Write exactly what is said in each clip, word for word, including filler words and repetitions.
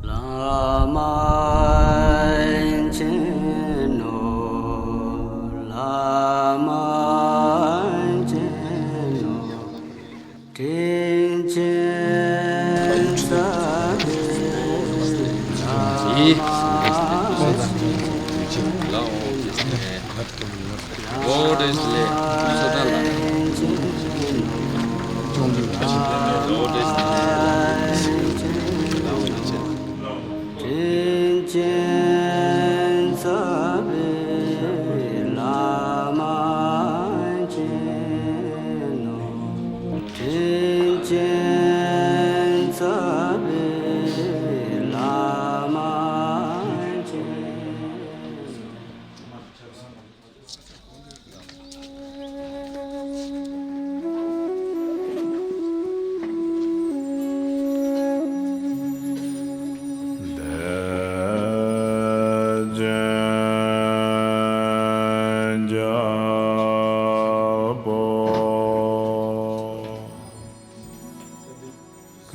བླ་མ་མཁྱེན་ནོ། བླ་མ་མཁྱེན་ནོ། དྲིན་ཅན་རྩ་བའི་བླ་མ་མཁྱེན་ནོ། བླ་མ་མཁྱེན་ནོ། བླ་མ་མཁྱེན་ནོ། དྲིན་ཅན་རྩ་བའི་བླ་མ་མཁྱེན་ནོ། དྲིན་ཅན་རྩ་བའི་བླ་མ་མཁྱེན་ནོ། དྲིན་ཅན་རྩ་བའི་བླ་མ་མཁྱེན་ནོ།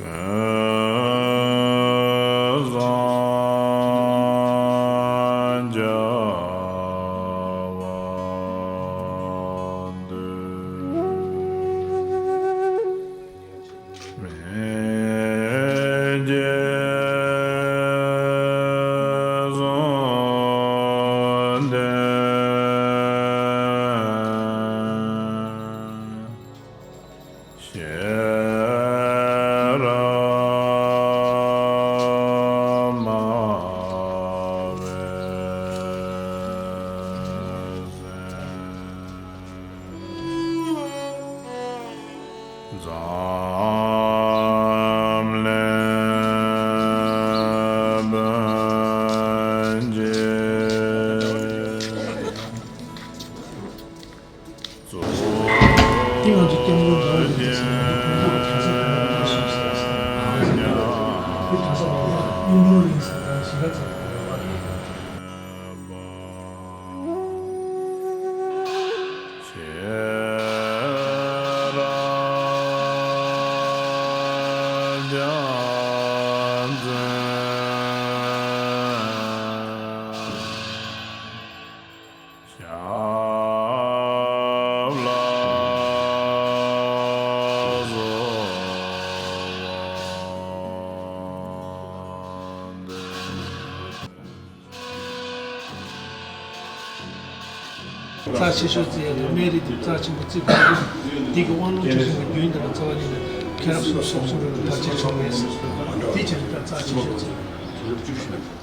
ཀུན་བཟང་རྒྱལ་བ་འདུས། མི་བརྗེད་གསུང་ལྡན། ཤེས་རབ་སྨྲ་བའི་སེམས། འཛམ་གླིང་བོན་གྱི། དེ་ང་ཚོ་སྐྱབས་མགོན་རང་ལ་ཡིན་ཟེར་ན་དེ་གོང་ས་གོང་ཐང་ས་ཡོད་ཟེར་ཡ་ཟེར་ན་དེ་གོང་ས་གོང་ལ་ཡིན་ནོ་རེད་ཟེར་ན་ཞིང་ཁ་ཚང་གི་རེ་བ་རེད། ཁྱེད་རང་རྒྱལ་མཚན། ཞབས་ལ་གསོལ་བ་འདེབས། རྩ་ཆེ་ཤོས་བརྩི་ཡ་དང་སྨན་རིགས་དེ་རྩ་ཆེན་པོ་བརྩི་དགོས་རེད། འདི་གི་དབང་ལུང་ཁྲིད་གསུམ་གྱི་རྒྱུན་དེ་ལ་རྩ་བ་ཉིད་ནས་མཁྱེན་རབ་གསུམ་སོགས་གསུམ་རེ་ལ་བར་ཆད་བྱུང་མེད་ཟེར་དུས་འདི་བྱས་ནས་ད་རྩ་ཆེ་ཤོས་བརྩི་དགོས།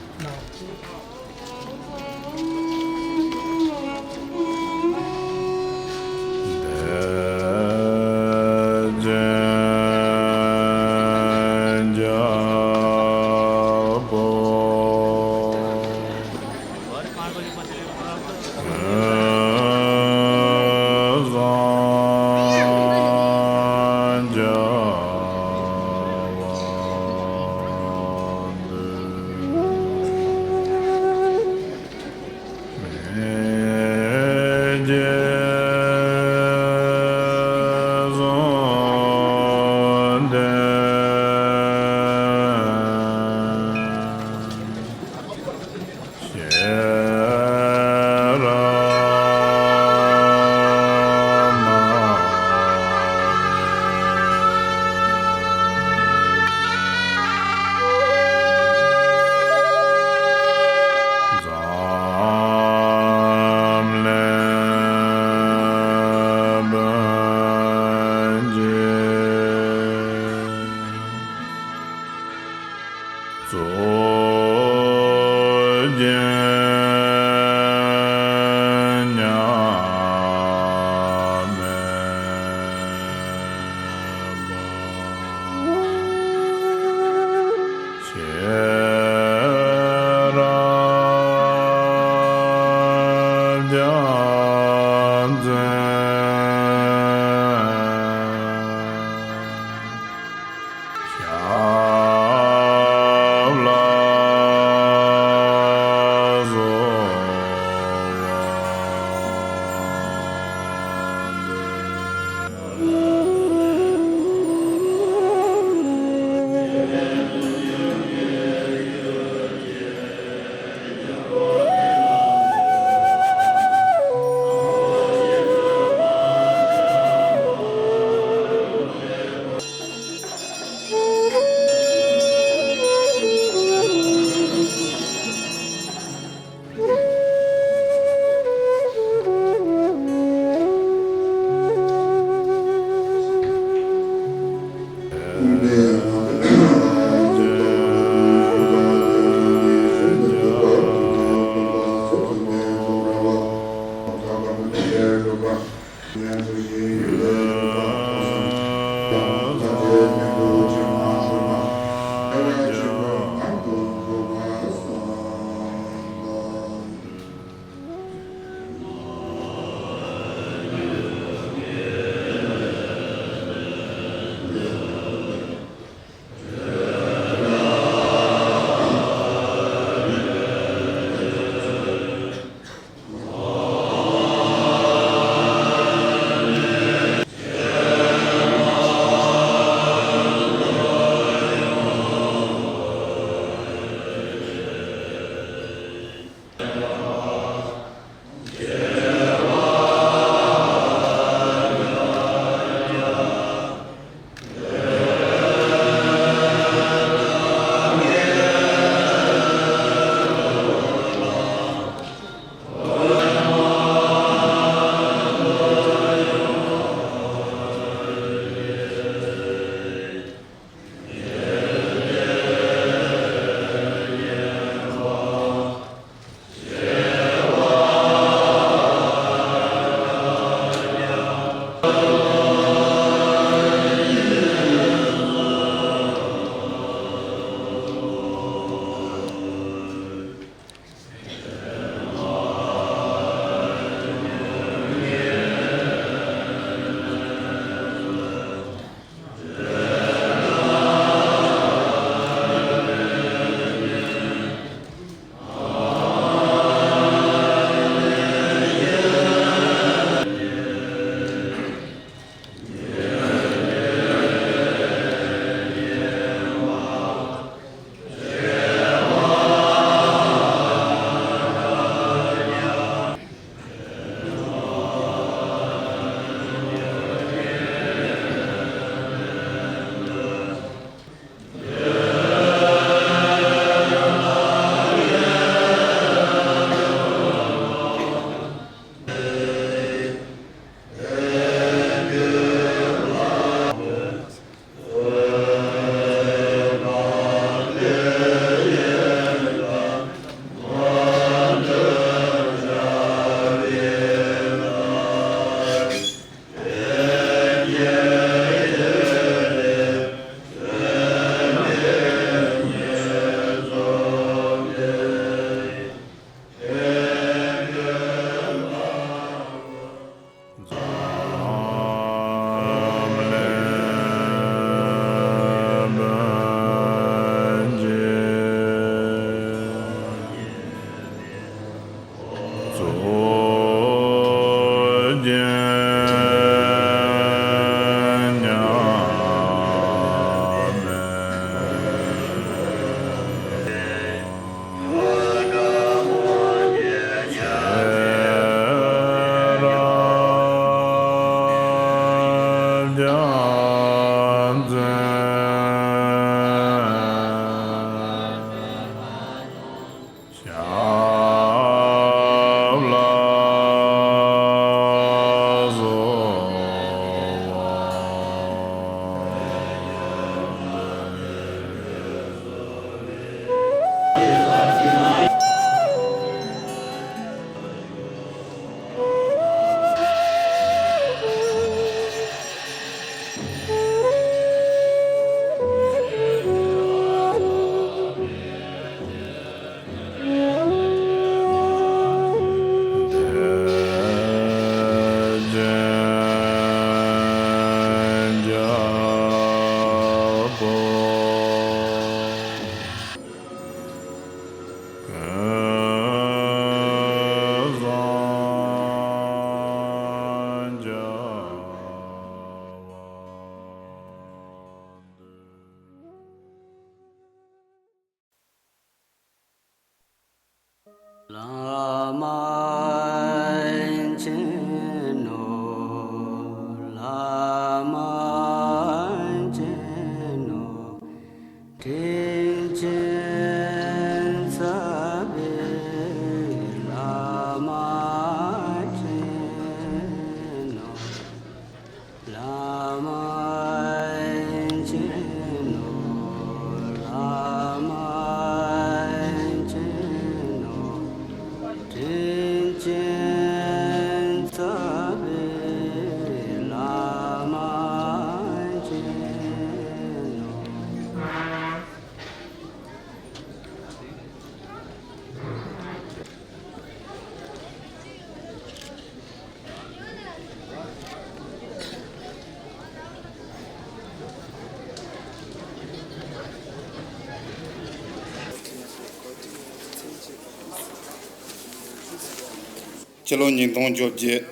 སྤྱི་ལོ་ཉིས་སྟོང་བཅོ་བརྒྱད་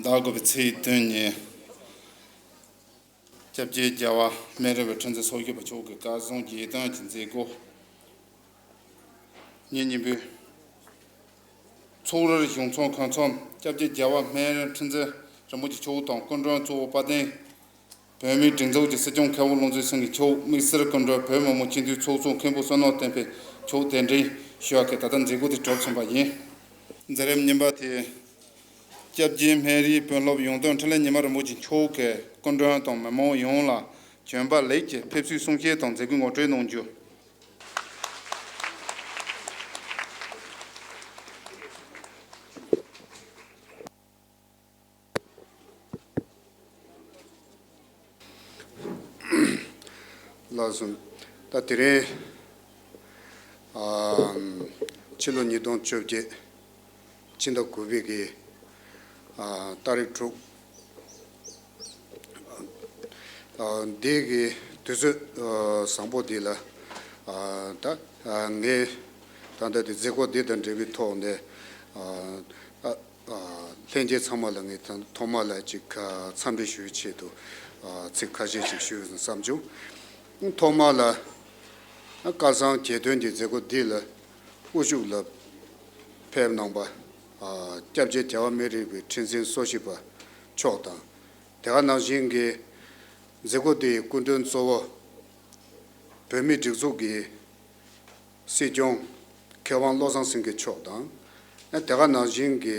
ཟླ་དགུ་པའི་ཚེས་བདུན་ཉིན། སྐྱབས་རྗེ་རྒྱལ་བ་སྨན་རི་བའི་ཁྲི་འཛིན་སོ་བཞི་པ་མཆོག་གི་བཀའ་གསུང་རྒྱལ་དོན་གྱི་མཛད་སྒོ་ཉིན་གཉིས་པའི་ཚོགས་རར་གཞུང་ཚོགས་གོང་འཚམས་སྐྱབས་རྗེ་རྒྱལ་བ་སྨན་རི་ཁྲི་འཛིན་རིན་པོ་ཆེ་མཆོག་དང་སྐུ་མགྲོན་གཙོ་བོ་དཔལ་ལྡན་བོད་མིའི་སྒྲིག་འཛུགས་ཀྱི་སྲིད་སྐྱོང་མཁན་པོ་བློ་འཛིན་སེང་གེ་མཆོག་དམིགས་བསལ་སྐུ་མགྲོན་བོད་མི་མང་སྤྱི་འཐུས་ཚོགས་གཙོ་མཁན་པོ་བསོད་ནམས་བསྟན་འཕེལ་མཆོག་གདན་འདྲེན་ཞུ་བ་གིས་ད་ལྟ་མཛད་སྒོ་དེ་གྲུབ་ཚར་བ་ཡིན། མཛད་རིམ་གཉིས་པ་དེ། སྐྱབས་རྗེ་སྨན་རིའི་དཔོན་སློབ་ཡོངས་འཛིན་འཕྲིན་ལས་ཉི་མ་རིན་པོ་ཆེ་མཆོག་གིས་སྐུ་མགྲོན་དང་མི་མང་ཡོངས་ལ་བྱོན་པ་ལེགས་ཀྱི་ཕེབས་བསུའི་གསུང་བཤད་དང་མཛད་སྒོའི་ངོ་སྤྲོད་གནང་རྒྱུ། ལགས་སོ། ད་དེ་རིང་ཨ་ཕྱི་ལོ་ཉིས་སྟོང་བཅོ་བརྒྱད་ཕྱི་ཟླ་དགུ་པའི་གི་ཨ་ཏ་རིག་དྲུག་ཨ་འདི་གི་དུས་ཚོད་ཨ་བཟང་པོ་འདི་ལ་ཨ་ད་ཨ་ངས་ད་ལྟ་དེ་མཛད་སྒོ་འདི་དང་འབྲེལ་བའི་ཐོག་ནས་ཨ་ཨ་ཨ་ལྷན་རྒྱས་ཚང་མ་ལ་ངས་ཐ་ཐོག་མ་ལ་ཅིག་ཨ་འཚམས་འདྲི་ཞུ་ཆེད་དུ་ཨ་ཚིག་ཁ་ཤས་ཅིག་ཞུ་བསམ་བྱུང་། ཐོག་མ་ལ་ཨ་བཀའ་གསང་རྒྱལ་དོན་གྱི་མཛད་སྒོ་འདི་ལ་དབུ་བཞུགས་ལ་ཕེབས་གནང་པ་ཨ་སྐྱབས་རྗེ་རྒྱལ་བ་སྨན་རི་བའི་ཁྲི་འཛིན་སོ་བཞི་པ་མཆོག་དང་། དེ་ག་ནང་བཞིན་གྱི་མཛད་སྒོ་དེའི་སྐུ་མགྲོན་གཙོ་བོ་བོད་མིའི་སྒྲིག་འཛུགས་ཀྱི་སྲིད་སྐྱོང་མཁས་དབང་བློ་བཟང་སེང་གེ་མཆོག་དང་། དེ་ག་ནང་བཞིན་གྱི་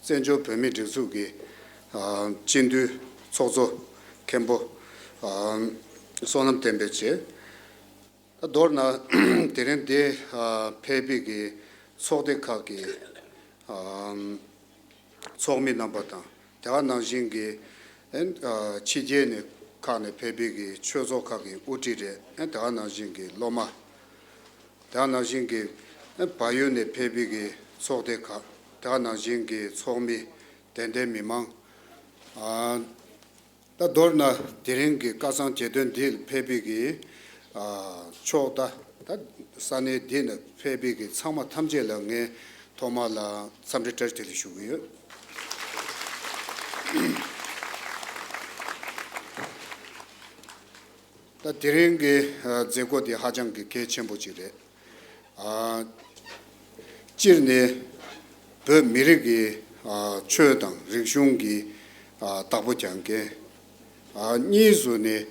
བཙན་བྱོལ་བོད་མིའི་སྒྲིག་འཛུགས་ཀྱི་ཨ་སྤྱི་འཐུས་ཚོགས་གཙོ་མཁན་པོ་ཨ་བསོད་ནམས་བསྟན་འཕེལ་བཅས། ད་མདོར་ན་དེ་རིང་འདིར་ཨ་ཕེབས་པའི་གི་ཚོགས་སྡེ་ཁག་གི་ཨ་ཚོགས་མི་རྣམ་པ་དང་། དེ་ག་ནང་བཞིན་གྱི་ཨ་ཕྱི་རྒྱལ་ནས་ཁག་ནས་ཕེབས་པའི་གི་ཆོས་ཚོགས་ཁག་གི་དབུ་ཁྲིད་རེད། ཨ་དེ་ག་ནང་བཞིན་གྱི་སློབ་མ། དེ་ག་ནང་བཞིན་གྱི་ཨ་བལ་ཡུལ་ནས་ཕེབས་པའི་གི་ཚོགས་སྡེ་ཁག་དེ་ག་ནང་བཞིན་གྱི་ཚོགས་མི་དད་ལྡན་མི་མང་། ཨ་ད་མདོར་ན་དེ་རིང་གི་བཀའ་གསང་རྒྱལ་དོན་འདིར་ཕེབས་པའི་གི་ཨ་ཕྱོགས་ད་ད་ས་གནས་འདི་ནས་ཕེབས་པའི་གི་ཚང་མ་ཐམས་ཅད་ལ་ངས་ཐོག་མ་ལ་འཚམས་འདྲི་བཀྲ་ཤིས་བདེ་ལེགས་ཞུ་གི་ཡོད། ད་དེ་རིང་གི་ཨ་མཛད་སྒོ་འདི་ཧ་ཅང་གི་གལ་ཆེན་པོ་ཅིག་རེད། ཨ་སྤྱིར་ནས་བོད་མི་རིགས་ཀྱི་ཨ་ཆོས་དང་རིག་གཞུང་གི་ཨ་བདག་པོ་རྒྱག་མཁན། ཨ་གཉིས་སུ་ནས་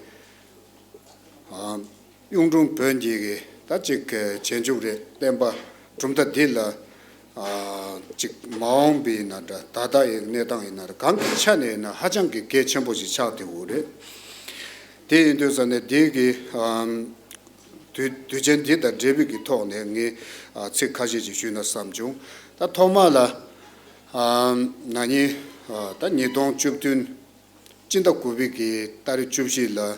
ཨ་གཡུང་དྲུང་བོན་གྱི་གི་ད་ཅིག་གི་རྗེས་འཇུག་རེད། བསྟན་པ་གྲུབ་མཐའ་འདི་ལ་ཨ་ཅིག་མ་འོངས་པའི་ན་འདྲ་ད་ལྟ་ཡི་གནས་སྟངས་ཡིན་ན་རེད། གང་གི་ཆ་ནས་ཡིན་ན་ཧ་ཅང་གི་གལ་ཆེན་པོ་ཞིག་ཆགས་བསྡད་ཡོད་རེད། དེ་ཡིན་དུས་ཙ་ནས་འདི་གི་ཨ་དུས་དུས་ཆེན་འདི་དང་འབྲེལ་བའི་གི་ཐོག་ནས་ངས་ཨ་ཚིག་ཁ་ཤས་ཅིག་ཞུས་ན་བསམ་བྱུང་། ད་ཐོག་མ་ལ་ཨ་ན་ནིང་ཨ་ད་ཉིས་སྟོང་བཅུ་བདུན་སྤྱི་ཟླ་དགུ་པའི་གི་ཏ་རིག་བཅུ་བཞི་ལ་ཨ་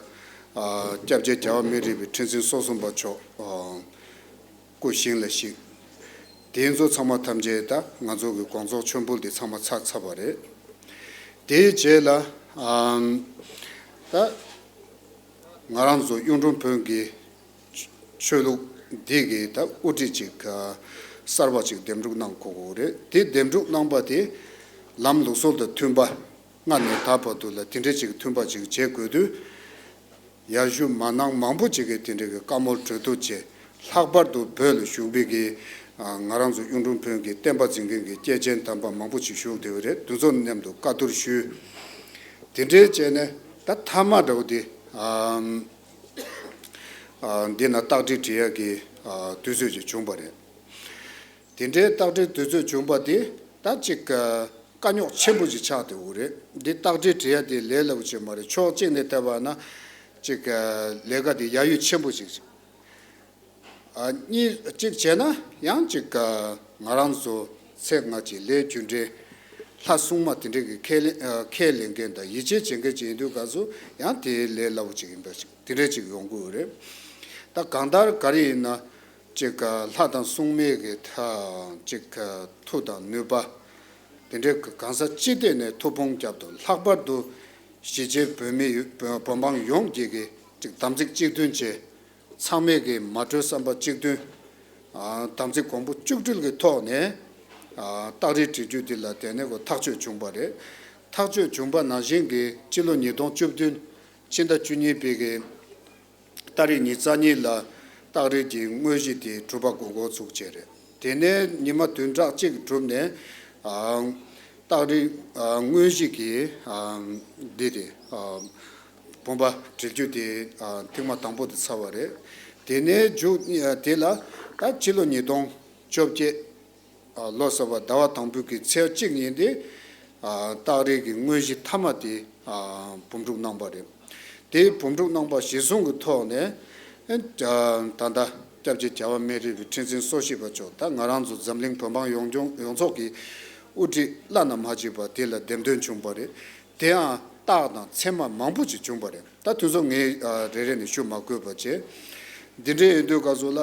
སྐྱབས་རྗེ་རྒྱལ་བ་སྨན་རི་བའི་ཁྲི་འཛིན་སོ་གསུམ་པ་མཆོག་ཨ་སྐུ་ཞིང་ལ་གཤེགས། དེ་ཚོ་ཚང་མ་ཐམས་ཅད་ད་ང་ཚོ་གི་དགོངས་རྫོགས་མཆོད་འབུལ་དེ་ཚང་མ་ཚར་ཚར་བ་རེད། དེའི་རྗེས་ལ་ཨམ་ད་ང་རང་ཚོ་གཡུང་དྲུང་བོན་གྱི་ཆོས་ལུགས་འདི་གི་ད་དབུ་ཁྲིད་ཅིག་གསར་པ་ཅིག་འདེམས་སྒྲུག་གནང་དགོས་ཀྱི་རེད། དེ་འདེམས་སྒྲུག་གནང་པ་དེ་ལམ་ལུགས་སྲོལ་དང་མཐུན་པ། སྔ་ནས་ད་བར་དུ་ལ་དེ་འདྲ་ཅིག་མཐུན་པ་ཅིག་བྱེད་དགོས་དུས། ཡར་ཞུ་མ་གནང་མང་པོ་ཅིག་གིས་དེ་འདྲ་གི་བཀའ་མོལ་གྲོས་བསྡུར་བྱས། ལྷག་པར་དུ་བོད་ལ་བཞུགས་པའི་གི་ང་རང་ཚོ་གཡུང་དྲུང་བོན་གྱི་བསྟན་པ་འཛིན་མཁན་གྱི་སྐྱེས་ཆེན་དམ་པ་མང་པོ་ཅིག་བཞུགས་བསྡད་ཡོད་རེད། དེ་ཚོ་མཉམ་དུ་བཀའ་བསྡུར་ཞུས། དེ་འདྲའི་བྱས་ནས་ད་མཐའ་མ་འདྲ་བོ་དེ་འདི་ན་རྟགས་བསྒྲིགས་བྲིས་ཡག་གི་དུས་ཚོད་ཅིག་བྱུང་བ་རེད། དེ་འདྲའི་རྟགས་བསྒྲིགས་དུས་ཚོད་བྱུང་པ་དེ་ད་ཅིག་དཀའ་རྙོག་ཆེན་པོ་ཅིག་ཆགས་བསྡད་ཡོད་རེད། འདི་རྟགས་བསྒྲིགས་བྲིས་ཡ་དེ་ལས་སླ་པོ་ཅིག་མ་རེད། ཕྱོགས་གཅིག་ནས་བལྟས་པ་ན་ཅིག་ལས་ཀ་དེ་ཡ་ཡུལ་ཆེན་པོ་ཅིག་རེད། ཨ་གཉིས་གཅིག་བྱས་ན་ཡང་ཅིག་ང་རང་ཚོ་ཚེ་སྔ་ཕྱི་ལས་རྒྱུ་འབྲས་ལྷ་སྲུང་མ་དེ་འདྲ་གི་ཁས་ལེན་ཁས་ལེན་མཁན་དང་ཡིད་ཆེས་བྱེད་མཁན་ཅིག་ཡིན་དུས་སྐབས་སུ་ཡང་དེ་ལས་སླ་པོ་ཅིག་ཡིན་པ་ཅིག་དེ་འདྲ་ཅིག་ཡོང་གི་ཡོད་རེད། ད་གང་ལྟར་ག་རེ་ཡིན་ན། ཅིག་ལྷ་དང་སྲུང་མའི་གི་ད་ཅིག་མཐུ་དང་ནུས་པ། དེ་འདྲའི་གང་ས་ཅི་ཐད་ནས་ཐུགས་ཕན་བསྐྱབ་ཏུ་ལྷག་པར་དུ་གཞིས་བྱེས་བོད་མི་བོད་འབངས་ཡོངས་ཀྱི་གི་ཅིག་དམ་ཚིག་གཅིག་མཐུན་བྱས། ཚང་མས་གི་མ་གྲོས་བསམ་པ་གཅིག་མཐུན། དམ་ཚིག་གོང་བུ་གཅིག་སྒྲིལ་གྱི་ཐོག་ནས་ ཨ་རྟགས་རིས་བྲིས་རྒྱུ་དེ་ལ་བརྟེན་ནས་ཁོ་ཐག་གཅོད་བྱུང་བ་རེད། ཐག་གཅོད་བྱུང་པ་ནང་བཞིན་གྱི་སྤྱི་ལོ་ཉིས་སྟོང་བཅུ་བདུན་ཕྱི་ཟླ་བཅུ་གཉིས་པའི་གི་ཏ་རིག་ཉི་ཤུ་རྩ་གཉིས་ལ་རྟགས་རིས་ཀྱི་དངོས་གཞི་དེ་གྲུབ་པ་འགོ་འགོ་ཚུགས་བྱས་རེད། དེ་ནས་ཉི་མ་བདུན་ཕྲག་གཅིག་གྲུབ་ནས་ཨ་རྟགས་རིས་ཨ་དངོས་གཞི་གི་ཨ་འདི་དེ་ཨ་བུམ་པ་འབྲི་རྒྱུ་དེ་ཨ་ཐེངས་མ་དང་པོ་དེ་ཚར་བ་རེད། དེ་ནས་མཇུག་དེ་ལ་ད་ཕྱི་ལོ་ཉིས་སྟོང་བཅོ་བརྒྱད་ལོ་གསར་པ་ཟླ་བ་དང་པོའི་གི་ཚེས་གཅིག་ཉིན་དེ་རྟགས་རིས་ཀྱི་དངོས་གཞི་མཐའ་མ་དེ་འབུམ་དཀྲུག་གནང་པ་རེད། དེའི་འབུམ་དཀྲུག་གནང་པ་གཞིར་བཟུང་གི་ཐོག་ནས་ད་ལྟ་སྐྱབས་རྗེ་རྒྱལ་བ་སྨན་རི་བའི་ཁྲི་འཛིན་སོ་བཞི་པ་མཆོག་ད་ང་རང་ཚོ་འཛམ་གླིང་བོད་འབངས་ཡོངས་ལྗོངས་ཡོངས་རྫོགས་ཀྱི་དབུ་ཁྲིད་བླ་ན་མ་མཆིས་པ་དེ་ལ་འདེམས་ཐོན་བྱུང་པ་རེད། དེའང་རྟགས་དང་མཚན་མ་མང་པོ་ཅིག་བྱུང་པ་རེད། ད་དུས་ཚོད་ངས་རེ་རེ་ནས་ཞུ་མ་དགོས་པ་བྱས། འདི་འདྲའི་ཡིན་དུས་སྐབས་སུ་ལ་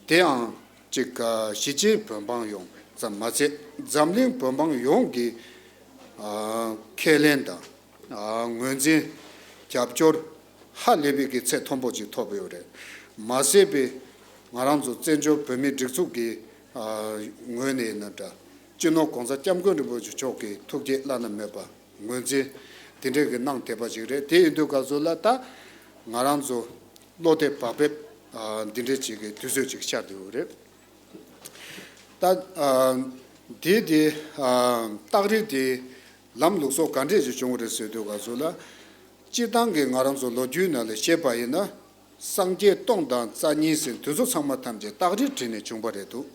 དེའང་ཅིག་གཞིས་བྱེས་བོད་འབངས་ཡོངས་ཙམ་མ་ཚད་འཛམ་གླིང་བོད་འབངས་ཡོངས་ཀྱི་ཁས་ལེན་དང་ངོས་འཛིན་རྒྱབ་སྐྱོར་ཧ་ལས་པའི་གི་ཚད་མཐོན་པོ་ཅིག་ཐོབ་ཡོད་རེད། མ་ཟད་པའི་ང་རང་ཚོ་བཙན་བྱོལ་བོད་མིའི་སྒྲིག་འཛུགས་ཀྱི་ངོས་ནས་ཡིན་ན་འདྲ། སྤྱི་ནོར་གོང་ས་སྐྱབས་མགོན་རིན་པོ་ཆེ་མཆོག་གི་ཐུགས་བསྐྱེད་བླ་ན་མེད་པ་ངོས་འཛིན་དེ་འདྲའི་གི་གནང་བསྡད་པ་ཞིག་རེད། དེ་ཡིན་དུས་སྐབས་སུ་ལ་ད་ང་རང་ཚོ་བློ་གཏད་བག་ཕེབས་འདི་འདྲའི་ཅིག་གི་དུས་ཚོད་ཅིག་ཤར་བསྡད་ཡོད་རེད། ད་དེ་དེ་རྟགས་རིས་དེ་ལམ་ལུགས་སྲོལ་ག་འདྲས་ཅིག་བྱུང་བ་རེད་ཟེར་དུས་སྐབས་སུ་ལ། སྤྱིར་བཏང་གི་ང་རང་ཚོ་ལོ་རྒྱུས་ནང་ལ་བཤད་པ་ཡིན་ན། སངས་རྒྱས་སྟོང་དང་རྩ་གཉིས་ཟེར་དེ་ཚོ་ཚང་མ་ཐམས་ཅད་རྟགས་རིས་བྲིས་ནས་བྱུང་བ་རེད་འདུག་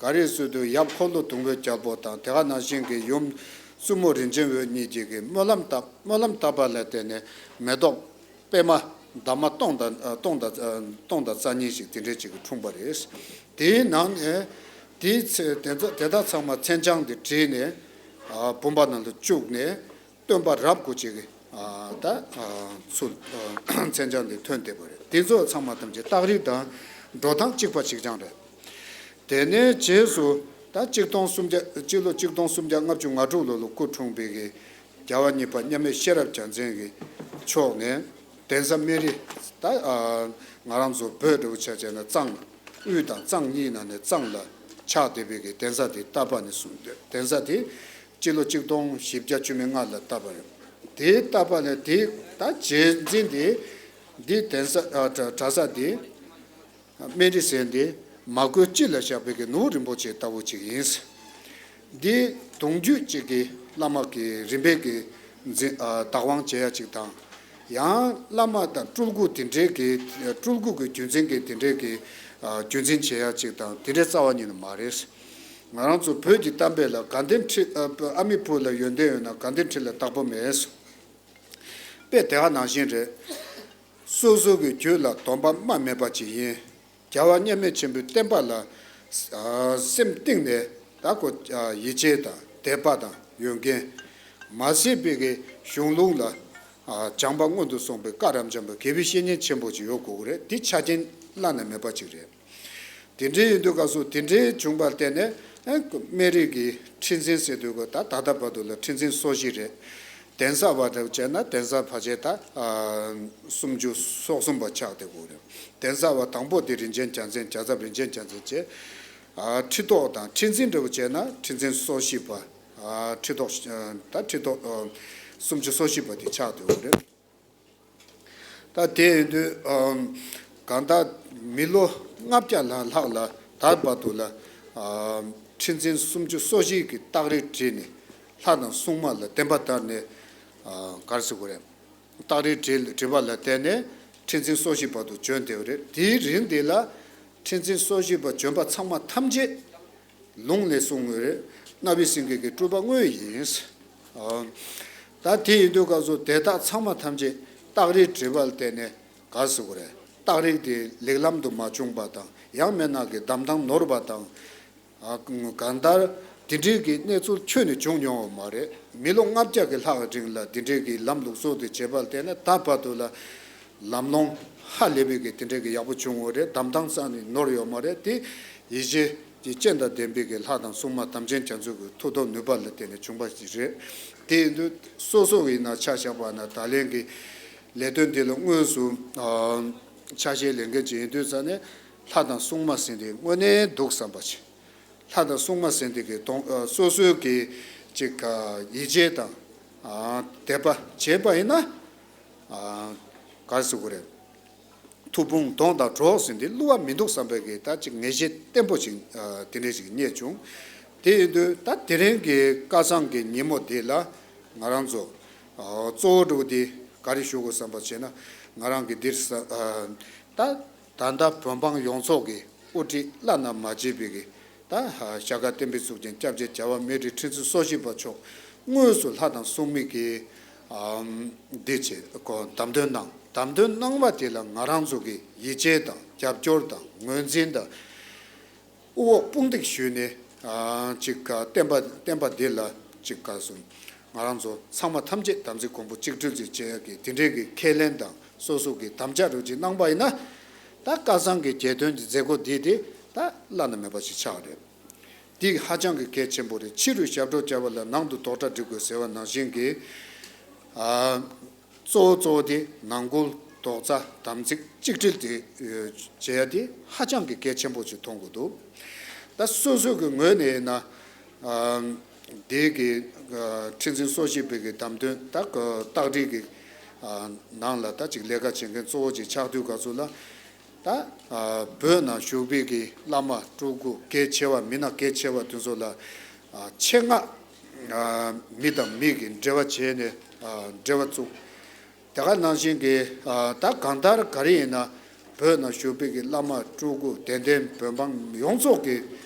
ག་རེ་ཟེར་དུས་ཡབ་འཁོར་ལོ་སྡོང་པོའི་རྒྱལ་པོ་དང་དེ་ག་ནང་བཞིན་གྱི་ཡུམ་བཙུན་མོ་རིན་ཆེན་འོད་གཉིས་ཀྱིས་ཀྱི་སྨོན་ལམ་བཏབ། སྨོན་ལམ་བཏབ་པ་ལ་བརྟེན་ནས་མེ་ཏོག་པད་མ་འདབ་མ་སྟོང་དང་སྟོང་དང་སྟོང་དང་རྩ་གཉིས་ཤིག་དེ་འདྲས་ཅིག་གི་འཁྲུངས་པ་རེད། དེའི་ནང་ནས་དེའི་ཚེ་དེ་ཚོ་དེ་དག་ཚང་མ་མཚན་བྱང་དེ་བྲིས་ནས་བུམ་པ་ནང་དུ་བཅུག་ནས། སྟོན་པ་རབ་དགུ་ཅིག་གི་ད་ཚུལ་མཚན་བྱང་དེ་ཐོན་བསྡད་པ་རེད། དེ་ཚོ་ཚང་མ་ཐམས་ཅད་རྟགས་རིས་དང་འགྲོ་སྟངས་གཅིག་པ་གཅིག་རྐྱང་རེད། དེ་ནས་རྗེས་སུ་ད་གཅིག་སྟོང་སུམ་བརྒྱ་སྤྱི་ལོ་གཅིག་སྟོང་སུམ་བརྒྱ་ལྔ་བཅུ་ང་དྲུག་ལོ་ལ་སྐུ་འཁྲུངས་པའི་གི་རྒྱལ་བ་གཉིས་པ་མཉམ་མེད་ཤེས་རབ་རྒྱལ་མཚན་གྱི་ཕྱོགས་ནས་གདན་ས་སྨན་རི་ད་ང་རང་ཚོ་བོད་འདྲ་བོ་ཆ་བྱས་ན་གཙང་དབུས་དང་གཙང་གཉིས་ནང་ནས་གཙང་ལ་ཆགས་བསྡད་པའི་གི་གདན་ས་དེ་རྟ་པ་ནས་བཟུང་སྟེ་གདན་ས་དེ། སྤྱི་ལོ་གཅིག་སྟོང་བཞི་བརྒྱ་བཅུ་མེད་ལྔ་ལ་བཏབ་པ་རེད། དེའི་བཏབ་པ་ནས་དེ་ད་རྗེས་འཛིན་དེ་འདི་གདན་ས་ཨ་གྲྭ་གྲྭ་ས་དེ་སྨན་རི་ཟེར་འདི་མ་དགོས་སྤྱི་ལ་བཞག་པའི་གི་ནོར་བུ་རིན་པོ་ཆེ་ལྟ་བུ་ཅིག་ཡིན། འདི་གདུང་རྒྱུད་ཅིག་གི་བླ་མ་གི་རིམ་པས་གི་འཛིན་ཨ་བདག་དབང་བྱེད་ཡ་ཅིག་དང་། ཡང་བླ་མ་དང་སྤྲུལ་སྐུ་དེ་འདྲའི་གི་སྤྲུལ་སྐུ་གི་རྒྱུད་འཛིན་གི་དེ་འདྲའི་གི་ཨ་རྒྱུད་འཛིན་བྱེད་ཡ་ཅིག་དང་དེ་འདྲའི་རྩ་བ་ཉིད་ནས་མ་རེད། ང་རང་ཚོ་བོད་ཀྱི་གཏམ་དཔེ་ལ་དགའ་ལྡན་ཁྲི་ཨ་ཨ་མའི་བུ་ལ་ཡོན་ཏན་ཡོད་ན་དགའ་ལྡན་ཁྲི་ལ་བདག་པོ་མེད། དཔེ་དེ་ག་ནང་བཞིན་རེད། སོ་སོ་གི་རྒྱུད་ལ་སྡོམ་པ་རྨ་མེད་པ་ཅིག་ཡིན། རྒྱལ་བ་མཉམ་མེད་ཆེན་པོའི་བསྟན་པ་ལ་ཨ་སེམས་གཏིང་ནས་ད་ཁོ་ཨ་ཡིད་ཆེས་དང་དད་པ་དང་ཡོན་ཏན། མ་ཟད་པའི་གི་གཞུང་ལུགས་ལ་ཨ་སྦྱངས་པ་སྔོན་དུ་སོང་པའི་བཀའ་རབ་འབྱམས་པ་དགེ་བའི་བཤེས་གཉེན་ཆེན་པོ་ཅིག་ཡོད་དགོས་ཀྱི་རེད། འདི་ཆ་རྐྱེན་བླ་ན་མེད་པ་ཅིག་རེད། དེ་འདྲའི་ཡིན་དུས་སྐབས་སུ་དེ་འདྲའི་བྱུང་བར་བརྟེན་ནས་ཨེ་སྨན་རི་གི་ཁྲི་འཛིན་ཟེར་དུས་ཀྱི་ད་ད་ལྟ་བར་དུ་ལ་ཁྲི་འཛིན་སོ་བཞི་རེད། གདན་ས་བ་དེ་བྱས་ན་གདན་ས་ཕལ་ཆེར་ད་ཨ་སུམ་ཅུ་སོ་གསུམ་པ་ཆགས་བསྡད་ཡོད་རེད། གདན་ས་བ་དང་པོ་དེ་རིན་ཆེན་རྒྱལ་མཚན་རྒྱལ་ཚབ་རིན་ཆེན་རྒྱལ་མཚན་བྱས། ཨ་ཁྲི་ཐོག་དང་ཁྲི་འཛིན་འདྲ་བོ་བྱས་ན་ཁྲི་འཛིན་སོ་བཞི་པ། ཨ་ཁྲི་ཐོག་ཨ་ད་ཁྲི་ཐོག་ཨ་སུམ་ཅུ་སོ་བཞི་པ་དེ་ཆགས་བསྡད་ཡོད་རེད། ད་དེ་ཡིན་དུས་ཨམ་གང་ལྟར་མི་ལོ་ལྔ་བརྒྱ་ལྷག་ལྷག་ལ་ད་བར་དུ་ལ་ཨམ་ཁྲི་འཛིན་སུམ་ཅུ་སོ་བཞི་གི་རྟགས་རིས་བྲིས་ནས་ལྷ་དང་སྲུང་མ་ལ་བདེན་པ་ལྟར་ནས་ཨ་ག་རེ་ཟེར་དགོས་རེད། རྟགས་རིས་བྲིས་བྲིས་པ་ལ་བརྟེན་ནས་ཁྲི་འཛིན་སོ་བཞི་བར་དུ་བྱོན་བསྡད་པ་རེད། དེའི་རིང་དེ་ལ་ཁྲི་འཛིན་སོ་བཞི་བར་བྱོན་པ་ཚང་མ་ཐམས་ཅད། ལུང་ལས་གསུངས་ཡོད་རེད། རྣ་བའི་སེང་གེ་གི་སྤྲུལ་པ་དངོས་ཡིན། ཨ་ད་དེ་ཡིན་དུས་སྐབས་སུ་དེ་དག་ཚང་མ་ཐམས་ཅད་རྟགས་རིས་བྲིས་པ་ལ་བརྟེན་ནས་ག་རེ་ཟེར་དགོས་རེད། རྟགས་རིས་དེ་ལེགས་ལམ་དུ་མ་བྱུང་པ་དང་ཡང་མིན་ན་གི་གདམས་ཐང་ནོར་བ་དང་། ཨ་གང་ལྟར་དེ་འདྲའི་གི་གནས་ཚུལ་ཁྱོན་ནས་བྱུང་མྱོང་བ་མ་རེད། མི་ལོ་ལྔ་བརྒྱ་གི་ལྷག་རིང་ལ་དེ་འདྲའི་གི་ལམ་ལུགས་སྲོལ་དེ་བྱས་པ་ལ་བརྟེན་ནས་ད་བར་དུ་ལ། ལམ་ལྷོང་ཧ་ལས་པའི་གི་དེ་འདྲའི་གི་ཡག་པོ་བྱུང་ཡོད་རེད། གདམས་ཐང་རྩ་ནས་ནོར་ཡོད་མ་རེད། དེ་ཡིད་ཆེས་ཀྱི་སྤྱན་དང་ལྡན་པའི་གི་ལྷ་དང་སྲུང་མ་དམ་ཅན་རྒྱ་མཚོ་གི་མཐུ་སྟོབས་ནུས་པ་ལ་བརྟེན་ནས་བྱུང་བ་ཞིག་རེད། དེ་ཡིན་དུས་སོ་སོ་ཡིན་ན་ཆ་བཞག་པ་ན་ད་ལན་གི་ལས་དོན་དེ་ལ་དངོས་སུ་ཨ་ཆ་ཤས་ལེན་མཁན་ཅིག་ཡིན་དུས་ཙང་ནས་ལྷ་དང་སྲུང་མ་ཟེར་དེ་དངོས་གནས་འདུག་བསམ་པ་ཞིག་ལྷ་དང་སྲུང་མ་ཟེར་འདི་གི་གདོང་ཨ་སོ་སོའི་གི་ཅིག་ཨ་ཡིད་ཆེས་དང་ཨ་དད་པ་བྱས་པ་ཡིན་ན་ཨ་ག་རེ་ཟེར་དགོས་རེད། མཐུ་དཔུང་གདོང་དང་གྲོགས་ཟེར་འདི་བསླུ་བ་མི་འདུག་བསམ་པའི་གི་ད་ཅིག་ངེས་ཤེས་བརྟན་པོ་ཞིག་ཨ་དེ་འདྲས་ཞིག་རྙེད་བྱུང་། དེ་ཡིན་དུས་ད་དེ་རིང་གི་བསྐལ་བཟང་གི་ཉིན་མོ་འདི་ལ་ང་རང་ཚོ་ཨ་གཙོ་བོ་འདྲ་བོ་འདི་ག་རེ་ཞུ་དགོས་བསམ་པ་བྱས་ན། ང་རང་གི་འདིར་ས་ཨ་ད་ད་ལྟ་བོད་འབངས་ཡོངས་རྫོགས་ཀྱི་དབུ་ཁྲིད་བླ་ན་མ་མཆིས་པའི་གི་ད་ཤར་ཁ་བསྟན་པའི་གཙུག་རྒྱན་སྐྱབས་རྗེ་རྒྱལ་བ་མེ་སྤྲེལ་ཁྲི་འཛིན་སོ་བཞི་པ་མཆོག་དངོས་སུ་ལྷ་དང་སྲུང་མའི་གི་ཨམ་འདི་བྱེད་ཁོ་བདམས་ཐོན་གནང་། བདམས་ཐོན་གནང་བ་དེ་ལ་ང་རང་ཚོ་གི་ཡིད་ཆེས་དང་རྒྱབ་སྐྱོར་དང་ངོས་འཛིན་དང་དབུ་འོག་དཔུང་འདེགས་ཞུས་ནས་ཨ་ཅིག་ག་བསྟན་པ་བསྟན་པ་འདི་ལ་ཅིག་ག་སོང་ང་རང་ཚོ་ཚང་མ་ཐམས་ཅད་དམ་ཚིག་གོང་བུ་གཅིག་སྒྲིལ་ཅིག་བྱེད་ཡག་གི་དེ་འདྲའི་གི་ཁས་ལེན་དང་སོ་སོ་གི་དམ་བཅའ་རུ་ཅིག་གནང་པ་ཡིན་ན། ད་བསྐལ་བཟང་གི་རྒྱལ་དོན་གྱི་མཛད་སྒོ་འདི་དེ་ད་བླ་ན་མེད་པ་ཞིག་ཆགས་རེད། འདི་ཧ་ཅང་གི་གལ་ཆེན་པོ་རེད། ཕྱི་རུ་ཞབས་བྲོ་རྒྱབ་པ་ལ་ནང་དུ་རྡོག་སྒྲ་སྒྲིག་དགོས་ཟེར་བ་ནང་བཞིན་གྱི་ཨ་གཙོ་བོ་གཙོ་བོ་དེ་ནང་ཁུལ་རྡོག་རྩ་དམ་ཚིག་གཅིག་སྒྲིལ་དེ་བྱེད་ཡ་དེ་ཧ་ཅང་གི་གལ་ཆེན་པོ་ཞིག་མཐོང་གི་འདུག་ད་སོ་སོ་གི་ངོས་ནས་ཡིན་ན་ཨ་དེ་གི་ཨ་ཁྲི་འཛིན་སོ་བཞི་པའི་གི་བདམས་ཐོན་ད་གི་རྟགས་སྒྲིག་གི་ཨ་ནང་ལ་ད་ཅིག་ལས་ཀ་བྱེད་མཁན་གཙོ་བོ་ཅིག་ཆགས་དུས་ག་ཚོད་ལ། ད་ཨ་བོད་ནང་བཞུགས་པའི་གི་བླ་མ་སྤྲུལ་སྐུ་གལ་ཆེ་བ་མི་སྣ་གལ་ཆེ་བ་དེ་ཚོ་ལ་ཨ་ཆེད་མངགས་ཨ་མི་དང་མི་གི་འབྲེལ་བ་བྱས་ནས་ཨ་འབྲེལ་བ་བཙུགས། དེ་ག་ནང་བཞིན་གྱི་ཨ་ད་གང་ལྟར་ག་རེ་ཡིན་ན་བོད་ནང་བཞུགས་པའི་གི་བླ་མ་སྤྲུལ་སྐུ་དད་ལྡན་བོད་འབངས་ཡོངས་རྫོགས་ཀྱི་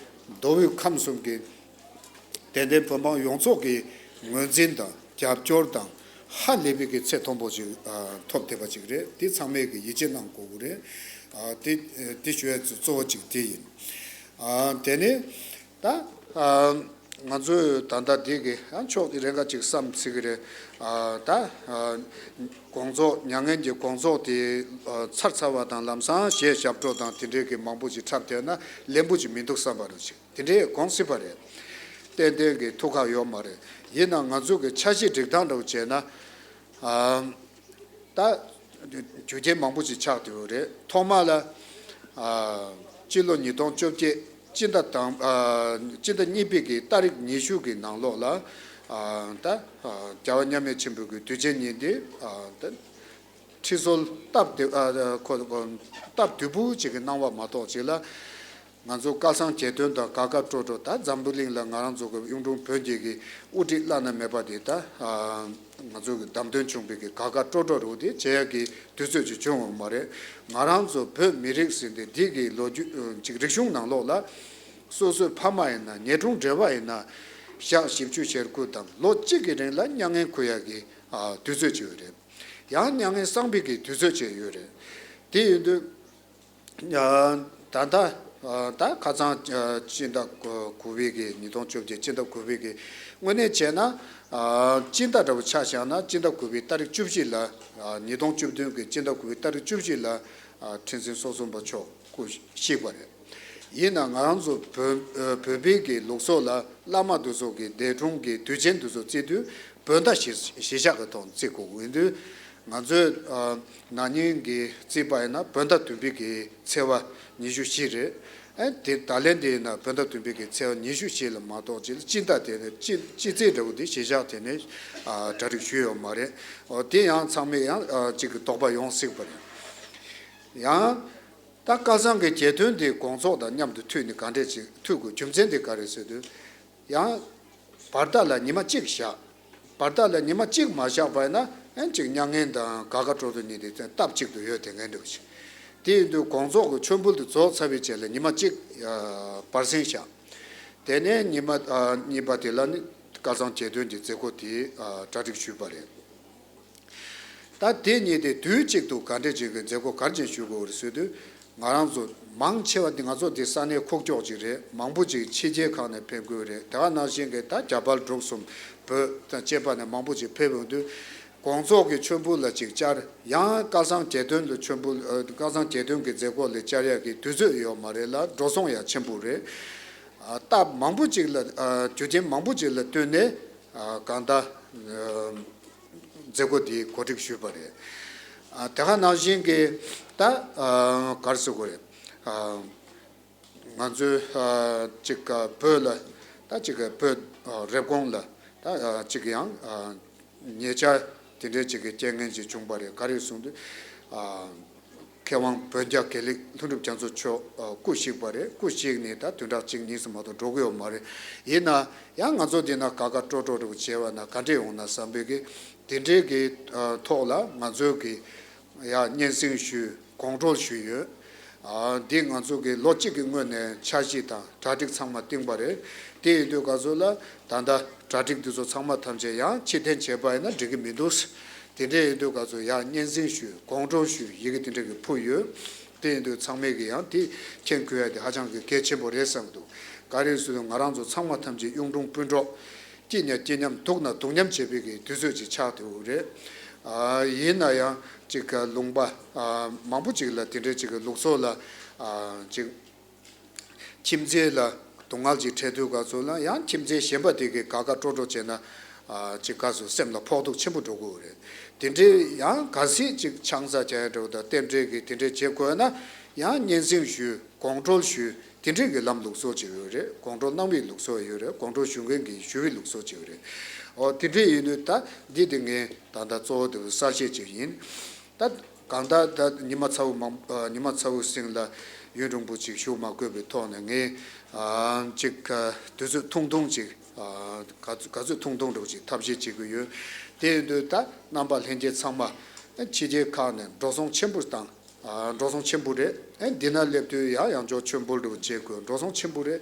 མདོ་དབུས་ཁམས་གསུམ་གྱི་དད་ལྡན་བོད་འབངས་ཡོངས་རྫོགས་ཀྱི་ངོས་འཛིན་དང་རྒྱབ་སྐྱོར་དང་ཧ་ལས་པའི་གི་ཚད་མཐོན་པོ་ཞིག་ཨ་ཐོབ་བསྡད་པ་ཅིག་རེད། དེ་ཚང་མས་གི་ཡིད་ཆེས་གནང་དགོས་ཀྱི་རེད། ཨ་དེ་དེ་ཞུ་ཡ་གཙོ་བོ་ཅིག་དེ་ཡིན། ཨ་དེ་ནས་ད་ཨ་ང་ཚོས་ད་ལྟ་འདི་གི་ཨ་ཕྱོགས་རེ་འགའ་ཅིག་བསམ་སྲིད་གི་རེད། ཨ་ད་ཨ་དགོངས་རྫོགས་མྱ་ངན་གྱི་དགོངས་རྫོགས་དེ་ཨ་ཚར་ཚར་བ་དང་ལམ་སང་གཞས་ཞབས་བྲོ་དང་དེ་འདྲའི་གི་མང་པོ་ཅིག་འཁྲབ་བསྡད་ན་ལེན་པོ་ཅིག་མི་འདུག་བསམ་པ་རེད་ཅིག་དེ་འདྲའི་དགོངས་སྲིད་པ་རེད། ཏན་ཏན་གྱི་ཐུགས་ཁག་ཡོད་མ་རེད། ཡིན་ནའང་ང་ཚོ་གི་འཆར་གཞི་སྒྲིག་སྟངས་འདྲ་བོ་བྱས་ན། ཨ་ད་རྒྱུ་རྐྱེན་མང་པོ་ཞིག་ཆགས་བསྡད་ཡོད་རེད། ཐོག་མ་ལ་ཨ་སྤྱི་ལོ་ཉིས་སྟོང་བཅོ་བརྒྱད་སྤྱི་ཟླ་དང་ཨ་སྤྱི་ཟླ་གཉིས་པའི་གི་ཏ་རིག་ཉི་ཤུ་གི་ནང་ལོགས་ལ་ཨ་ད་ཨ་རྒྱལ་བ་མཉམ་མེད་ཆེན་པོའི་གི་དུས་ཆེན་ཉིན་དེ་ཨ་ད་ཁྲི་སྲོལ་སྟབས་བདེ་ཨ་ཁོ་ཁོ་སྟབས་བདེ་པོ་ཅིག་གི་གནང་བ་མ་གཏོགས་ཅིག་ལ། ང་ཚོ་བསྐལ་བཟང་རྒྱལ་དོན་དང་དགའ་དགའ་སྤྲོ་སྤྲོ་ད་འཛམ་བུ་གླིང་ལ་ང་རང་ཚོ་གི་གཡུང་དྲུང་བོན་རྒྱལ་གྱི་དབུ་ཁྲིད་བླ་ན་མེད་པ་དེ་ད་ང་ཚོ་གི་བདམས་ཐོན་བྱུང་བའི་གི་དགའ་དགའ་སྤྲོ་སྤྲོ་རུ་དེ་བྱེད་ཡག་གི་དུས་ཚོད་ཅིག་བྱུང་ཡོད་མ་རེད། ང་རང་ཚོ་བོད་མི་རིགས་ཟེར་དེ་འདི་གི་ལོ་རྒྱུས་ཅིག་རིག་གཞུང་ནང་ལོགས་ལ་སོ་སོའི་ཕ་མ་ཡིན་ན་ཉེ་དྲུང་འབྲེལ་བ་ཡིན་ན་ཞག་བཞི་བཅུ་ཞེ་དགུ་དང་ལོ་གཅིག་གི་རིང་ལ་མྱ་ངན་གུས་ཡག་གི་དུས་ཚོད་ཅིག་ཡོད་རེད། ཡང་མྱ་ངན་སངས་པའི་གི་དུས་ཚོད་ཅིག་ཡོད་རེད། དེ་ཡིན་དུས། ད་ལྟ་ད་ཁ་སང་སྤྱི་ཟླ་དགུ་པའི་གི་ཉིས་སྟོང་བཅོ་བརྒྱད་སྤྱི་ཟླ་དགུ་པའི་གི་དངོས་གནས་བྱས་ན་སྤྱི་ཟླ་འདྲ་བོ་ཆ་བཞག་ན་སྤྱི་ཟླ་དགུ་པའི་ཏ་རིག་བཅུ་བཞི་ལ་ཉིས་སྟོང་བཅུ་བདུན་གི་སྤྱི་ཟླ་དགུ་པའི་ཏ་རིག་བཅུ་བཞི་ལ་ཁྲི་འཛིན་སོ་གསུམ་པ་མཆོག་སྐུ་གཤེགས་པ་རེད། ཡིན་ནའང་ང་རང་ཚོ་བོད་བོད་པའི་གི་ལུགས་སྲོལ་ལ་བླ་མ་དེ་ཚོ་གི་འདས་གྲོངས་གི་དུས་ཆེན་དེ་ཚོ་བརྩི་དུས་བོད་ཟླ་གཞིར་བཞག་གི་ཐོག་བརྩི་དགོས་ཀྱི་ཡིན་དུས། ང་ཚོས་ཨ་ན་ནིང་གི་བརྩིས་པ་ཡིན་ན་བོད་ཟླ་བདུན་པའི་གི་ཚེས་པ་ཉི་ཤུ་བཞི་རེད། ཨ་དེ་ད་ལན་དེ་ཡིན་ན་བོད་ཟླ་བདུན་པའི་གི་ཚེས་པ་ཉི་ཤུ་བཞི་ལ་མ་གཏོགས་ཅིག་སྤྱི་ཟླ་དེ་ནས་སྤྱི་སྤྱི་ཚེས་འདྲ་བོ་དེ་གཞིར་བཞག་དེ་ནས་ཨ་གྲ་སྒྲིག་ཞུས་ཡོད་མ་རེད། འོ་དེ་ཡང་ཚང་མས་ཡང་ཨ་ཅིག་གི་དོགས་པ་ཡོང་སྲིད་པ་རེད། ཡང་ད་བསྐལ་བཟང་གི་རྒྱལ་དོན་དེ་དགོངས་རྫོགས་དང་མཉམ་དུ་མཐུད་ནས་ག་འདྲས་ཅིག་མཐུད་དགོས་རྒྱུ་མཚན་དེ་ག་རེད་ཟེར་དུས། ཡང་བར་ཟླ་ལ་ཉི་མ་གཅིག་བཞག་བར་ཟླ་ལ་ཉི་མ་གཅིག་མ་བཞག་པ་ཡིན་ན་ཨན་ཅིག་མྱ་ངན་དང་དགའ་དགའ་སྤྲོ་སྤྲོ་གཉིས་དེ་སྟབས་གཅིག་ཏུ་ཡོད་དེ་ངན་འདྲ་བོ་ཞིག་དེ་ཡིན་དུས་དགོངས་རྫོགས་ཀྱི་མཆོད་འབུལ་དུ་རྫོགས་ཚར་བའི་རྗེས་ལ་ཉི་མ་གཅིག་ཨ་བར་གསེང་བཞག་དེ་ནས་ཉི་མ་ཨ་གཉིས་པ་དེ་ལ་ནི་བསྐལ་བཟང་རྒྱལ་དོན་གྱི་མཛད་སྒོ་དེ་ཨ་གྲ་སྒྲིག་ཞུས་པ་རེད། ད་དེ་གཉིས་དེ་དུས་གཅིག་ཏུ་ག་འདྲས་ཅིག་གི་མཛད་སྒོ་ག་རེ་ཅིག་ཞུ་དགོས་རེད་ཟེར་དུས། ང་རང་ཚོ་མང་ཆེ་བ་འདི་ང་ཚོ་འདི་ས་གནས་ཁུག་ཀྱོག་ཅིག་རེད། མང་པོ་ཅིག་ཕྱི་རྒྱལ་ཁག་ནས་ཕེབས་དགོས་རེད། དེ་ག་ནང་བཞིན་གྱི་ད་རྒྱ་བལ་འབྲུག་གསུམ་བོད་དང་བཅས་པ་ནས་མང་པོ་ཅིག་ཕེབས་ཡོང་དུས། དགོངས་རྫོགས་ཀྱི་མཆོད་འབུལ་ལ་ཅིག་བཅར། ཡང་བསྐལ་བཟང་རྒྱལ་དོན་ལ་མཆོད་འབུལ་ཨ་བསྐལ་བཟང་རྒྱལ་དོན་གྱི་མཛད་སྒོ་ལ་བཅར་ཡག་གི་དུས་ཚོད་ཡོད་མ་རེད་ལ་འགྲོ་སོང་ཡང་ཆེན་པོ་རེད། ཨ་སྟབས་མང་པོ་ཅིག་ལ་ཨ་རྒྱུ་རྐྱེན་མང་པོ་ཅིག་ལ་བསྟུན་ནས་ཨ་གང་ལྟར་ཨ། མཛད་སྒོ་དེའི་གོ་སྒྲིག་ཞུས་པ་རེད། ཨ་དེ་ག་ནང་བཞིན་གྱི་ད་ཨ་ག་རེ་ཟེར་དགོས་རེད། ཨ་ ང་ཚོའི་ཨ་ཅིག་ག་བོད་ལ་ད་ཅིག་ག་བོད་ཨ་རེབ་གོང་ལ་ད་ཨ་ཅིག་ཡང་ཨ་ཉེ་ཆར་དེ་འདྲའི་ཅིག་གི་རྐྱེན་ངན་ཅིག་བྱུང་པ་རེད། ག་རེ་གསུངས་དུས་ཨ་མཁས་དབང་བོན་རྒྱ་དགེ་ལེགས་ལྷུན་གྲུབ་རྒྱ་མཚོ་མཆོག་ཨ་སྐུ་གཤེགས་པ་རེད། སྐུ་གཤེགས་ནས་ད་བདུན་ཕྲག་གཅིག་གཉིས་སུ་མ་གཏོགས་འགྲོ་གི་ཡོད་མ་རེད། ཡིན་ན་ཡང་ང་ཚོ་འདི་ན་དགའ་དགའ་སྤྲོ་སྤྲོ་འདྲ་བོ་བྱས་པ་ན་ག་འདྲས་ཡོང་ན་བསམ་པའི་གི་དེ་འདྲའི་གི་ཨ་ཐོག་ལ་ང་ཚོའི་གི་ཡ་སྙན་སེང་ཞུས། དགོངས་སྐོར་ཞུས་ཡོད། ཨ་འདི་ང་ཚོ་གི་ལོ་གཅིག་གི་སྔོན་ནས་འཆར་གཞི་དང་གྲ་སྒྲིག་ཚང་མ་བཏིང་པ་རེད། དེ་ཡིན་དུས་ག་ཚོད་ལ་ད་ལྟ་གྲ་སྒྲིག་འདི་ཚོ་ཚང་མ་ཐམས་ཅད་ཡང་ཕྱིར་འཐེན་བྱས་པ་ཡིན་ན་འགྲིག་གི་མི་འདུག། དེ་འདྲས་ཡིན་དུས་ག་ཚོད་ཡང་སྙན་སེང་ཞུས། དགོངས་སྐོར་ཞུས། ཡི་གེ་དེ་འདྲས་ཀྱི་ཕུལ་ཡོད། དེ་ཡིན་དུས་ཚང་མས་ཀྱི་ཡང་དེ་མཁྱེན་དགོས་ཡ་དེ་ཧ་ཅང་གི་གལ་ཆེན་པོ་རེད་བསམ་འདུག། ག་རེ་ཟེར་དུས་ང་རང་ཚོ་ཚང་མ་ཐམས་ཅད་གཡུང་དྲུང་སྤུན་གྲོགས། སྐྱིད་ན་སྐྱིད་མཉམ་སྡུག་ན་སྡུག་མཉམ་བྱེད་པའི་གི་དུས་ཚོད་ཅིག་ཆགས་བསྡད་ཡོད་རེད། ཨ་ཡིན་ན་ཡང་ཅིག་ག་ལུང་པ་ཨ་མང་པོ་ཅིག་ལ་དེ་འདྲའི་ཅིག་གི་ལུགས་སྲོལ་ལ་ཨ་ཅིག་ཁྱིམ་མཚེས་ལ་སྡུག་བསྔལ་ཅིག་འཕྲད་དུས་ག་ཚོད་ལ་ཡང་ཁྱིམ་མཚེས་གཞན་པ་དེ་གི་དགའ་དགའ་སྤྲོ་སྤྲོ་བྱས་ན་ཨ་ཅིག་ག་ཚོད་སེམས་ལ་ཕོག་ཐུག་ཆེན་པོ་འགྲོ་གི་ཡོད་རེད། དེ་འདྲའི་ཡང་གལ་སྲིད་ཅིག་ཆང་ས་རྒྱག་ཡ་འདྲ་བོ་དང་རྟེན་འབྲེལ་གི་དེ་འདྲའི་བྱེད་དགོས་ན་ཡང་སྙན་སེང་ཞུས། དགོངས་སྐོར་ཞུས། དེ་འདྲའི་གི་ལམ་ལུགས་སྲོལ་ཅིག་ཡོད་རེད། དགོངས་སྐོར་གནང་བའི་ལུགས་སྲོལ་ཡོད་རེད། དགོངས་སྐོར་ཞུ་མཁན་གྱིས་ཞུ་བའི་ལུགས་སྲོལ་ཅིག་ཡོད་རེད། འོ་དེ་འདྲ་ཡིན་དུས་ད་འདི་དེ་ངས་ད་ལྟ་གཙོ་བོ་དེ་གསལ་བཤད་ཅིག་ཡིན། ད་གང་ལྟར་ད་ཉི་མ་ཚ་བོ་མང་ཨ་ཉི་མ་ཚ་བོ་སེང་ལ་ཡུན་རིང་པོ་ཅིག་བཞུགས་མ་དགོས་པའི་ཐོག་ནས་ངས་ཨ་ཅིག་ཨ་དུས་ཚོད་ཐུང་ཐུང་ཅིག་ཨ་ག་ཚོད་ག་ཚོད་ཐུང་ཐུང་འདྲ་བོ་ཅིག་ཐབས་ཤེས་བྱེད་ཀྱི་ཡོད། དེ་ཡིན་དུས་ད་རྣམ་པ་ལྷན་རྒྱས་ཚང་མ་ཕྱི་རྒྱལ་ཁག་ནས་འགྲོ་སོང་ཆེན་པོ་བཏང་། ཨ་འགྲོ་སོང་ཆེན་པོ་རེད། ཨེ་འདི་ན་སླེབས་དུས་ཡང་ཡང་བསྐྱར་མཆོད་འབུལ་འདྲ་བོ་བྱེད་དགོས། འགྲོ་སོང་ཆེན་པོ་རེད།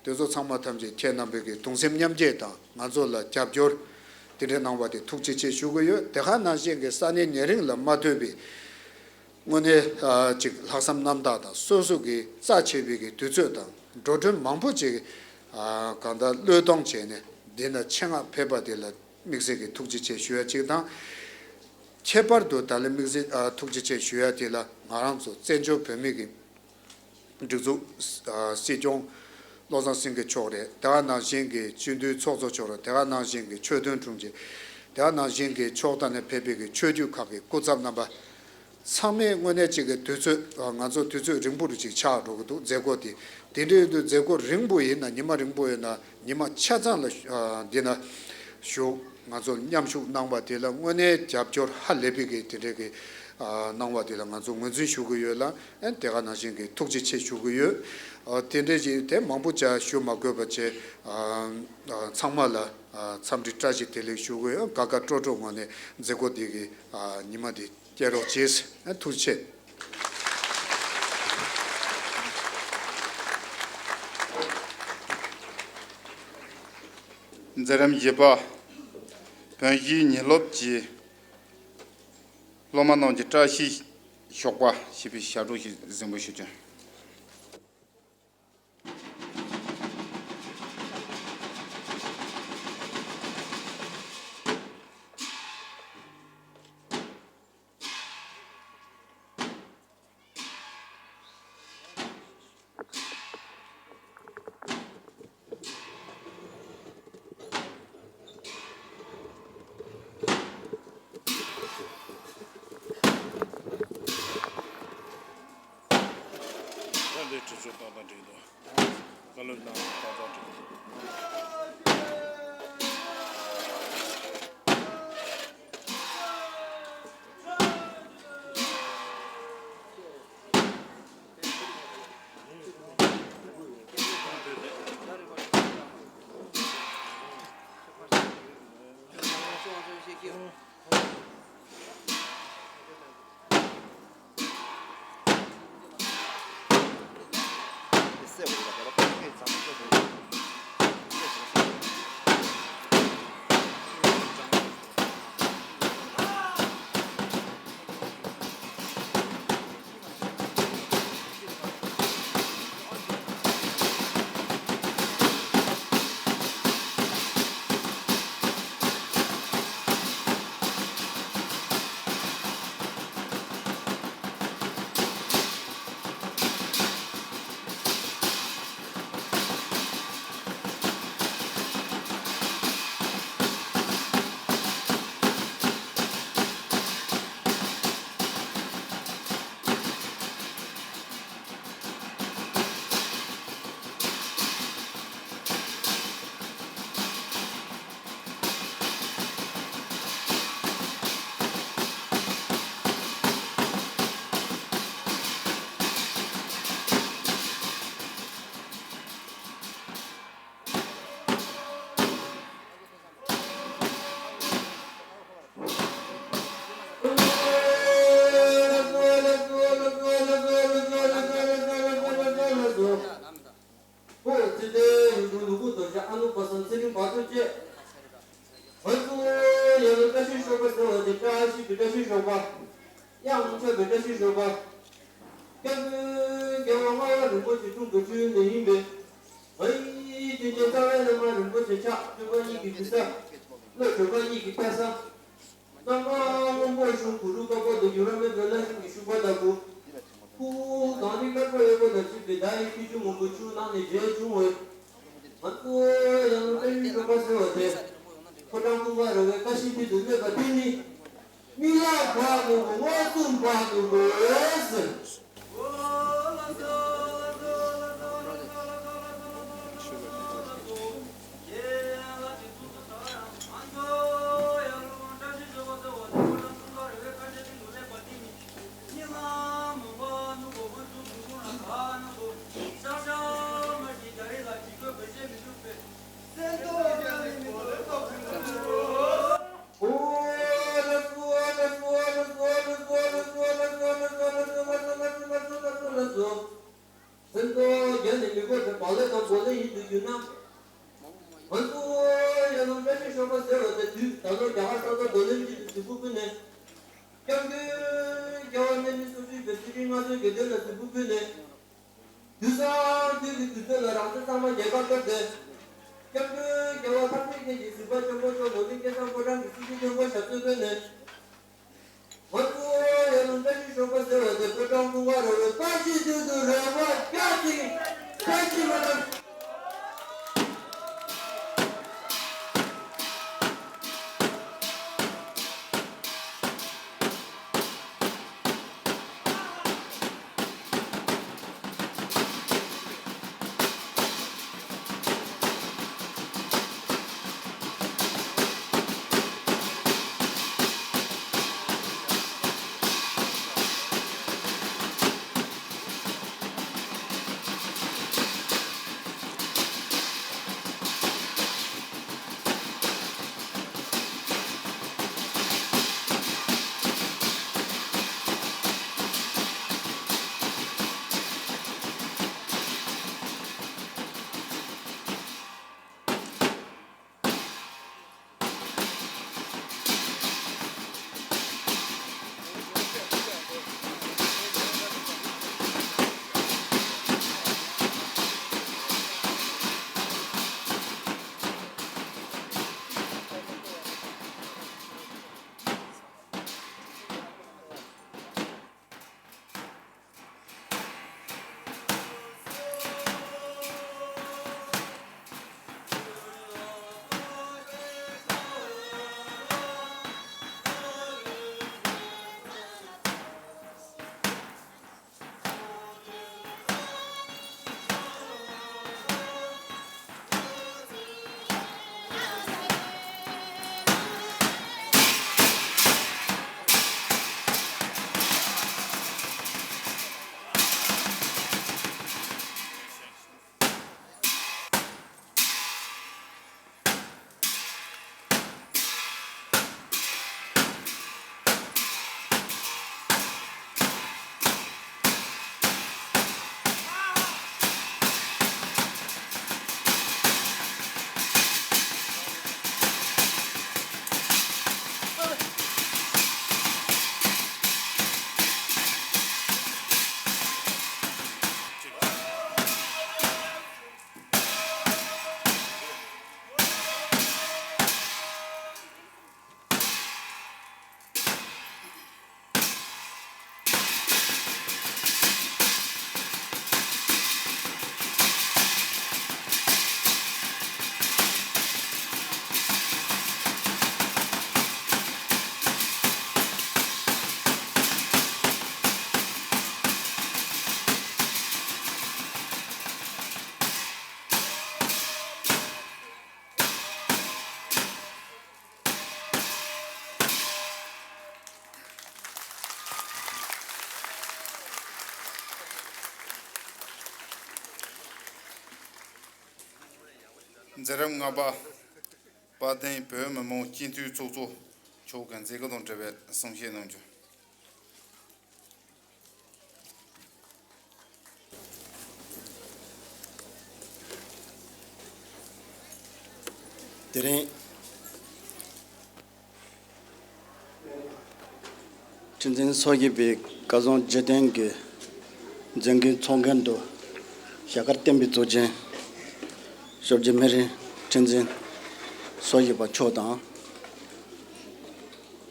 དེ་ཚོ་ཚང་མ་ཐམས་ཅད་ཁྱེད་རྣམ་པའི་གི་གདུང་སེམས་མཉམ་སྐྱེད་དང་ང་ཚོ་ལ་རྒྱབ་སྐྱོར་དེ་འདྲ་གནང་བ་དེ་ཐུགས་རྗེ་ཆེ་ཞུ་གི་ཡོད། དེ་ག་ནང་བཞིན་གྱི་ས་གནས་ཉེ་རིང་ལ་མ་ལྟོས་པའི་དངོས་གནས་ཨ་ཅིག་ལྷག་བསམ་རྣམ་དག་དང་སོ་སོ་གི་རྩ་ཆེ་བའི་གི་དུས་ཚོད་དང་འགྲོ་གྲོན་མང་པོ་ཅིག་ཨ་གང་ལྟར་བློས་གཏོང་བྱས་ནས་འདི་ན་ཆེད་མངགས་ཕེབས་པ་དེ་ལ་དམིགས་བསལ་གྱི་ཐུགས་རྗེ་ཆེ་ཞུ་ཡ་གཅིག་དང་། ཁྱད་པར་དུ་ད་ལན་དམིགས་བསལ་ཨ་ཐུགས་རྗེ་ཆེ་ཞུ་ཡ་དེ་ལ་ང་རང་ཚོ་བཙན་བྱོལ་བོད་མི་གི་སྒྲིག་འཛུགས་ཨ་སྲིད་སྐྱོང་བློ་བཟང་སེང་གེ་མཆོག་རེད། དེ་ག་ནང་བཞིན་གྱི་སྤྱི་འཐུས་ཚོགས་གཙོ་མཆོག་རེད། དེ་ག་ནང་བཞིན་གྱི་ཆོས་དོན་དྲུང་ཆེ། དེ་ག་ནང་བཞིན་གྱི་ཕྱོགས་མཐའ་ནས་ཕེབས་པའི་གི་ཆོས་བརྒྱུད་ཁག་གི་སྐུ་ཚབ་རྣམ་པ། ཚང་མས་དངོས་གནས་གཅིག་གི་དུས་ཚོད་ང་ཚོ་དུས་ཚོད་རིང་པོ་རུ་ཅིག་ཆགས་འགྲོ་གི་འདུག་མཛད་སྒོ་དེ། དེ་འདྲ་ཡོད་དུས་མཛད་སྒོ་རིང་པོ་ཡིན་ན་ཉི་མ་རིང་པོ་ཡོད་ན་ཉི་མ་ཆ་ཚང་ལ་ཨ་འདི་ན་བཞུགས་ང་ཚོ་མཉམ་ཞུགས་གནང་བ་དེ་ལ་དངོས་གནས་རྒྱབ་སྐྱོར་ཧ་ལས་པའི་གི་དེ་འདྲའི་གི་ཨ་གནང་བ་དེ་ལ་ང་ཚོ་ངོས་འཛིན་ཞུ་གི་ཡོད་ལ། ཨ་དེ་ག་ནང་བཞིན་གྱི་ཐུགས་རྗེ་ཆེ་ཞུ་གི་ཡོད། ཨ་དེ་འདྲ་ཞིག་དེ་མང་པོ་ཅིག་ཞུ་མ་དགོས་པ་བྱས། ཨ་ཨ་ཚང་མ་ལ་ཨ་འཚམས་འདྲི་བཀྲ་ཤིས་བདེ་ལེགས་ཞུ་གི་ཡོད། དགའ་དགའ་སྤྲོ་སྤྲོ་ངང་ནས་མཛད་སྒོ་འདི་གི་ཨ་ཉི་མ་འདི་སྐྱེལ་རོགས་བྱེད། ཨ་ཐུགས་རྗེ་ཆེ། མཛད་རིམ་བཞི་པ། བོན་གཞས་ཉིན་སློབ་ཀྱི་སློབ་མ་རྣམས་ཀྱི་བཀྲ་ཤིས་ཞོགས་པ་ཞེས་པའི་ཞབས་བྲོ་ཞིག་གཟིགས་འབུལ་ཞུ་རྒྱུ། ད་འདི་ཁྲི་ཚོ་ཏག་ཏག་འགྲིག་འདུག། བཀའ་སློབ་གནང་ཏག་ཏག་འགྲིག་འདུག། བཀྲ་ཤིས་ཤོག་པ། དབྱངས་མཆོད་པའི་བཀྲ་ཤིས་ཤོག་པ། སྐྱབས་མགོན་རྒྱལ་བ་ལྔ་པ་རིན་པོ་ཆེ་འཁྲུངས་སྐར་བཅུ་ནས་ཡིན་པས། ང་ཡི་སྤྱི་ཁྱབ་རྩ་བའི་བླ་མ་རིན་པོ་ཆེ་ཕྱག་སྤྲུལ་པ་གཉིས་ཀྱི་གཟིགས་ས། བློ་གྲོས་པ་གཉིས་ཀྱི་ཕེབས་ས། གཙང་པ་སྔོན་པོ་གཞུང་གུ་རུ་བཀའ་པོད་དུ་འགྱུར་བ་མེད་པའི་བླ་ཆེན་གྱི་བཞུགས་པ་ལྟ་བུ། ཁུག་གངས་རི་དཀར་པོ་གཡས་སྐོར་དང་བཅས་པའི་ཟླ་ཡི་ཁྱུ་ཆུང་མང་པོ་ཆུ་ནང་ནས་རྗེས་བྱུང་བས། ང་ཚོ་ཡང་བཀྲ་ཤིས་ཤོག་པ་ཟེར་བ་དེ། ཕོ་བྲང་ཀུན་དགའ་ར་བའི་ཀ་ཤི་ཕུད་དུ་སླེབས་པ་དེ་ནི། མིག་ལ་བག་ནུ་མོ་མངོན་སུམ་བག་ནུ་མོ་ཟེར། སེམས་ཚོར་བརྒྱབ་ནས་མི་དགོས་པའི་བག་ལེབ་དང་བག་ལེབ་ཡིན་དུ་གྱུར་ན། ང་ཚོ་ཡང་ན་བཀྲ་ཤིས་ཤོག་པ་ཟེར་བ་དེ་དུས་ད་ལོ་རྒྱ་གར་ས་ཐོག་རྡོ་ལེབ་གཅིག་ཏུ་གཟིགས་སྐུ་ཕུལ་ནས། སྐྱབས་མགོན་རྒྱལ་བ་སྣེ་ལེན་སོ་བཞི་པའི་སྲིད་སྤྱི་ལྔ་ཚོའི་དགེ་འདུན་ལ་གཟིགས་སྐུ་ཕུལ་ནས། དུས་སང་དུས་ཀྱི་དུས་ཚོད་ལ་རང་ཚོ་ཚང་མ་མཇལ་ཁ་སྐབས་དེ། སྐྱབས་མགོན་རྒྱལ་བ་ཐམས་ཅད་མཁྱེན་ཅིང་གཟིགས་པ་ཆེན་པོ་མཆོག་ནོར་གླིང་སྐལ་བཟང་ཕོ་བྲང་གི་སྲིད་སྤྱི་མགོན་པོ་ཞབས་སོར་བཀོད་ནས། ང་ཚོ་ཡང་ན་བཀྲ་ཤིས་ཤོག་པ་ཟེར་བ་དེ་ཕོ་བྲང་ཀུན་དགའ་ར་བའི་ཀ་ཤི་ཕུད་དུ་རེ་བ་རྒྱ་ཆེ་བཀྲ་ཤིས་མ་ལགས། མཛད་རིམ་ལྔ་པ། དཔལ་ལྡན་བོད་མི་མང་སྤྱི་འཐུས་ཚོགས་གཙོ་མཆོག་གིས་མཛད་སྒོ་དང་འབྲེལ་བའི་གསུང་བཤད་གནང་རྒྱུ། དེ་རིང་། ཁྲི་འཛིན་སོ་བཞི་པའི་སྐལ་བཟང་རྗེས་དྲན་གྱི་མཛད་སྒོའི་ཚོགས་མགོན་དུ་ཞྭ་དཀར་བསྟན་པའི་གཙུག་རྒྱན་ཞབས་ཀྱི་སྨན་རི་ཁྲི་འཛིན་སོ་བཞི་པ་མཆོག་དང་།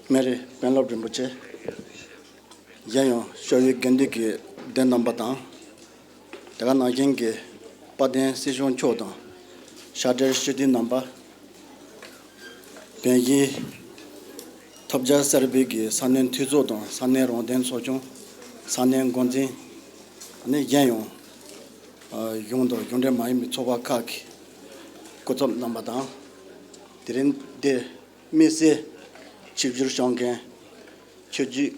སྨན་རི་དཔོན་སློབ་རིན་པོ་ཆེ། གཞན་ཡང་ཤོག་ཡུལ་དགེ་འདུན་གྱི་སྡེ་རྣམ་པ་དང་། དེ་ག་ནང་བཞིན་གྱི་དཔལ་ལྡན་སྲིད་སྐྱོང་མཆོག་དང་། ཤར་སྒྲེང་སྤྱི་འཐུས་རྣམ་པ། བོད་ཀྱི་ཐོབ་རྒྱལ་གསར་པའི་གི་ས་གནས་འཐུས་ཚོགས་དང་ས་གནས་རང་བདེན་ཚོགས་ཆུང་། ས་གནས་འགོ་འཛིན། ཨ་ནི་གཞན་ཡང་གཞུང་དང་གཞུང་འབྲེལ་མ་ཡིན་པའི་ཚོགས་པ་ཁག་གི་སྐུ་ཚབ་རྣམ་པ་དང་། དེ་རིང་འདིར་དམིགས་བསལ་ཆིབས་བསྒྱུར་ཞུ་མཁན་ཆོས་བརྒྱུད་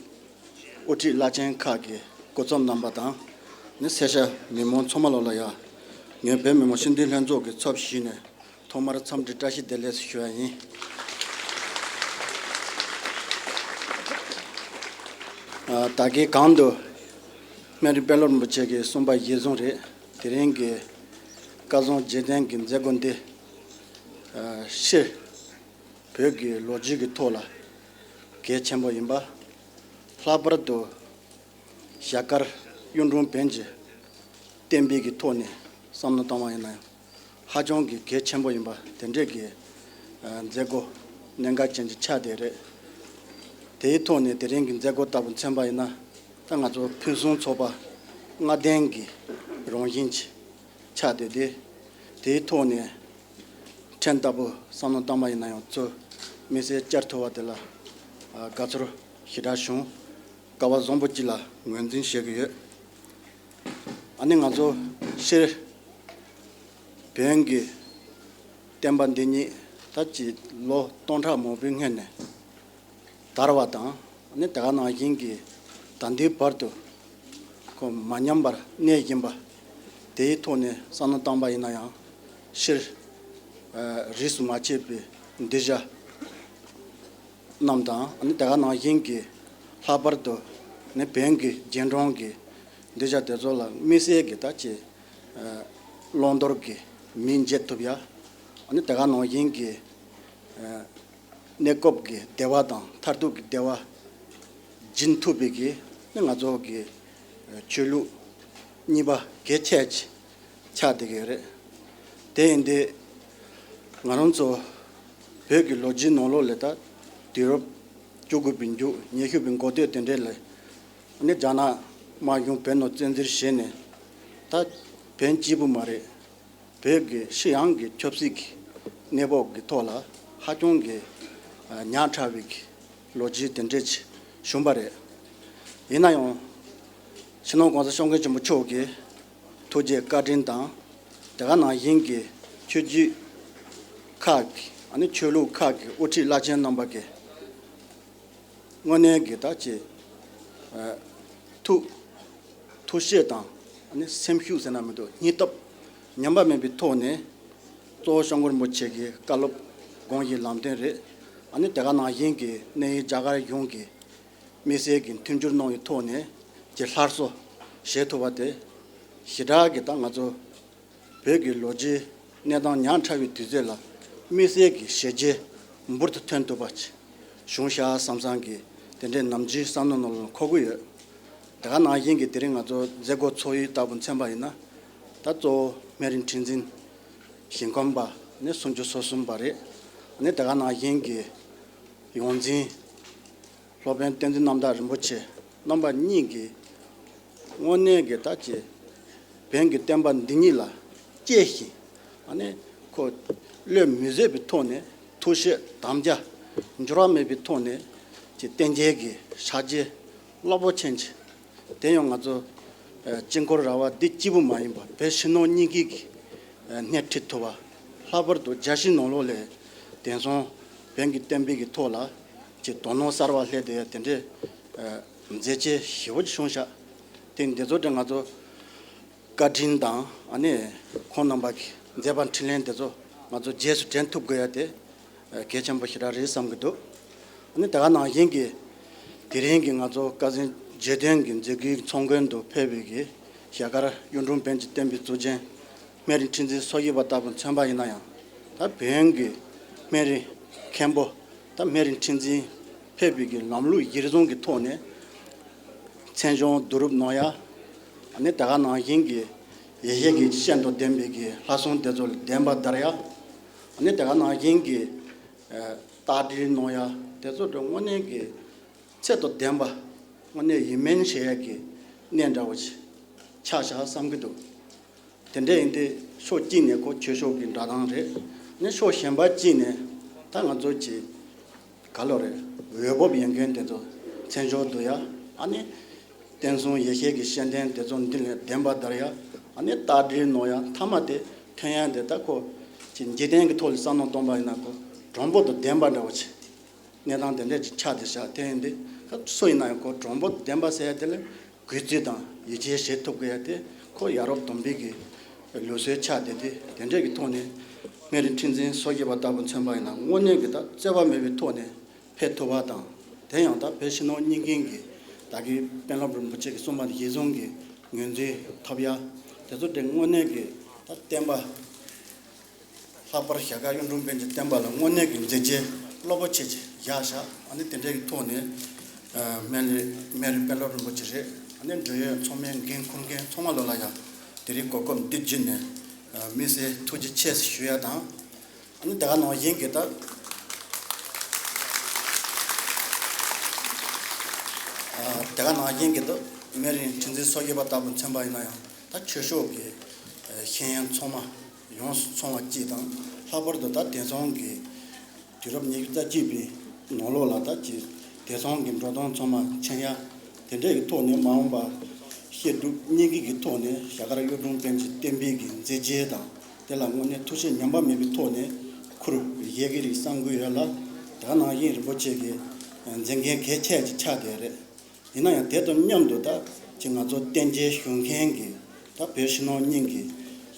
དབུ་ཁྲིད་བླ་ཆེན་ཁག་གི་སྐུ་ཚབ་རྣམ་པ་དང་། ནི་སེར་སྐྱ་མི་མང་ཚང་མ་ལོ་ལ་ཡ། ངས་བོད་མི་མང་སྤྱི་འཐུས་ལྷན་ཚོགས་ཀྱི་ཚབ་ཞུས་ནས་ཐོག་མར་འཚམས་འདྲི་བཀྲ་ཤིས་བདེ་ལེགས་ཞུ་བ་ཡིན། ད་གིན་གོང་དུ་སྨན་རི་དཔོན་སློབ་རིན་པོ་ཆེ་གིས་གསུངས་པ་གཞིར་བཟུང་རེད། དེ་རིང་གི་སྐལ་བཟང་རྗེས་དྲན་གྱི་མཛད་སྒོ་འདི་སྤྱིར་བོད་ཀྱི་ལོ་རྒྱུས་ཀྱི་ཐོག་ལ་གལ་ཆེན་པོ་ཡིན་པ། ལྷག་པར་དུ་ཞྭ་དཀར་གཡུང་དྲུང་བོན་གྱི་བསྟན་པའི་གི་ཐོག་ནས་བསམ་བློ་བཏང་བ་ཡིན་ན་ཡང་ཧ་ཅང་གི་གལ་ཆེན་པོ་ཡིན་པ་དེ་འདྲས་ཀྱི་མཛད་སྒོ་གནད་འགག་ཅན་གྱི་ཆགས་བསྡད་རེད། དེའི་ཐོག་ནས་དེ་རིང་གི་མཛད་སྒོ་ལྟ་བུ་མཚོན་པ་ཡིན་ན། ད་ང་ཚོ་ཕུན་སུམ་ཚོགས་པ་ལྔ་ལྡན་གྱི་རང་བཞིན་གྱི་ཆགས་བསྡད་དེ། དེའི་ཐོག་ནས་ཕྲན་ལྟ་བུ་བསམ་བློ་བཏང་བ་ཡིན་ན་ཡང་གཙོ་དམིགས་བསལ་བཅར་ཐུབ་པ་དེ་ལ་དགའ་ཚོར་ཞེ་དྲག་བྱུང་། སྐལ་བ་བཟང་པོ་ཅིག་ལ་ངོས་འཛིན་བྱེད་ཀྱི་ཡོད། ཨ་ནི་ང་ཚོ་སྤྱིར་བོན་གྱི་བསྟན་པ་འདི་ཉིད་ད་ཅི་ལོ་སྟོང་ཕྲག་མང་པོའི་སྔོན་ནས་དར་བ་དང་། ཨ་ནི་དེ་ག་ནང་བཞིན་གྱི་ད་ལྟའི་བར་དུ་ཁོ་མ་ཉམས་པར་གནས་བཞིན་པ། དེའི་ཐོག་ནས་བསམ་བློ་བཏང་པ་ཡིན་ན་ཡང་སྤྱིར་རིས་སུ་མ་ཆད་པའི་གདུལ་བྱ་རྣམས་དང་། ཨ་ནི་དེ་ག་ནང་བཞིན་གྱི་ལྷག་པར་དུ་ནི་བོན་གྱི་རྗེས་འབྲང་གི་གདུལ་བྱ་དེ་ཚོ་ལ་དམིགས་བསལ་གྱི་ད་ཅི་བླང་དོར་གྱི་མིང་འབྱེད་ཐུབ་ཡ། ཨ་ནི་དེ་ག་ནང་བཞིན་གྱི་གནས་སྐབས་ཀྱི་བདེ་བ་དང་མཐར་ཐུག་གི་བདེ་བ་སྦྱིན་ཐུབ་པའི་གི་ནི་ང་ཚོ་གི་ཆོས་ལུགས་གཉིས་པ་གལ་ཆེ་ཆགས་བསྡད་ཀྱི་ཡོད་རེད། དེ་ཡིན་དུས་ང་རང་ཚོ་བོད་ཀྱི་ལོ་རྒྱུས་ནང་ལོགས་ལ་ད་དུས་རབས་བཅུ་དགུ་པའི་མཇུག་ཉི་ཤུ་པའི་འགོ་སྟོད་དེ་འདྲས་ལ་ནི་རྒྱ་ནག་དམར་གཞུང་བོད་ནང་བཙན་འཛུལ་བྱས་ནས་ད་བོན་གཅིག་པུ་མ་རེད། བོད་ཀྱི་ཕྱི་ཡོངས་ཀྱི་ཆབ་སྲིད་ཀྱི་གནས་བབ་ཀྱི་ཐོག་ལ་ཧ་ཅང་གི་ཉག་ཕྲ་བའི་ལོ་རྒྱུས་དེ་འདྲས་ཅིག་བྱུང་བ་རེད། ཡིན་ན་ཡང་སྤྱི་ནོར་༸གོང་ས་༸སྐྱབས་མགོན་ཆེན་པོ་མཆོག་གི་ཐུགས་རྗེ་བཀའ་དྲིན་དང་། དེ་ག་ནང་བཞིན་གྱི་ཆོས་བརྒྱུད་ཁག་གི་ཨ་ནི་ཆོས་ལུགས་ཁག་གི་དབུ་ཁྲིད་བླ་ཆེན་རྣམ་པ་གི་དངོས་གནས་ཀྱི་ད་ཅི་ཐུགས་ཐུགས་བཞེད་དང་ཨ་ནི་སེམས་ཤུགས་ཟེར་ན་མི་འདུག་སྙིང་སྟོབས་ཉམས་པ་མེད་པའི་ཐོག་ནས་གཙོ་བོ་༸སྐྱབས་མགོན་རིན་པོ་ཆེ་གི་བཀའ་སློབ་དགོངས་ཀྱི་ལམ་སྟོན་རེད། ཨ་ནི་དེ་ག་ནང་བཞིན་གྱི་གནས་ཡུལ་རྒྱ་གར་གཞུང་གི་དམིགས་བསལ་གྱི་མཐུན་འགྱུར་གནང་བའི་ཐོག་ནས་ཀྱི་སླར་གསོ་བྱེད་ཐུབ་པ་དེ་ཞེ་དྲག་གི་ད་ང་ཚོ་བོད་ཀྱི་ལོ་རྒྱུས་གནས་སྟངས་ཉག་ཕྲ་བའི་དུས་ཚོད་ལ་དམིགས་བསལ་གྱི་བྱས་རྗེས་འབུར་དུ་ཐོན་ཐུབ་པ་ཅིག་བྱུང་ཤག་བསམ་བསམ་གྱི་དེ་འདྲའི་ནམ་རྒྱུན་བསམ་བློ་ནང་ལ་འཁོར་གྱི་ཡོད། དེ་ག་ནང་བཞིན་གྱི་དེ་རིང་ང་ཚོ་མཛད་སྒོ་ཚོགས་ཡུལ་ལྟ་བུ་མཚོན་པ་ཡིན་ན། ད་གཙོ་བོ་སྨན་རི་ཁྲི་འཛིན་ཞིང་ཁམས་པ་ནི་སུམ་ཅུ་སོ་གསུམ་པ་རེད། ནི་དེ་ག་ནང་བཞིན་གྱི་ཡོངས་འཛིན་སློབ་དཔོན་བསྟན་འཛིན་རྣམ་དག་རིན་པོ་ཆེ་རྣམ་པ་གཉིས་ཀྱིས་དངོས་གནས་ཀྱི་ད་ཅི་བོན་གྱི་བསྟན་པ་འདི་ཉིད་ལ་གཅེས་ཤིང་། ཨ་ནི་ཁོ་བློས་མི་བཟོད་པའི་ཐོག་ནས་ཐུགས་བཞེད་དམ་བཅའ་འགྱུར་བ་མེད་པའི་ཐོག་ནས་ཀྱི་བསྟན་རྒྱལ་གྱི་ཕྱག་རྗེས་རླབས་པོ་ཆེན་ཅིག་དེ་ཡང་ང་ཚོ་ཨ་དཀྱིལ་འཁོར་ར་བ་འདི་གཅིག་པུ་མ་ཡིན་པར་བོད་ཕྱི་ནང་གཉིས་ཀྱི་གི་ཨ་སྣེ་ཁྲིད་ཐུབ་པ། ལྷག་པར་དུ་རྒྱལ་སྤྱིའི་ནང་ལོགས་ལ་དེང་སང་བོན་གྱི་བསྟན་པའི་གི་ཐོག་ལ་ཀྱི་དོ་སྣང་གསར་བ་སླེབས་བསྡད་ཡ་དེ་འདྲའི་ཨ་མཛད་རྗེས་ཞེ་པོ་ཅིག་བྱུང་ཤག་དེ་འདི་ཚོ་དེ་ང་ཚོ་བཀའ་དྲིན་དང་ཨ་ནི་ཁོང་རྣམ་པ་གི་མཛད་པ་འཕྲིན་ལས་དེ་ཚོ་ང་ཚོ་རྗེས་སུ་དྲན་ཐུབ་དགོས་ཡ་དེ་ཨ་གལ་ཆེན་པོ་ཞེ་དྲག་རེད་བསམ་གྱི་འདུག་ཨ་ནི་དེ་ག་ནང་བཞིན་གྱི་དེ་རིང་གི་ང་ཚོ་སྐལ་ཟིན་རྗེས་དྲན་གྱི་མཛད་སྒོའི་ཚོགས་མགོན་དུ་ཕེབས་པའི་གི་ཞྭ་དཀར་གཡུང་དྲུང་བོན་གྱི་བསྟན་པའི་གཙུག་རྒྱན་སྨན་རི་ཁྲི་འཛིན་སོ་བཞི་པ་ལྟ་བུ་མཚོན་པ་ཡིན་ན་ཡང་། ད་བོན་གྱི་སྨན་རི་མཁན་པོ་ད་སྨན་རི་ཁྲི་འཛིན་ཕེབས་པའི་གི་ལམ་ལུགས་གཞིར་བཟུང་གི་ཐོག་ནས་ མཚན་བྱང་བསྡུ་རུབ་གནང་ཡ། ཨ་ནི་དེ་ག་ནང་བཞིན་གྱི་ཡེ་ཤེས་ཀྱི་སྤྱན་དང་ལྡན་པའི་གི་ལྷ་སྲུང་དེ་ཚོ་ལ་བདེན་པ་བདར་ཡ། ཨ་ནི་དེ་ག་ནང་བཞིན་གྱི་ཨ་རྟ་དྲེལ་གནང་ཡ། དེ་ཚོ་དེ་དངོས་གནས་ཀྱི་ཚད་དང་ལྡན་པ། དངོས་གནས་ཡིད་སྨོན་བྱེད་ཡ་གི་གནས་འདྲ་བོ་ཞིག་ཆགས་བཞག་བསམ་གྱི་འདུག་དེ་འདྲ་ཡིན་དུས་ཕྱོགས་གཅིག་ནས་ཁོ་ཆོས་ཕྱོགས་ཀྱི་འདྲ་ཐང་རེད། ཨ་ནི་ཕྱོགས་གཞན་པ་གཅིག་ནས་ད་ང་ཚོ་གི་ག་ལོ་རེད། འོས་བབ་ཡོད་མཁན་དེ་ཚོ་མཚན་བྱང་བསྡུ་ཡ། ཨ་ནི་བསྟན་སྲུང་ཡེ་ཤེས་ཀྱི་སྤྱན་ལྡན་དེ་ཚོ་འདི་ལ་བདེན་པ་བདར་ཡ། ཨ་ནི་རྟ་དྲེལ་གནང་ཡ། མཐའ་མ་དེ་ཐོན་ཡ་དེ་ད་ཁོ་གི་འཇིག་རྟེན་གྱི་ཐོག་ལ་བསམ་བློ་གཏོང་པ་ཡིན་ན་ཁོ་གྲངས་འབོར་དང་ལྡན་པ་འདྲ་བོ་ཞིག་གནས་སྟངས་དེ་འདྲ་ཅིག་ཆགས་བསྡད་ཤག་དེ་ཡིན་དུས་ཁོ་སུ་ཡིན་ན་ཡང་ཁོ་གྲངས་འབོར་ལྡན་པ་ཟེར་ཡ་དེ་ལ་གུས་བརྩི་དང་ཡིད་ཆེས་བྱེད་ཐུབ་དགོས་ཡ་དེ་ཁོ་ཡ་རབས་སྟོན་པའི་གི་ལུགས་སྲོལ་ཆགས་བསྡད་དེ། དེ་འདྲ་གི་ཐོག་ནས་སྨན་རི་ཁྲི་འཛིན་སོ་བརྒྱད་པ་ལྟ་བུ་མཚོན་པ་ཡིན་ན་དངོས་གནས་གི་ད་རྩོད་པ་མེད་པའི་ཐོག་ནས་ཕེབས་ཐུབ་པ་དང་། དེ་ཡང་ད་བོད་ཕྱི་ནང་གཉིས་ཀའི་གི་ད་གི་དཔོན་སློབ་རིན་པོ་ཆེ་གི་གསུངས་པ་དེ་གཞིར་བཟུང་གི་ངོས་འཛིན་ཐོབ་ཡ། དེ་ཚོ་དེ་དངོས་གནས་གི་ད་བསྟན་པ། ལྷག་པར་ཞྭ་དཀར་གཡུང་དྲུང་པཎ་ཆེན་བསྟན་པ་ལ་དངོས་གནས་ཀྱི་མཛད་རྗེས་རླབས་པོ་ཆེ་ཅིག་བཞག་བཞག་ཨ་ནི་དེ་འདྲའི་གི་ཐོག་ནས་ཨ་སྨན་རི་སྨན་རི་དཔོན་སློབ་རིན་པོ་ཆེ་རེད། ཨ་ནི་འབྲེལ་ཡོད་ཚང་མའི་འགན་འཁུར་མཁན་ཚང་མ་ལོ་ལ་ཡང་དེ་རིང་གོ་སྐབས་འདི་བརྒྱུད་ནས་ཨ་དམིགས་བསལ་ཐུགས་རྗེ་ཆེ་ཞུ་ཡ་དང་། ཨ་ནི་དེ་ག་ནང་བཞིན་གྱི་ད་ཨ་དེ་ག་ནང་བཞིན་གྱི་ད་སྨན་རི་ཁྲི་འཛིན་སོ་བརྒྱད་པ་ལྟ་བུ་མཚོན་པ་ཡིན་ན་ཡང་། ད་ཆོས་ཕྱོགས་ཀྱི་ཨ་ཤེས་ཡོན་ཚང་མ་ཡོངས་སུ་ཚང་བ་གཅིག་དང་། ལྷག་པར་དུ་ད་དེང་སང་གི་དུས་རབས་ཉི་ཤུ་རྩ་གཅིག་པའི་ནང་ལོགས་ལ་ད་ཅིག་དེང་སང་གི་འགྲོ་སྟངས་ཚང་མ་མཁྱེན་ཡ། དེ་འདྲས་ཀྱི་ཐོག་ནས་མ་འོངས་པ་བཤད་སྒྲུབ་གཉིས་ཀྱི་གི་ཐོག་ནས་ཞྭ་དཀར་གཡུང་དྲུང་པཎ་ཆེན་བསྟན་པའི་གི་མཛད་རྗེས་དང་། དེ་ལ་དངོས་གནས་ཐུགས་ཞིབ་ཉམས་པ་མེད་པའི་ཐོག་ནས་ཁུར་བཞེས་ཀྱི་རེད་བསམ་གྱི་ཡོད་ལ། དེ་ག་ནང་བཞིན་རིན་པོ་ཆེ་གི་མཛད་འགན་གལ་ཆེ་ཅིག་ཆགས་བསྡད་རེད། ཡིན་ན་ཡང་དེ་དང་མཉམ་དུ་ད་ཅིག་ང་ཚོ་བསྟན་རྒྱས་ཞུ་མཁན་གྱི་ད་བོད་ཕྱི་ནང་གཉིས་ཀྱི་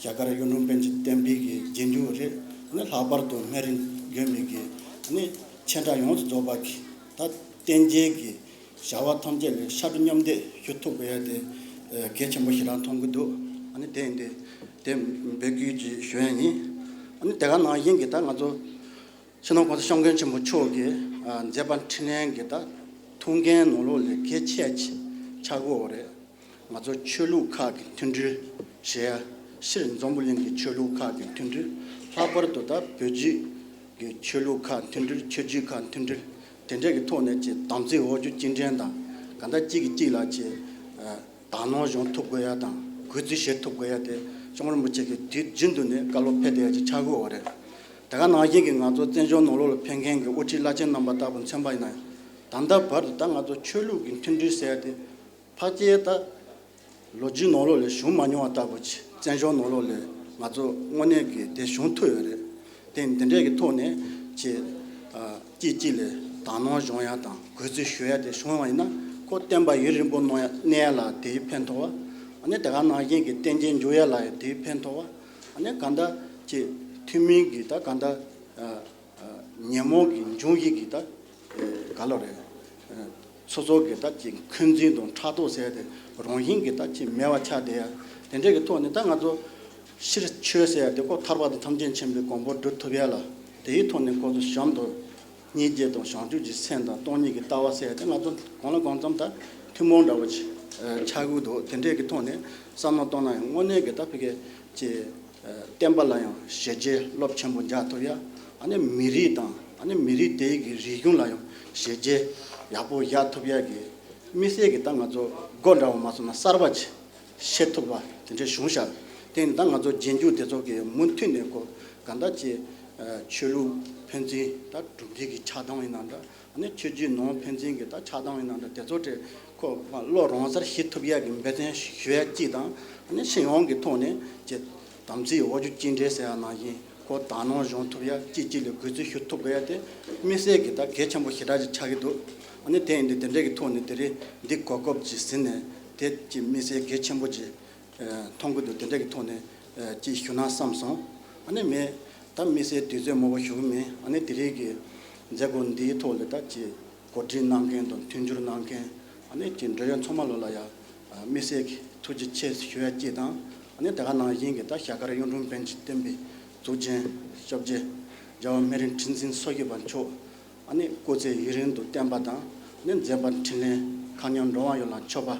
ཞྭ་དཀར་གཡུང་དྲུང་པཎ་ཆེན་བསྟན་པའི་གི་རྗེས་འཇུག་རེད། ཨ་ནི་ལྷག་པར་དུ་སྨན་རི་དགོན་པའི་གི་ཨ་ནི་མཁྱེན་གྲགས་ཡོངས་སུ་རྫོགས་པ་གི་ད་བསྟན་རྒྱས་ཀྱི་བྱ་བ་ཐམས་ཅད་ལ་ཤར་བགྲོད་མཉམ་འདེགས་ཞུ་ཐུབ་དགོས་ཡ་དེ་ཨ་གལ་ཆེན་པོ་ཞེ་དྲག་མཐོང་གི་འདུག་ཨ་ནི་དེ་ཡིན་དུས་དེ་འབོད་སྐུལ་ཅིག་ཞུ་ཡ་ཡིན། ཨ་ནི་དེ་ག་ནང་བཞིན་གྱི་ད་ང་ཚོ་སྤྱི་ནོར་༸གོང་ས་༸སྐྱབས་མགོན་ཆེན་པོ་མཆོག་གི་ཨ་མཛད་པ་འཕྲིན་ལས་ཀྱི་ད་ཐུགས་འགན་ནང་ལོགས་ལས་གལ་ཆེ་ཆེ་ཆགས་ཀྱི་ཡོད་རེད། ང་ཚོ་ཆོས་ལུགས་ཁག་གི་མཐུན་སྒྲིལ་བྱེད་ཡ། སྤྱིར་འཛམ་བུ་གླིང་གི་ཆོས་ལུགས་ཁག་གི་མཐུན་སྒྲིལ། ལྷག་པར་དུ་ད་བོད་བརྒྱུད་ཀྱི་ཆོས་ལུགས་ཁག་མཐུན་སྒྲིལ། ཆོས་བརྒྱུད་ཁག་མཐུན་སྒྲིལ། དེ་འདྲ་གི་ཐོག་ནས་ཅིག་དམ་ཚིག་འོག་འཇུག་གཅིག་འདྲེས་དང་། གང་ལྟར་གཅིག་གིས་གཅིག་ལ་ཅིག་ཨ་དག་སྣང་སྦྱོང་ཐུབ་དགོས་ཡ་དང་། གུས་བརྩི་བྱེད་ཐུབ་དགོས་ཡ་དེ་༸སྐྱབས་མགོན་རིན་པོ་ཆེ་གིས་དུས་རྒྱུན་དུ་ནས་བཀའ་སློབ་ཕེབས་བསྡད་ཡ་ཅིག་ཆགས་ཀྱི་ཡོད་རེད། དེ་ག་ནང་བཞིན་གྱི་ང་ཚོ་བཙན་བྱོལ་ནང་ལོགས་ལ་ཕེབས་མཁན་གྱི་དབུ་ཁྲིད་བླ་ཆེན་རྣམ་པ་ལྟ་བུ་མཚོན་པ་ཡིན་ན་ཡང་། ད་ལྟ་བར་དུ་ད་ང་ཚོ་ཆོས་ལུགས་ཀྱི་མཐུན་སྒྲིལ་ཟེར་ཡ་དེ་ཕལ་ཆེར་ད་ལོ་རྒྱུས་ནང་ལོགས་ལ་བྱུང་མ་མྱོང་བ་ལྟ་བུ་ཅིག་བཙན་བྱོལ་ནང་ལོགས་ལ་ང་ཚོ་དངོས་གནས་ཀྱི་དེ་བྱུང་ཐུབ་ཡོད་རེད། དེ་འདི་འདྲས་ཀྱི་ཐོག་ནས་ཅིག་ཨ་གཅིག་གཅིག་ལ་དག་སྣང་སྦྱོང་ཡ་དང་གུས་བརྩི་ཞུ་ཡ་དེ་བྱུང་བ་ཡིན་ན། ཁོ་བསྟན་པ་ཡུན་རིང་པོ་གནང་ཡ་གནས་ཡ་ལ་དེའི་ཕན་ཐོགས་པ། ཨ་ནི་དེ་ག་ནང་བཞིན་གྱི་བསྟན་རྒྱས་འཇུག་ཡ་ལ་ཡང་དེའི་ཕན་ཐོགས་པ། ཨ་ནི་གང་ལྟར་ཅིག་ཐུན་མིན་གྱི་ད་གང་ལྟར་ཨ་ཨ་ཉོན་མོངས་ཀྱི་འབྱུང་བཞི་གི་ད་ཨ་ག་ལོ་རེད། ཨ་སོ་སོ་གི་ད་ཅིག་འཁོན་འཛིན་དང་ཕྲག་དོག་ཟེར་ཡ་དེ་རང་བཞིན་གྱིས་ད་ཅིག་མེད་པ་ཆགས་བསྡད་ཡ། དེ་འདྲ་གི་ཐོག་ནས་ད་ང་ཚོ་སྤྱིར་ཆོས་ཟེར་ཡ་དེ་ཁོ་ཐར་པ་དང་ཐམས་ཅད་མཁྱེན་པའི་གོ་འཕང་སྒྲུབ་ཐུབ་ཡ་ལ། དེའི་ཐོག་ནས་ཁོ་ཚོ་གཞན་དུ་སྙིང་རྗེ་དང་བྱང་ཆུབ་ཀྱི་སེམས་དང་སྟོང་ཉིད་ཀྱི་ལྟ་བ་ཟེར་ཡ་དེ་ང་ཚོ་གང་ལ་གང་འཚམ་ད་ཐུན་མོང་འདྲ་བོ་ཅིག་ཨ་ཆགས་ཀྱི་འདུག་དེ་འདྲས་ཀྱི་ཐོག་ནས་བསམ་བློ་བཏང་ན་ཡང་དངོས་གནས་ཀྱི་ད་ཕ་གི་ཅིག་ཨ་བསྟན་པ་ལ་ཡང་བྱས་རྗེས་རླབས་ཆེན་པོ་འཇགས་ཐུབ་ཡ། ཨ་ནི་མི་རིགས་དང་ཨ་ནི་མི་རིགས་དེ་གི་རིག་གཞུང་ལ་ཡང་བྱས་རྗེས་ཡག་པོ་བཞག་ཐུབ་ཡ་གི་དམིགས་བསལ་གྱི་ད་ང་ཚོ་སྒོ་འདྲ་བོ་མ་སོང་ན་གསར་པ་ཅིག་ཕྱེ་ཐུབ་པ་དེ་འདྲ་བྱུང་ཤག་དེ་ནི་ད་ང་ཚོ་རྗེས་འཇུག་དེ་ཚོ་གི་མུ་མཐུད་ནས་ཁོ་གང་ལྟར་ཅིག་ཨ་ཆོས་ལུགས་ཕན་ཚུན་ད་གྲུབ་འབྲས་ཀྱི་ཆགས་སྡང་ཡིན་ན་འདྲ། ཨ་ནི་ཆོས་བརྒྱུད་ནང་ཕན་ཚུན་གྱི་ད་ཆགས་སྡང་ཡིན་ན་འདྲ། དེ་ཚོ་དེ་ཁོ་བློ་རང་སར་ཞི་ཐུབ་ཡ་གི་འབད་བརྩོན་ཞུ་ཡ་གཅིག་དང་། ཨ་ནི་སྤྱི་ཡོངས་ཀྱི་ཐོག་ནས་ཀྱི་དམ་ཚིག་འོག་འཇུག་གཅིག་འདྲེས་ཟེར་ཡ་ནང་བཞིན་ཁོ་དག་སྣང་སྦྱོང་ཐུབ་ཡ། གཅིག་གཅིག་ལ་གུས་བརྩི་ཞུ་ཐུབ་དགོས་ཡ་དེ་དམིགས་བསལ་གྱི་ད་གལ་ཆེན་པོ་ཞེ་དྲག་ཅིག་ཆགས་ཀྱི་འདུག་ཨ་ནི་དེ་ཡིན་དུས་དེ་འདྲ་གི་ཐོག་ནས་དེ་རིང་འདི་གོ་སྐབས་ཅིག་ཟིན་ནས་དེ་ཅིག་དམིགས་བསལ་གལ་ཆེན་པོ་ཅིག་ཨ་མཐོང་གི་འདུག་དེ་འདྲ་གི་ཐོག་ནས་ཨ་ཅིག་ཞུ་ན་བསམ་སོང་། ཨ་ནི་མེད་ད་དམིགས་བསལ་དུས་ཚོད་མང་པོ་ཞུ་གི་མེད། ཨ་ནི་དེ་རིང་གི་མཛད་སྒོ་འདིའི་ཐོག་ལ་ད་ཅིག་གོ་སྒྲིག་གནང་མཁན་དང་མཐུན་འགྱུར་གནང་མཁན། ཨ་ནི་ཅིག་འབྲེལ་ཡོད་ཚང་མ་ལོ་ལ་ཡ་ཨ་དམིགས་བསལ་གྱི་ཐུགས་རྗེ་ཆེ་ཞུ་ཡ་གཅིག་དང་། ཨ་ནི་དེ་ག་ནང་བཞིན་གྱི་ད་ཞྭ་དཀར་གཡུང་དྲུང་པཎ་ཆེན་བསྟན་པའི་གཙུག་རྒྱན་སྐྱབས་རྗེ་རྒྱལ་བ་སྨན་རི་ཁྲི་འཛིན་སོ་བརྒྱད་པ་མཆོག་ཨ་ནི་སྐུ་ཚེ་ཡུན་རིང་དུ་བརྟན་པ་དང་། ཨ་ནི་མཛད་པ་འཕྲིན་ལས་ ཐག་ཉེ་འགྲོ་བ་ཡོངས་ལ་མཆོད་པ།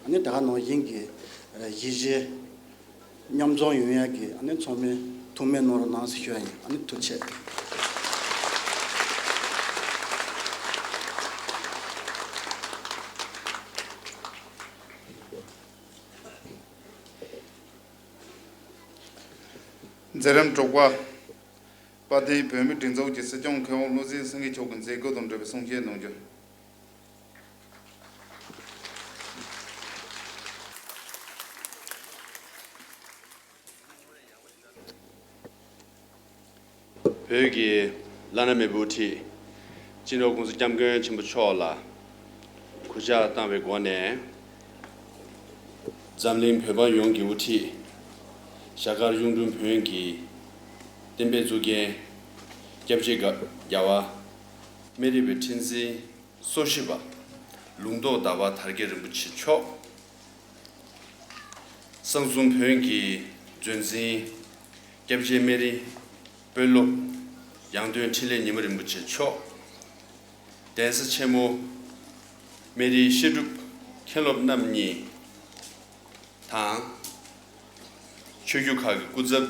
ཨ་ནི་དེ་ག་ནང་བཞིན་གྱི་གཞིས་བྱེས་མཉམ་འཛོམས་ཡོང་ཡག་གི་ཨ་ནི་ཚང་མས་ཐུགས་སྨོན་གནང་རོགས་གནང་ཟེར་ཞུ་ཡ་ཡིན། ཨ་ནི་ཐུགས་རྗེ་ཆེ། མཛད་རིམ་དྲུག་པ། དཔལ་ལྡན་བོད་མིའི་སྒྲིག་འཛུགས་ཀྱི་སྲིད་སྐྱོང་མཁས་དབང་བློ་བཟང་སེང་གེ་མཆོག་གི་མཛད་སྒོ་དང་འབྲེལ་བའི་གསུང་བཤད་གནང་རྒྱུ། བོད་ཀྱི་བླ་ན་མེད་པའི་དབུ་ཁྲིད་སྤྱི་ནོར་༸གོང་ས་༸སྐྱབས་མགོན་ཆེན་པོ་མཆོག་ལ་གུས་ཕྱག་བཏང་བའི་སྒོ་ནས། འཛམ་གླིང་བོད་འབངས་ཡོངས་ཀྱི་དབུ་ཁྲིད་ཞྭ་དཀར་གཡུང་དྲུང་བོན་གྱི་བསྟན་པའི་གཙུག་རྒྱན་སྐྱབས་རྗེ་རྒྱལ་བ་སྨན་རི་བའི་ཁྲི་འཛིན་སོ་བཞི་པ་ལུང་རྟོགས་ཟླ་བ་དར་རྒྱས་རིན་པོ་ཆེ་མཆོག། གསང་གསུམ་བོན་གྱི་མཛོད་འཛིན་སྐྱབས་རྗེ་སྨན་རི་དཔོན་སློབ་ཡང་སྟོན་འཕྲིན་ལས་ཉི་མ་རིན་པོ་ཆེ་མཆོག། གདན་ས་ཆེན་མོ་སྨན་རིའི་བཤད་སྒྲུབ་མཁན་སློབ་རྣམ་གཉིས་དང་། ཆོས་བརྒྱུད་ཁག་གི་སྐུ་ཚབ།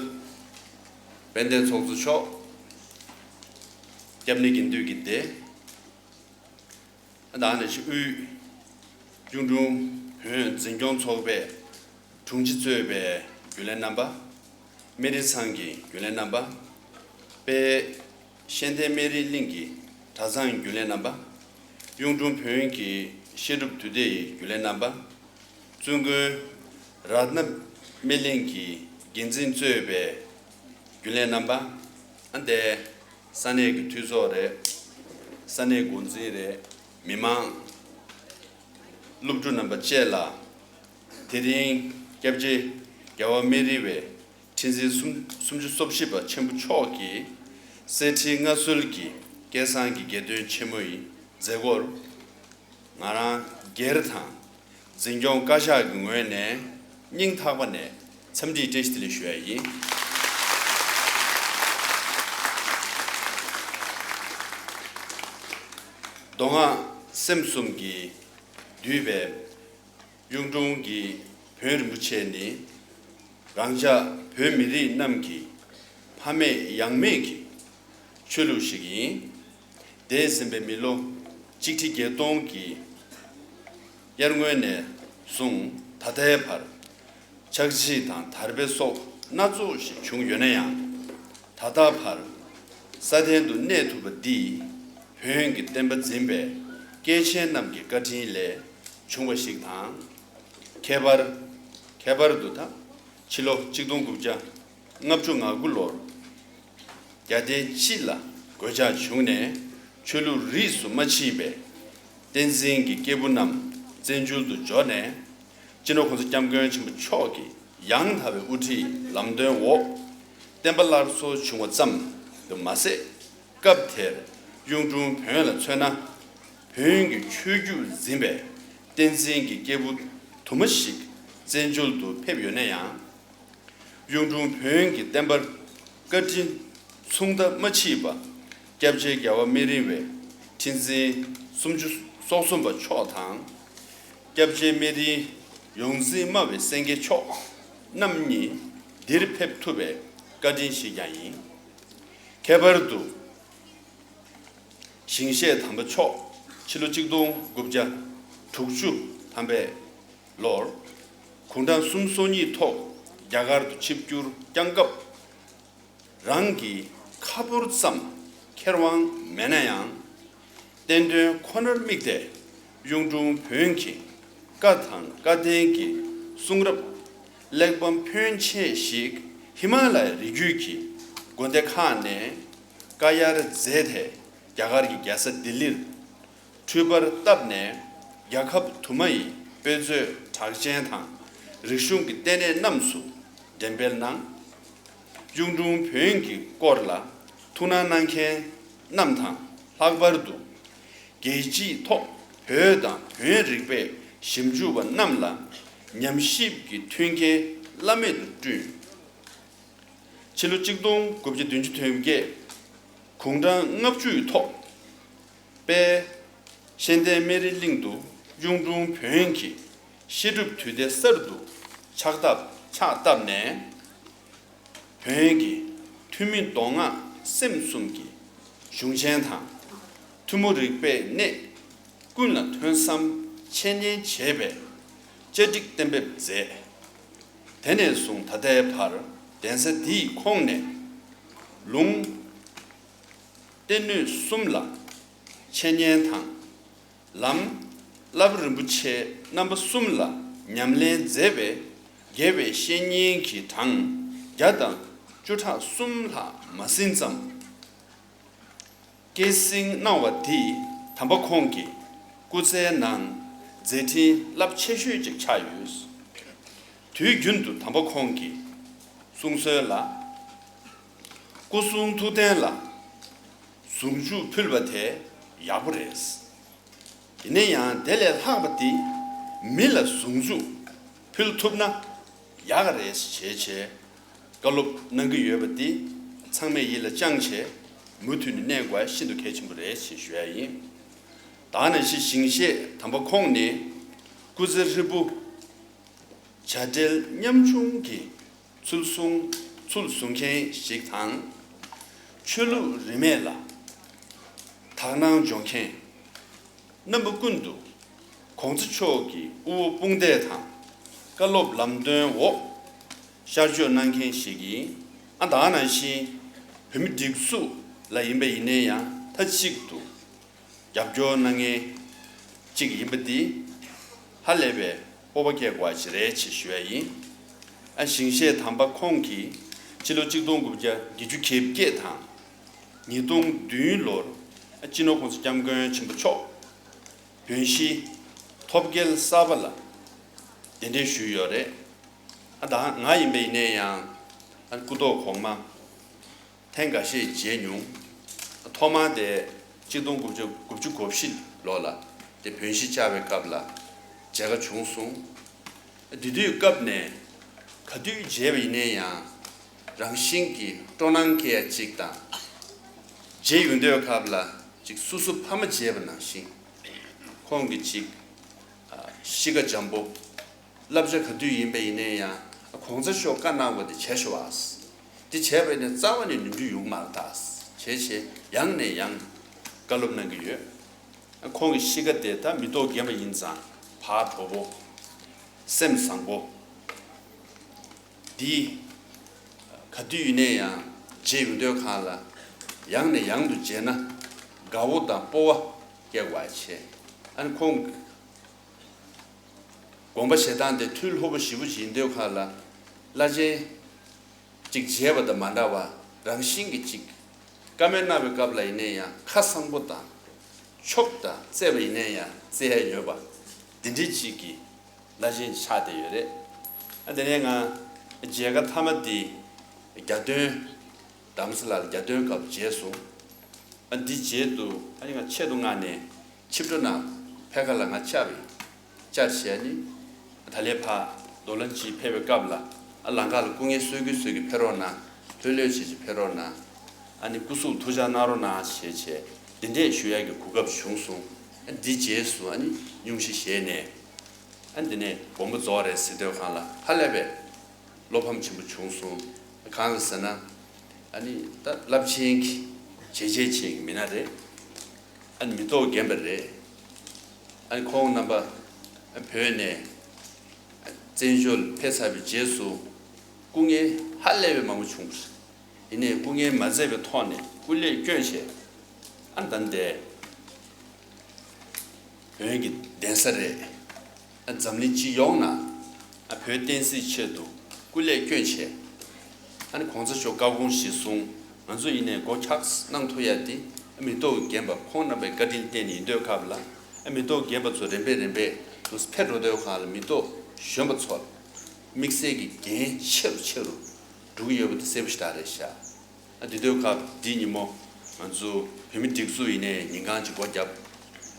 དཔལ་ལྡན་ཚོགས་གཙོ་མཆོག། སྐྱབས་གནས་དགེ་འདུན་གྱི་སྡེ། ད་ནི་དབུས་གཡུང་དྲུང་བོན་འཛིན་སྐྱོང་ཚོགས་པའི་དྲུང་ཆེ་གཙོས་པའི་རྒྱུན་ལས་རྣམ་པ། སྨན་རི་ཚང་གི་རྒྱུན་ལས་རྣམ་པ། དཔལ་གཤེན་བསྟན་སྨན་རི་གླིང་གི་གྲྭ་ཚང་རྒྱུན་ལས་རྣམ་པ། གཡུང་དྲུང་བོན་གྱི་བཤད་སྒྲུབ་དུས་སྡེ་ཡི་རྒྱུན་ལས་རྣམ་པ། བཙུན་དགོན་རཏྣ་སྨན་གླིང་གི་འགན་འཛིན་གཙོས་པའི་རྒྱུན་ལས་རྣམ་པ། ཨ་འདས་ས་གནས་ཀྱི་འཐུས་ཚོགས་རེད། ས་གནས་འགོ་འཛིན་རེད། མི་མང་། སློབ་ཕྲུག་རྣམ་པ་བཅས་ལ། དེ་རིང་སྐྱབས་རྗེ་རྒྱལ་བ་སྨན་རི་བའི་ཁྲི་འཛིན་སུམ་སུམ་ཅུ་སོ་བཞི་པ་ཆེན་པོ་མཆོག་གི་གསེར་ཁྲིའི་མངའ་གསོལ་གྱི་སྐལ་བཟང་གི་རྒྱལ་སྟོན་ཆེན་མོ་ཡི་མཛད་སྒོར། ང་རང་སྒེར་དང་འཛིན་སྐྱོང་བཀའ་ཤག་གི་ངོས་ནས་སྙིང་ཐག་པ་ནས་འཚམས་འདྲིའི་བཀྲ་ཤིས་བདེ་ལེགས་ཞུ་ཡ་ཡིན། མདོ་སྔགས་སེམས་གསུམ་གྱི་བསྡུས་པའི་གཡུང་དྲུང་གི་བོན་རིན་པོ་ཆེ་ནི། རང་ཅག་བོད་མི་རིགས་རྣམས་ཀྱི་ཕ་མེས་ཡང་མེས་ཀྱི་ཆོས་ལུགས་ཤིག་ཡིན། འདས་ཟིན་པའི་མི་ལོ་གཅིག་ཁྲི་བརྒྱད་སྟོང་གི་དབྱར་སྔོན་ནས་བཟུང་ད་ལྟའི་བར་ཆག་འཇིག་དང་དར་འཕེལ་སོགས་སྣ་ཚོགས་ཤིག་བྱུང་ཡོད་ན་ཡང་། ད་ལྟ་བར་ས་སྟེང་དུ་གནས་ཐུབ་པ་འདི་བོན་གྱི་བསྟན་པ་འཛིན་པའི་སྐྱེས་ཆེན་རྣམས་ཀྱི་བཀའ་དྲིན་ལས་བྱུང་བ་ཞིག་དང་། ཁྱད་པར་ཁྱད་པར་དུ་ད་ཕྱི་ལོ་གཅིག་སྟོང་དགུ་བརྒྱ་ལྔ་བཅུ་ང་དགུ་ལོར་རྒྱལ་བསྟན་སྤྱི་ལ་གོད་ཆག་བྱུང་ནས་ཆོས་ལུགས་རིས་སུ་མ་མཆིས་པའི་བསྟན་འཛིན་གྱི་སྐྱེས་བུ་རྣམས་བཙན་བྱོལ་དུ་འབྱོར་ནས། སྤྱི་ནོར་༸གོང་ས་༸སྐྱབས་མགོན་ཆེན་པོ་མཆོག་གི་ཡང་དག་པའི་དབུ་ཁྲིད་ལམ་སྟོན་འོག་བསྟན་པ་སླར་གསོ་བྱུང་བ་ཙམ་དུ་མ་ཟད། སྐབས་དེར་གཡུང་དྲུང་བོན་ལ་མཚོན་ན། བོན་གྱི་ཆོས་བརྒྱུད་འཛིན་པའི་བསྟན་འཛིན་གྱི་སྐྱེས་བུ་དུ་མ་ཞིག་བཙན་བྱོལ་དུ་ཕེབས་ཡོད་ན་ཡང་། གཡུང་དྲུང་བོན་གྱི་བསྟན་པར་བཀའ་དྲིན་མཚུངས་ཟླ་མ་མཆིས་པ། སྐྱབས་རྗེ་རྒྱལ་བ་སྨན་རི་བའི་ཁྲི་འཛིན་སུམ་ཅུ་སོ་གསུམ་པ་མཆོག་དང་། སྐྱབས་རྗེ་སྨན་རིའི་ཡོངས་འཛིན་སྨྲ་བའི་སེང་གེ་མཆོག་རྣམ་གཉིས་འདིར་ཕེབས་ཐུབ་པའི་བཀའ་དྲིན་ཞིག་ཀྱང་ཡིན། ཁྱད་པར་དུ། ཞིང་གཤེགས་དམ་པ་མཆོག་ཕྱི་ལོ་གཅིག་སྟོང་དགུ་བརྒྱ་དྲུག་ཅུ་ཐམ་པའི་ལོར་དགུང་གྲངས་སུམ་ཅུ་སོ་གཉིས་ཐོག་རྒྱ་གར་དུ་ཆིབས་བསྒྱུར་བསྐྱངས་སྐབས། རང་གི་ཁ་ཕོར་ཙམ་ཁེར་དབང་མེད་ན་ཡང་། བསྟན་དོན་ཁོ་ནར་དམིགས་ཏེ་གཡུང་དྲུང་བོན་གྱི་བཀའ་དང་བཀའ་བསྟན་གྱི་གསུང་རབ་གླེགས་བམ་ཕོན་ཆེ་ཞིག་ཧི་མ་ལ་ཡའི་རི་རྒྱུད་ཀྱི་དགོན་སྡེ་ཁག་ནས་བཀའ་གཡར་མཛད་དེ། རྒྱ་གར་གྱི་རྒྱལ་ས་ལྡི་ལིར་འཕྲུལ་པར་བཏབ་ནས་རྒྱལ་ཁབ་དུ་མ་ཡི་དཔེ་མཛོད་གྲགས་ཅན་དང་རིག་གཞུང་གི་ལྟེ་གནས་རྣམས་སུ་འགྲེམས་སྤེལ་གནང་། གཡུང་དྲུང་བོན་གྱི་སྐོར་ལ་ཐུགས་སྣང་གནང་མཁན་རྣམས་དང་ལྷག་པར་དུ། རྒྱལ་སྤྱིའི་ཐོག་བོད་དང་བོན་རིག་པའི་ཞིབ་འཇུག་པ་རྣམས་ལ་ཉམས་ཞིབ་ཀྱི་མཐུན་རྐྱེན་བླ་མེད་དུ་བསྐྲུན། ཕྱི་ལོ་གཅིག་སྟོང་དགུ་བརྒྱ་བདུན་ཅུ་དོན་བརྒྱད་དགུང་གྲངས་ལྔ་བཅུའི་ཐོག་དཔལ་གཤེན་བསྟན་སྨན་རི་གླིང་དུ་ གཡུང་དྲུང་བོན་གྱི་བཤད་སྒྲུབ་དུས་སྡེ་གསར་དུ་ཕྱག་བཏབ་ཕྱག་བཏབ་ནས། བོན་གྱི་ཐུན་མིན་མདོ་སྔགས་སེམས་གསུམ་གྱི་གཞུང་ཆེན་དང་། ཐུན་མོང་རིག་པའི་གནས་ཀུན་ལ་ཐོན་བསམ་འཆད་ཉན་བྱེད་པའི་བཅའ་སྒྲིག་གཏན་འབེབས་མཛད། དེ་ནས་བཟུང་ད་ལྟའི་བར་གདན་ས་འདིའི་ཁོངས་ནས་ལུང་སྡེ་སྣོད་གསུམ་ལ་འཆད་ཉན་དང་། ལམ་བསླབ་རིན་པོ་ཆེ་རྣམ་པ་གསུམ་ལ་ཉམས་ལེན་མཛད་པའི་དགེ་བའི་བཤེས་གཉེན་གྱི་གྲངས་བརྒྱ་དང་བཅུ་ཕྲག་གསུམ་ལྷག་མ་ཟིན་ཙམ། སྐྱེད་སྲིང་གནང་བ་འདིས་དམ་པ་ཁོང་གི་སྐུ་ཚེའི་ནང་མཛད་འཕྲིན་རླབས་ཆེ་ཤོས་ཅིག་ཆགས་ཡོད། དུས་རྒྱུན་དུ་དམ་པ་ཁོང་གི་གསུང་སྲོལ་ལ། སྐུ་གསུང་ཐུགས་རྟེན་ལ་གཟུངས་གཞུག་ཕུལ་བ་དེ་ཡག་པོ་རེད། ཡིན་ན་ཡང་དེ་ལས་ལྷག་པ་དེ་མི་ལ་གཟུངས་གཞུག་ཕུལ་ཐུབ་ན་ཡག་ག་རེད་ཞེས་བྱས་བཀའ་སློབ་གནང་གི་ཡོད་པ་དེ་ཚང་མས་ཡིད་ལ་བཅངས་བྱས་མུ་མཐུད་ནས་གནས་དགོས་ཤིན་ཏུ་གལ་ཆེན་པོ་རེད་ཞེས་ཞུ་ཡ་ཡིན། ད་ནང་བཞིན་ཞིང་གཤེགས་དམ་པ་ཁོང་ནི་སྐུ་ཚེ་ཧྲིལ་པོ་བྱ་བྲལ་ཉམ་ཆུང་གི་ཚུལ་བཟུང་ཚུལ་བཟུང་མཁན་ཞིག་དང་། ཆོས་ལུགས་རིས་མེད་ལ་དག་སྣང་འཇོག་མཁན། རྣམ་པ་ཀུན་ཏུ་གོང་ས་མཆོག་གི་དབུ་འོག་དཔུང་འདེགས་དང་བཀའ་སློབ་ལམ་སྟོན་འོག་ཤར་བསྐྱོད་གནང་མཁན་ཞིག་ཡིན། ཨ་ད་ནང་བཞིན་བོད་མི་སྒྲིག་འཛུགས་ལ་ཡིན་པ་ཡིན་ན་ཡང་མཐའ་གཅིག་ཏུ་རྒྱབ་སྐྱོར་གནང་མཁན་གཅིག་ཡིན་པ་འདི་ཧ་ལས་པའི་སྤོབས་པ་སྐྱེ་དགོས་པ་ཞིག་རེད་ཅེས་ཞུ་ཡ་ཡིན། ཨ་ཞིང་གཤེགས་དམ་པ་ཁོང་གིས་ཕྱི་ལོ་གཅིག་སྟོང་དགུ་བརྒྱ་བརྒྱད་ཅུ་གྱ་བརྒྱད་དང་ཉིས་སྟོང་བདུན་ལོར་ཨ་སྤྱི་ནོར་༸གོང་ས་༸སྐྱབས་མགོན་ཆེན་པོ་མཆོག་བོན་གཞིས་ཐོབ་རྒྱལ་གསར་པ་ལ་གདན་འདྲེན་ཞུས་ཡོད་རེད། ཨ་ད་ང་ཡིན་པ་ཡིན་ན་ཡང་ཨ་སྐུ་ཐོག་གོང་མ་ཐེངས་འགའ་ཤས་མཇལ་མྱོང་། ཐོག་མར་དེ་གཅིག་སྟོང་དགུ་བརྒྱ་དགུ་བཅུ་གོ་བཞི་ལོ་ལ་དེ་བོན་གཞིས་བཅར་བའི་སྐབས་ལ་མཇལ་ཁ་བྱུང་སོང་། དེ་དུས་སྐབས་ནས་ག་དུས་མཇལ་བ་ཡིན་ན་ཡང་རང་བཞིན་གྱིས་སྤྲོ་སྣང་སྐྱེ་ཡ་གཅིག་དང་། མཇལ་ཡོང་དུས་སྐབས་ལ་ཅིག་སོ་སོ་ཕ་མ་མཇལ་བ་ནང་བཞིན་ཁོང་གིས་ཅིག་གཤིས་ཀ་འཇམ་པོ། བསླབ་བྱ་ག་དུས་ཡིན་པ་ཡིན་ན་ཡང་གོང་ས་མཆོག་བཀའ་གནང་བ་དེ་བྱས་ཤོག་ཨ། དེ་བྱས་པ་ཡིན་ན་རྩ་བ་ནས་ནོར་འཁྲུལ་ཡོང་མ་རེད་ད། བྱས་བྱས་ཡང་ནས་ཡང་བཀའ་སློབ་གནང་གི་ཡོད། ཁོང་གི་གཤིས་ཀ་དེ་ད་མི་ཐོག་རྒན་པ་ཡིན་ཙང་ཕར་བྲོ་པོ། སེམས་བཟང་པོ། འདི་ག་དུས་ཡིན་ན་ཡང་མཇལ་ཡོང་དུས་སྒང་ལ་ཡང་ནས་ཡང་དུ་མཇལ་ན་དགའ་བོ་དང་སྤོབས་པ་སྐྱེ་དགོས་པ་བྱས། ཨ་ནི་ཁོང་དགོངས་པ་བཞེས་སྟངས་དེ་ཐུགས་ལྷོད་པོ་ཞེ་པོ་ཅིག་ཡིན་དུས་སྒང་ལ་བླ་ཆེན་གཅིག་མཇལ་བ་དང་མ་འདྲ་བར་རང་བཞིན་གྱིས་གཅིག་བཀའ་མོལ་གནང་བའི་སྐབས་ལ་ཡིན་ན་ཡང་ཁ་གསང་པོ་དང་ཆོབ་དང་བརྩེ་བ་ཡིན་ན་ཡང་བརྩེ་ཡ་ཡོད་པ་འདི་འདྲའི་གཅིག་གི་བླ་ཆེན་ཆགས་བསྡད་ཡོད་རེད། ཨ་དེ་ནས་ང་མཇལ་ཁ་མཐའ་མ་འདི་རྒྱ་སྟོན་དྷ་རམ་ས་ལར་རྒྱ་སྟོན་སྐབས་མཇལ་སོང་། ཨ་འདི་རྗེས་སུ་ཨ་ནི་ང་ཆེད་དུ་མངགས་ནས་ཆིབས་འགྲོ་གནང་ཕེབས་ཁ་ལ་ང་བཅར་བས། བཅར་བྱས་ནི་ད་ལས་ཕར་རྡོ་ལ་གཅིག་ཕེབས་པའི་སྐབས་ལ་ཨ་ལམ་ཁ་ལ་སྐུ་ངལ་གསོ་གི་གསོ་གི་ཕེབས་རོགས་གནང་། ལྷོད་ལྷོད་བྱེད་ཅིག་ཕེབས་རོགས་གནང་། ཨ་ནི་སྐུ་གཟུགས་ཐུགས་ཅག་གནང་རོགས་གནང་ཞེས་བྱས་འདི་འདྲས་ཞུ་ཡག་གི་གོ་སྐབས་བྱུང་སོང་། ཨ་འདི་རྗེས་སུ་ཨ་ནི་སྙུང་གཞི་བཞེས་ནས་ཨ་འདི་ནས་དགོངས་པ་རྫོགས་རེད་ཟེར་དུས་སྒང་ལ་ཧ་ལས་པའི་བློ་ཕམ་ཆེན་པོ་བྱུང་སོང་། གང་ལ་ཟེར་ན། ཨ་ནི་ད་རླབས་ཆེན་གྱི་བྱས་རྗེས་ཆེ་གི་མི་སྣ་རེད། ཨ་ནི་མི་ཐོག་རྒན་པ་རེད། ཨ་ནི་ཁོང་རྣམ་པ་བོད་ནས་བཙན་བྱོལ་ཕེབས་ཚར་བའི་རྗེས་སུ་སྐུ་ངལ་ཧ་ལས་པའི་མང་པོ་བྱུང་། ཡིན་ནའི་སྐུ་ངལ་མ་འཛེམས་པའི་ཐོག་ནས་སྐུ་ལས་བསྐྱོན་བྱས། ཨ་ནི་ད་ལྟའི་བོན་གྱི་གདན་ས་རེད། འཛམ་གླིང་སྤྱི་ཡོངས་ནང་བོད་བསྟན་སྲིད་ཆེད་དུ་སྐུ་ལས་བསྐྱོན་བྱས། ཨ་ནི་གོང་ས་མཆོག་བཀའ་དགོངས་གཞིར་བཟུང་ང་ཚོ་ཡིན་ནའི་མགོ་འཁྱགས་གནང་ཐུབ་ཡ་དེ་མི་ཐོག་རྒན་པ་ཁོང་རྣམ་པའི་བཀའ་དྲིན་བརྟེན་ནས་ཡིན་དུས་སྐབས་ལ་མི་ཐོག་རྒན་པ་ཚོ་རིམ་པས་རིམ་པས་དུ་ཕེབས་འགྲོ་དུས་སྒང་ལ་མི་ཐོག་གཞོན་པ་ཚོར་དམིགས་བསལ་གྱི་འགན་ཆེ་རུ་ཆེ་རུ་འགྲོ་གི་ཡོད་པ་དེ་གསལ་པོ་ཞེ་དྲག་རེད་ཤག་ཨ་དེ་དུས་སྐབས་འདི་ཉིན་མོ་ང་ཚོ་བོད་མི་སྒྲིག་འཛུགས་ཡིན་ནའི་ཉིན་གང་ཅིག་སྒོ་བརྒྱབ།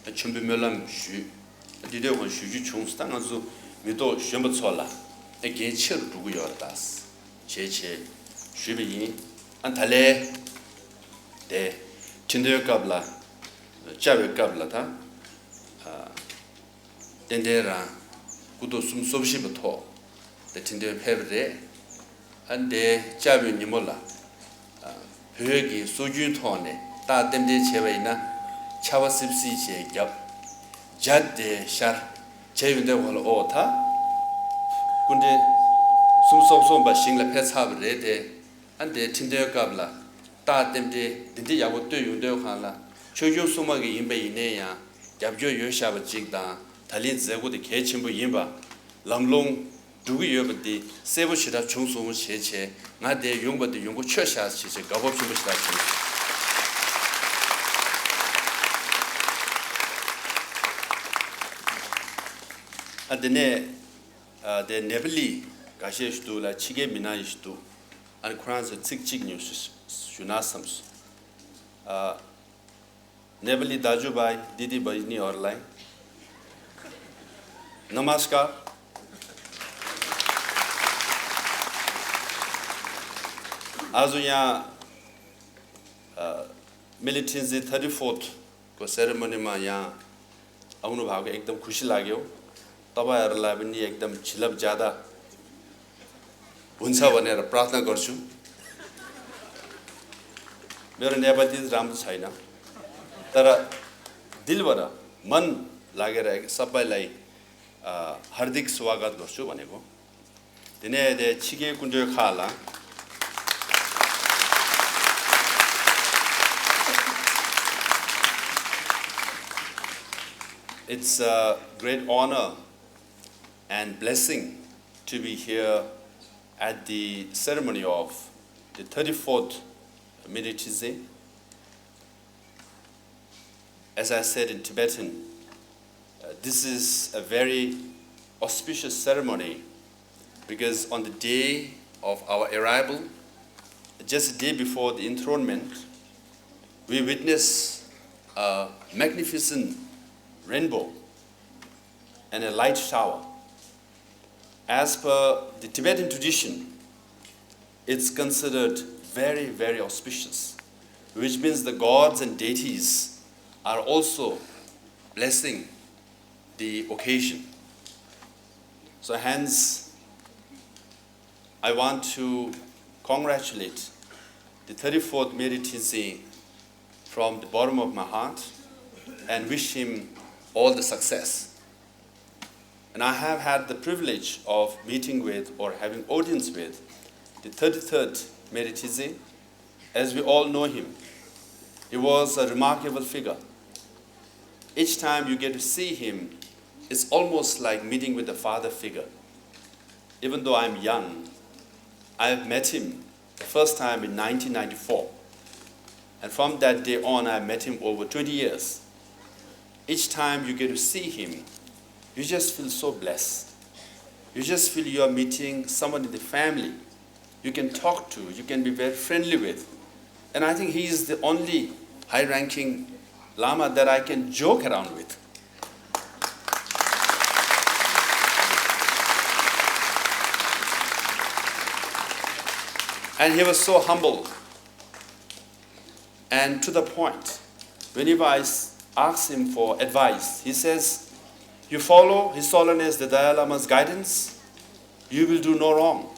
མཆོད་འབུལ་སྨོན་ལམ་ཞུས། ཨ་དེ་དུས་ཁོང་ཞུ་རྒྱུ་བྱུང་སོང་། ད་ང་ཚོ་མི་ཐོག་གཞོན་པ་ཚོ་ལ་ཨ་འགན་ཆེ་རུ་འགྲོ་གི་ཡོད་རེད་ད། བྱས་བྱས་ཞུས་པ་ཡིན། ཨ་ད་ལས་དེ་ཁྲི་འདོན་སྐབས་ལ་བཅར་བའི་སྐབས་ལ་ད་ཨ་ ཏན་ཏན་རང་སྐུ་ཐོག་སུམ་ཅུ་སོ་བཞི་པ་ཐོག་དེ་ཁྲི་འདོན་ཕེབས་པ་རེད། ཨ་འདི་བཅར་བའི་ཉིན་མོ་ལ་ཨ་བོད་ཀྱི་སྲོལ་རྒྱུན་ཐོག་ནས་རྟགས་རྟེན་འབྲེལ་བྱས་པ་ཡིན་ན་ཆར་པ་སིབ་སིབ་བྱས་བརྒྱབ། ཇ་དེ་ཤར་བྱས་ཡོང་དུས་ག་ལ་ཨོ་ད་སྐུ་ཕྲེང་སུམ་ཅུ་སོ་གསུམ་པ་ཞིང་ལ་ཕེབས་ཚར་བ་རེད་དེ། ཨ་འདི་ཁྲི་འདོན་སྐབས་ལ་རྟགས་རྟེན་འབྲེལ་འདི་འདྲ་ཡག་པོ་བཏོད་ཡོང་དུས་གང་ལ་ཆོས་སྐྱོང་སྲུང་མ་གི་ཡིན་པ་ཡིན་ནའི་ཡང་རྒྱབ་སྐྱོར་ཡོད་བཞག་པ་ཅིག་དང་ད་ལན་མཛད་སྒོ་དེ་གལ་ཆེན་པོ་ཡིན་པ། ལམ་ལྷོང་འགྲོ་གི་ཡོད་པ་འདི་གསལ་པོ་ཞེ་དྲག་བྱུང་སོང་བྱས་བྱས་ང་དེ་ཡོང་པ་འདི་ཡོང་སྒོ་ཆོད་བཞག་བྱས་བྱས་དགའ་སྤོབས་ཆེན་པོ་ཞེ་དྲག་བྱུང་། ཨ་དེ་ནས་ཨ་དེ་ནེ་པ་ལི་འགའ་ཤས་ཤིག་འདུག་ལ་ཕྱི་རྒྱལ་མི་སྣ་ཡི་ཞིག་འདུག་ཨ་ནི་ཁོ་རང་ཚོ་ཚིག་གཅིག་ཉུང་ཞུ་ཞུ་ན་བསམས་སོང་། ཨ། नेपाली दाजुभाइ दिदीबहिनीहरूलाई नमस्कार। आज यहाँ अ, मिलिटेन्सी थर्टी फोर्थको सेरेमनीमा यहाँ आउनुभएको एकदम खुसी लाग्यो। तपाईँहरूलाई पनि एकदम झिलब ज्यादा हुन्छ भनेर प्रार्थना गर्छु। मेरो नेपाली राम्रो छैन, तर दिलबाट, मन लागेर सबैलाई अ, हार्दिक स्वागत गर्छु भनेको। दिने दे छिके कुन्जो खाला। It's a great honor and blessing to be here at the ceremony of the thirty-fourth Minitize. As I said in Tibetan, uh, this is a very auspicious ceremony because on the day of our arrival, just a day before the enthronement, we witness a magnificent rainbow and a light shower. As per the Tibetan tradition, it's considered very, very auspicious, which means the gods and deities are also blessing the occasion. So hence, I want to congratulate the thirty-fourth Meri Tenzin from the bottom of my heart and wish him all the success. And I have had the privilege of meeting with or having audience with the thirty-third Meri Tenzin. As we all know him, he was a remarkable figure. Each time you get to see him, it's almost like meeting with a father figure. Even though I'm young, I have met him the first time in nineteen ninety-four. And from that day on, I met him over twenty years. Each time you get to see him, you just feel so blessed. You just feel you are meeting someone in the family you can talk to, you can be very friendly with. And I think he is the only high ranking Lama that I can joke around with. And he was so humble and to the point. Whenever I s- ask him for advice, he says, "You follow His Holiness the Dalai Lama's guidance, you will do no wrong."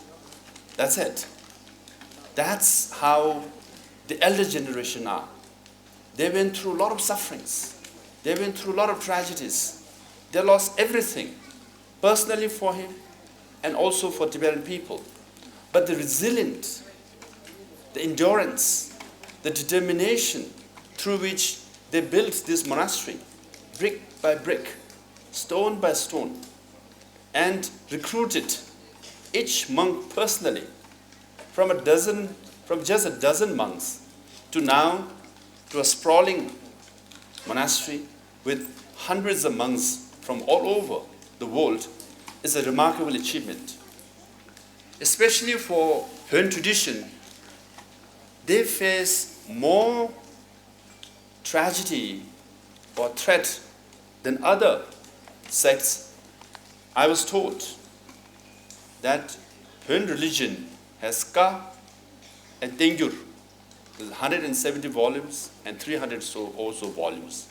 That's it. That's how the elder generation are. They went through a lot of sufferings. They went through a lot of tragedies. They lost everything, personally for him and also for Tibetan people. But the resilience, the endurance, the determination through which they built this monastery, brick by brick, stone by stone, and recruited each monk personally from a dozen, from just a dozen monks to now to a sprawling monastery with hundreds of monks from all over the world is a remarkable achievement. Especially for Bön tradition, they face more tragedy or threat than other sects. I was told that Bön religion has Ka and Tengyur, with hundred and seventy volumes and three hundred so also volumes.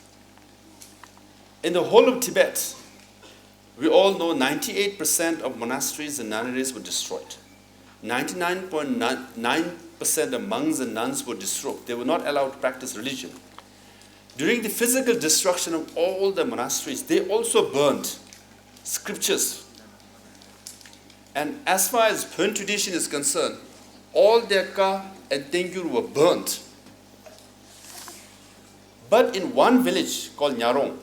In the whole of Tibet, We all know ninety-eight percent of monasteries and nunneries were destroyed. Ninety-nine point nine percent of monks and nuns were destroyed. They were not allowed to practice religion. During the physical destruction of all the monasteries, they also burned scriptures. And as far as Pön tradition is concerned, all their ka and tengyur were burnt. But in one village called Nyarong,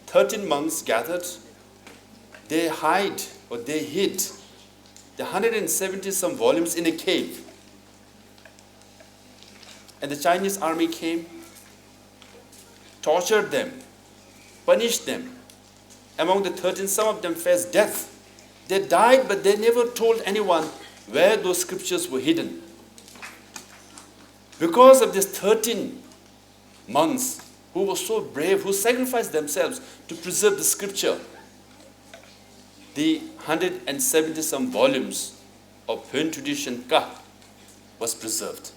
thirteen monks gathered. They hide or they hid the hundred and seventy some volumes in a cave. And the Chinese army came, tortured them, punished them. Among the thirteen, some of them faced death. They died, but they never told anyone where those scriptures were hidden. Because of these thirteen monks who were so brave, who sacrificed themselves to preserve the scripture, the hundred and seventy some volumes of Pön tradition ka was preserved.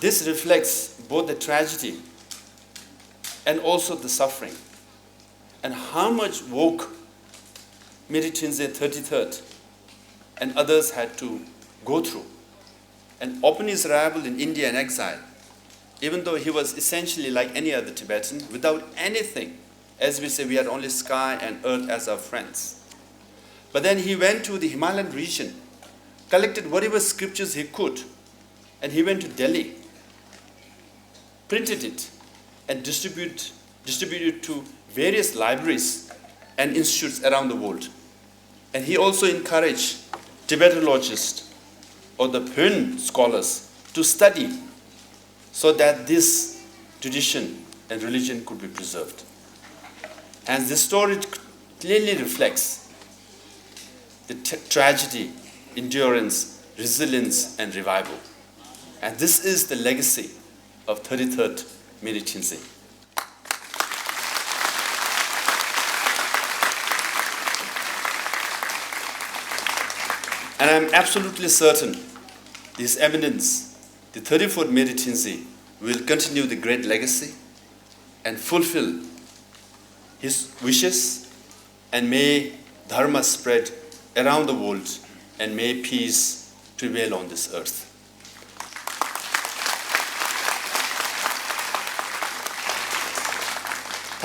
This reflects both the tragedy and also the suffering, and how much woke Myitkyina Tshenzhen thirty-third and others had to go through. And upon his arrival in India in exile, even though he was essentially like any other Tibetan, without anything, as we say, we had only sky and earth as our friends. But then he went to the Himalayan region, collected whatever scriptures he could, and he went to Delhi, printed it, and distribute, distributed to various libraries and institutes around the world. And he also encouraged Tibetologists or the Pön scholars to study so that this tradition and religion could be preserved. And this story clearly reflects the t- tragedy, endurance, resilience, and revival. And this is the legacy of thirty-third Myitkyina Tshenzhen. And I'm absolutely certain His Eminence, the thirty-fourth Myitkyina Tshenzhen, will continue the great legacy and fulfill his wishes, and may Dharma spread around the world, and may peace prevail on this earth.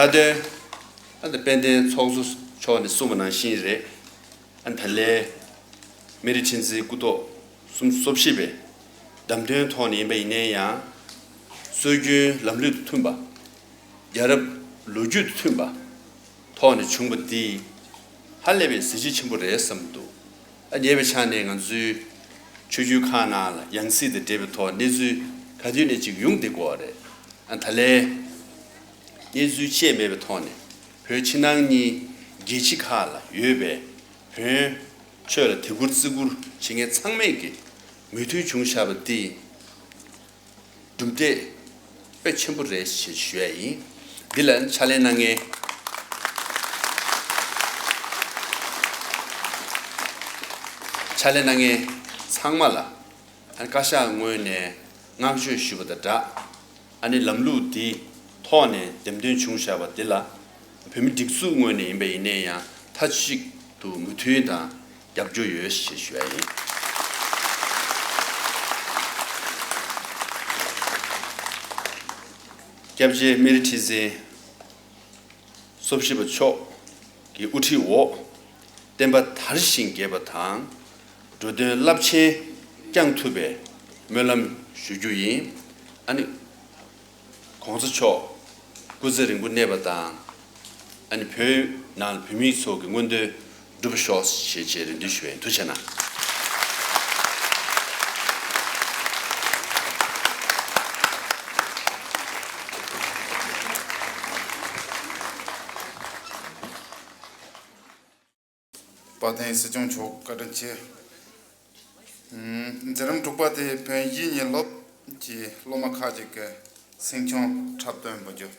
མཐའ་དོན། ཨ་ནི་དཔལ་ལྡན་ཚོགས་གཙོ་མཆོག་ནས་གསུངས་པ་ནང་བཞིན་རེད། ཨ་ནི་ད་ལན་Myitkyina Tshenzhen་སྐུ་ཐོག་སུམ་ཅུ་སོ་བཞི་པའི་བདམས་ཐོན་ཐོག་ནས་ཡིན་པ་ཡིན་ནའི་ཡང་། སྲོལ་རྒྱུན་ལམ་ལུགས་དང་མཐུན་པ། རྒྱལ་རབས་ལོ་རྒྱུས་དང་མཐུན་པ་ཐོག་ནས་བྱུང་བ་འདི་ཧ་ལས་པའི་གཟི་བརྗིད་ཆེན་པོ་རེད་བསམ་འདུག་ཨ་ཉེ་བའི་ཆ་ནས་ང་ཚོའི་ཆོས་བརྒྱུད་ཁག་ནང་ལ་ཡང་སྲིད་དང་འབྲེལ་བའི་ཐོག་གནས་ཚུལ་ག་དུས་ནས་ཅིག་ཡོང་བསྡད་ཀྱི་ཡོད་རེད། ཨ་ད་ལན་གནས་ཚུལ་བཅས་མེད་པའི་ཐོག་ནས་བོད་ཕྱི་ནང་གཉིས་རྒྱལ་ཕྱི་ཁག་ལ་ཡོད་པའི་བོན་ཆོས་ལ་དད་བཀུར་བརྩི་བཀུར་བྱེད་མཁན་ཚང་མས་ཀྱི་མོས་མཐུན་བྱུང་བཞག་པ་འདི་གྲུབ་འབྲས་དཔེ་ཆེན་པོ་རེད་ཞེས་ཞུ་ཡ་ཡིན། འདི་ལ་ཕྱག་ལས་གནང་མཁན། ཕྱག་ལས་གནང་མཁན་ཚང་མ་ལ་ཨ་བཀའ་ཤག་ངོས་ནས་བསྔགས་བརྗོད་ཞུ་བ་དང་སྦྲགས། ཨ་ནི་ལམ་ལུགས་འདི་ཐོག་ནས་འདེམས་ཐོན་བྱུང་བཞག་པ་འདི་ལ་བོད་མི་སྒྲིག་འཛུགས་ངོས་ནས་ཡིན་པ་ཡིན་ནའི་ཡང་མཐའ་གཅིག་ཏུ་མོས་མཐུན་དང་རྒྱབ་སྐྱོར་ཡོད་ཞེས་ཞུ་ཡ་ཡིན། སྐྱབས་རྗེ་སྨན་རི་ཁྲི་འཛིན་སོ་བཞི་པ་མཆོག་གི་དབུ་ཁྲིད་འོག་བསྟན་པ་དར་ཞིང་རྒྱས་པ་དང་འགྲོ་དོན་རླབས་ཆེན་བསྐྱང་ཐུབ་པའི་སྨོན་ལམ་ཞུ་རྒྱུ་ཡིན། ཨ་ནི་༸གོང་ས་མཆོག་སྐུ་ཚེ་རིང་པོ་གནས་པ་དང་། ཨ་ནི་བོད་ནང་ལ་བོད་མི་ཚོ་གི་མངོན་འདོད་འགྲུབ་ཤོག་ཞེས་བཅས་རེ་འདུན་ཞུ་བའི་ཐུགས་རྗེ་གནང་། དཔལ་ལྡན་སྲིད་སྐྱོང་མཆོག་བཀའ་དྲིན་ཆེ། ཨམ། མཛད་རིམ་དྲུག་པ་དེ་བོན་གཞིས་བརྙན་སློབ་ཀྱི་སློབ་མ་ཁག་ཅིག་གི་སེམས་ཆུང་འཁྲབ་སྟོན་འབུལ་རྒྱུ།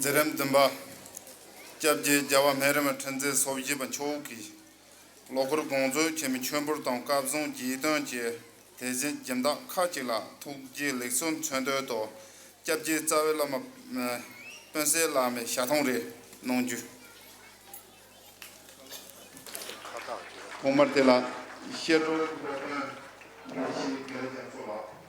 མཛད་རིམ་བདུན་པ། སྐྱབས་རྗེ་རྒྱལ་བ་སྨན་རི་བའི་ཁྲི་འཛིན་ཚོ་བཞི་པ་མཆོག་གིས་ལོ་འཁོར་དགོངས་རྫོགས་ཆེན་མོའི་མཆོད་འབུལ་དང་སྐལ་བཟང་རྗེས་བསྟན་གྱི་དེ་བཞིན་སྦྱིན་བདག་ཁག་ཅིག་ལ་ཐུགས་རྗེ་ལེགས་གསོལ་མཚོན་དོན་དུ་སྐྱབས་རྗེ་རྩ་བའི་བླ་མ་སྤེན་སྲས་བླ་མའི་ཞལ་ཐང་རེ་གནང་རྒྱུ། ཐོག་མར་དེ་ལ་བཤད་སྒྲུབ་ཀྱི་དཔོན་ལྔ་བཞི་དགེ་ལེགས་རྒྱ་མཚོ་ལགས།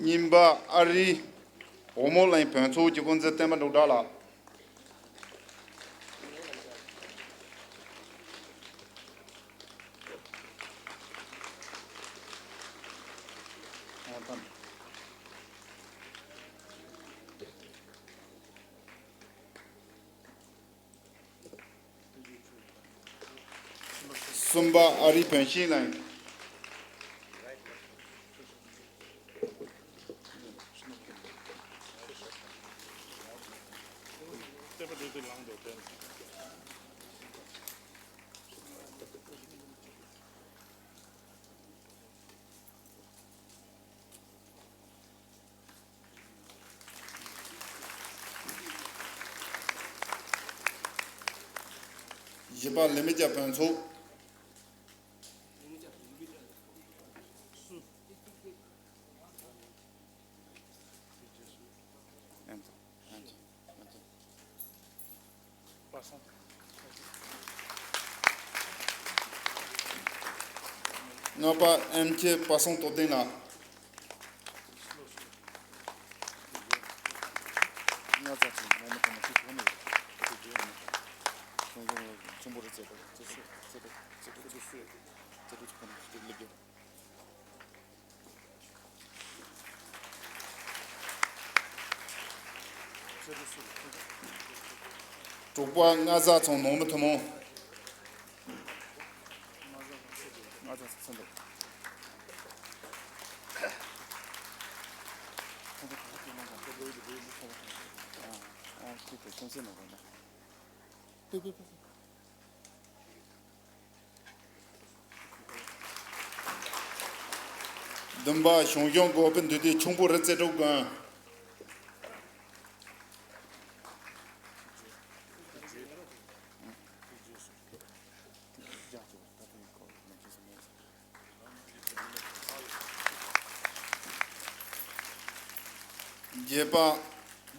གཉིས་པ་ཨ་རིའི་འོལ་མོ་གླིང་བོན་ཚོགས་ཀྱི་དབུ་འཛིན་བསྟན་པ་འབྲུག་གྲགས་ལགས། གསུམ་པ་ཨ་རིའི་བོན་ཤིང་གླིང་། བཞི་པ་ལི་མི་ཀྱ་བོན་ཚོགས། ལྔ་པ་ཨེམ་ཆི་པ་སངས་སྟོབས་ལྡན་ལགས། དྲུག་པ་རྔ་བཟའ་ཚང་ནང་མི་ཐུན་མོང་། བདུན་པ་ཞང་ཞུང་འགོ་དཔོན་འདུས་སྡེ་ཁྱུང་པོ་རི་རྩེ་དྲུག་དགོན། བརྒྱད་པ་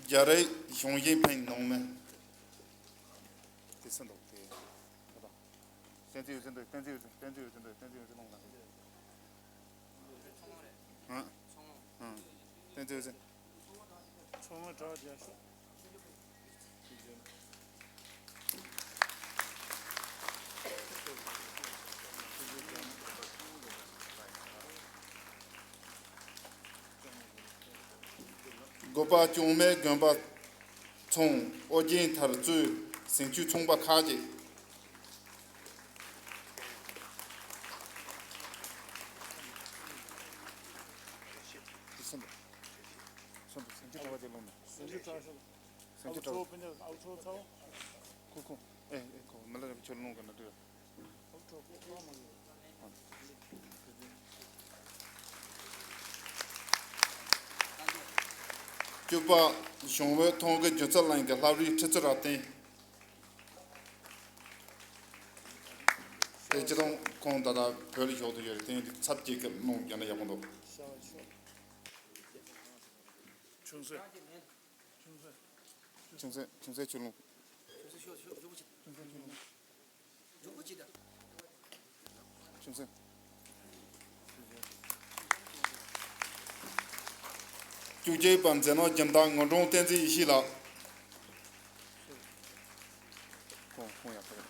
རྒྱ་རི་ཞང་ཞུང་ཕིང་ནང་མི། དེ་ཚོ་འདུག་བསྟན་འཛིན་འོད་ཟེར་འདུག་བསྟན་འཛིན་འོད་ཟེར། བསྟན་འཛིན་འོད་ཟེར་འདུག་བསྟན་འཛིན་འོད་ཟེར་སློང་དང་། ཧང་། ཧང་། བསྟན་འཛིན་འོད་ཟེར། ཚང་མ་དྲག་རྒྱ་ཤོག་འགོ་པ་སྐྱོང་མའི་དགོན་པ་ཚོང་ཨོ་རྒྱན་དར་གཙོས་ཟིང་ཆུ་ཚོང་པ་ཁག་ཅིག་ཁོ་ཁོ། ཨེ་ཨེ་ཁོ་མི་ལ་རབ་ཆོལ་ལོང་གི་ན་དུ། བཅུ་པ། གཞུང་བོད་མཐོ་སྒང་སྒྱུ་རྩལ་གླིང་གི་ལྷ་རིས་ཁྲི་ཚོ་རབ་བརྟན། དེ་སྤྱི་དང་ཁོང་ད་ལྟ་བོད་ལ་ཞོག་ཏུ་ཡོད་རེད། དེ་ཚབ་ཀྱི་སྐབས་གནང་རྒྱ་ན་ཡག་པོ་འདུག་ཆུང་ཚོད། ཆུང་ཚོད། ཆུང་ཚོད་ཆུ་ལུང་། ཆུང་ཚོད། བཅུ་གཅིག་པ། མཛད་ནོར་རྒྱུན་དང་ངོ་སྤྲོད་བསྟན་འཛིན་ཡེ་ཤེས་ལགས། ཁོང་ཁོང་ཡག་པོ་རེད།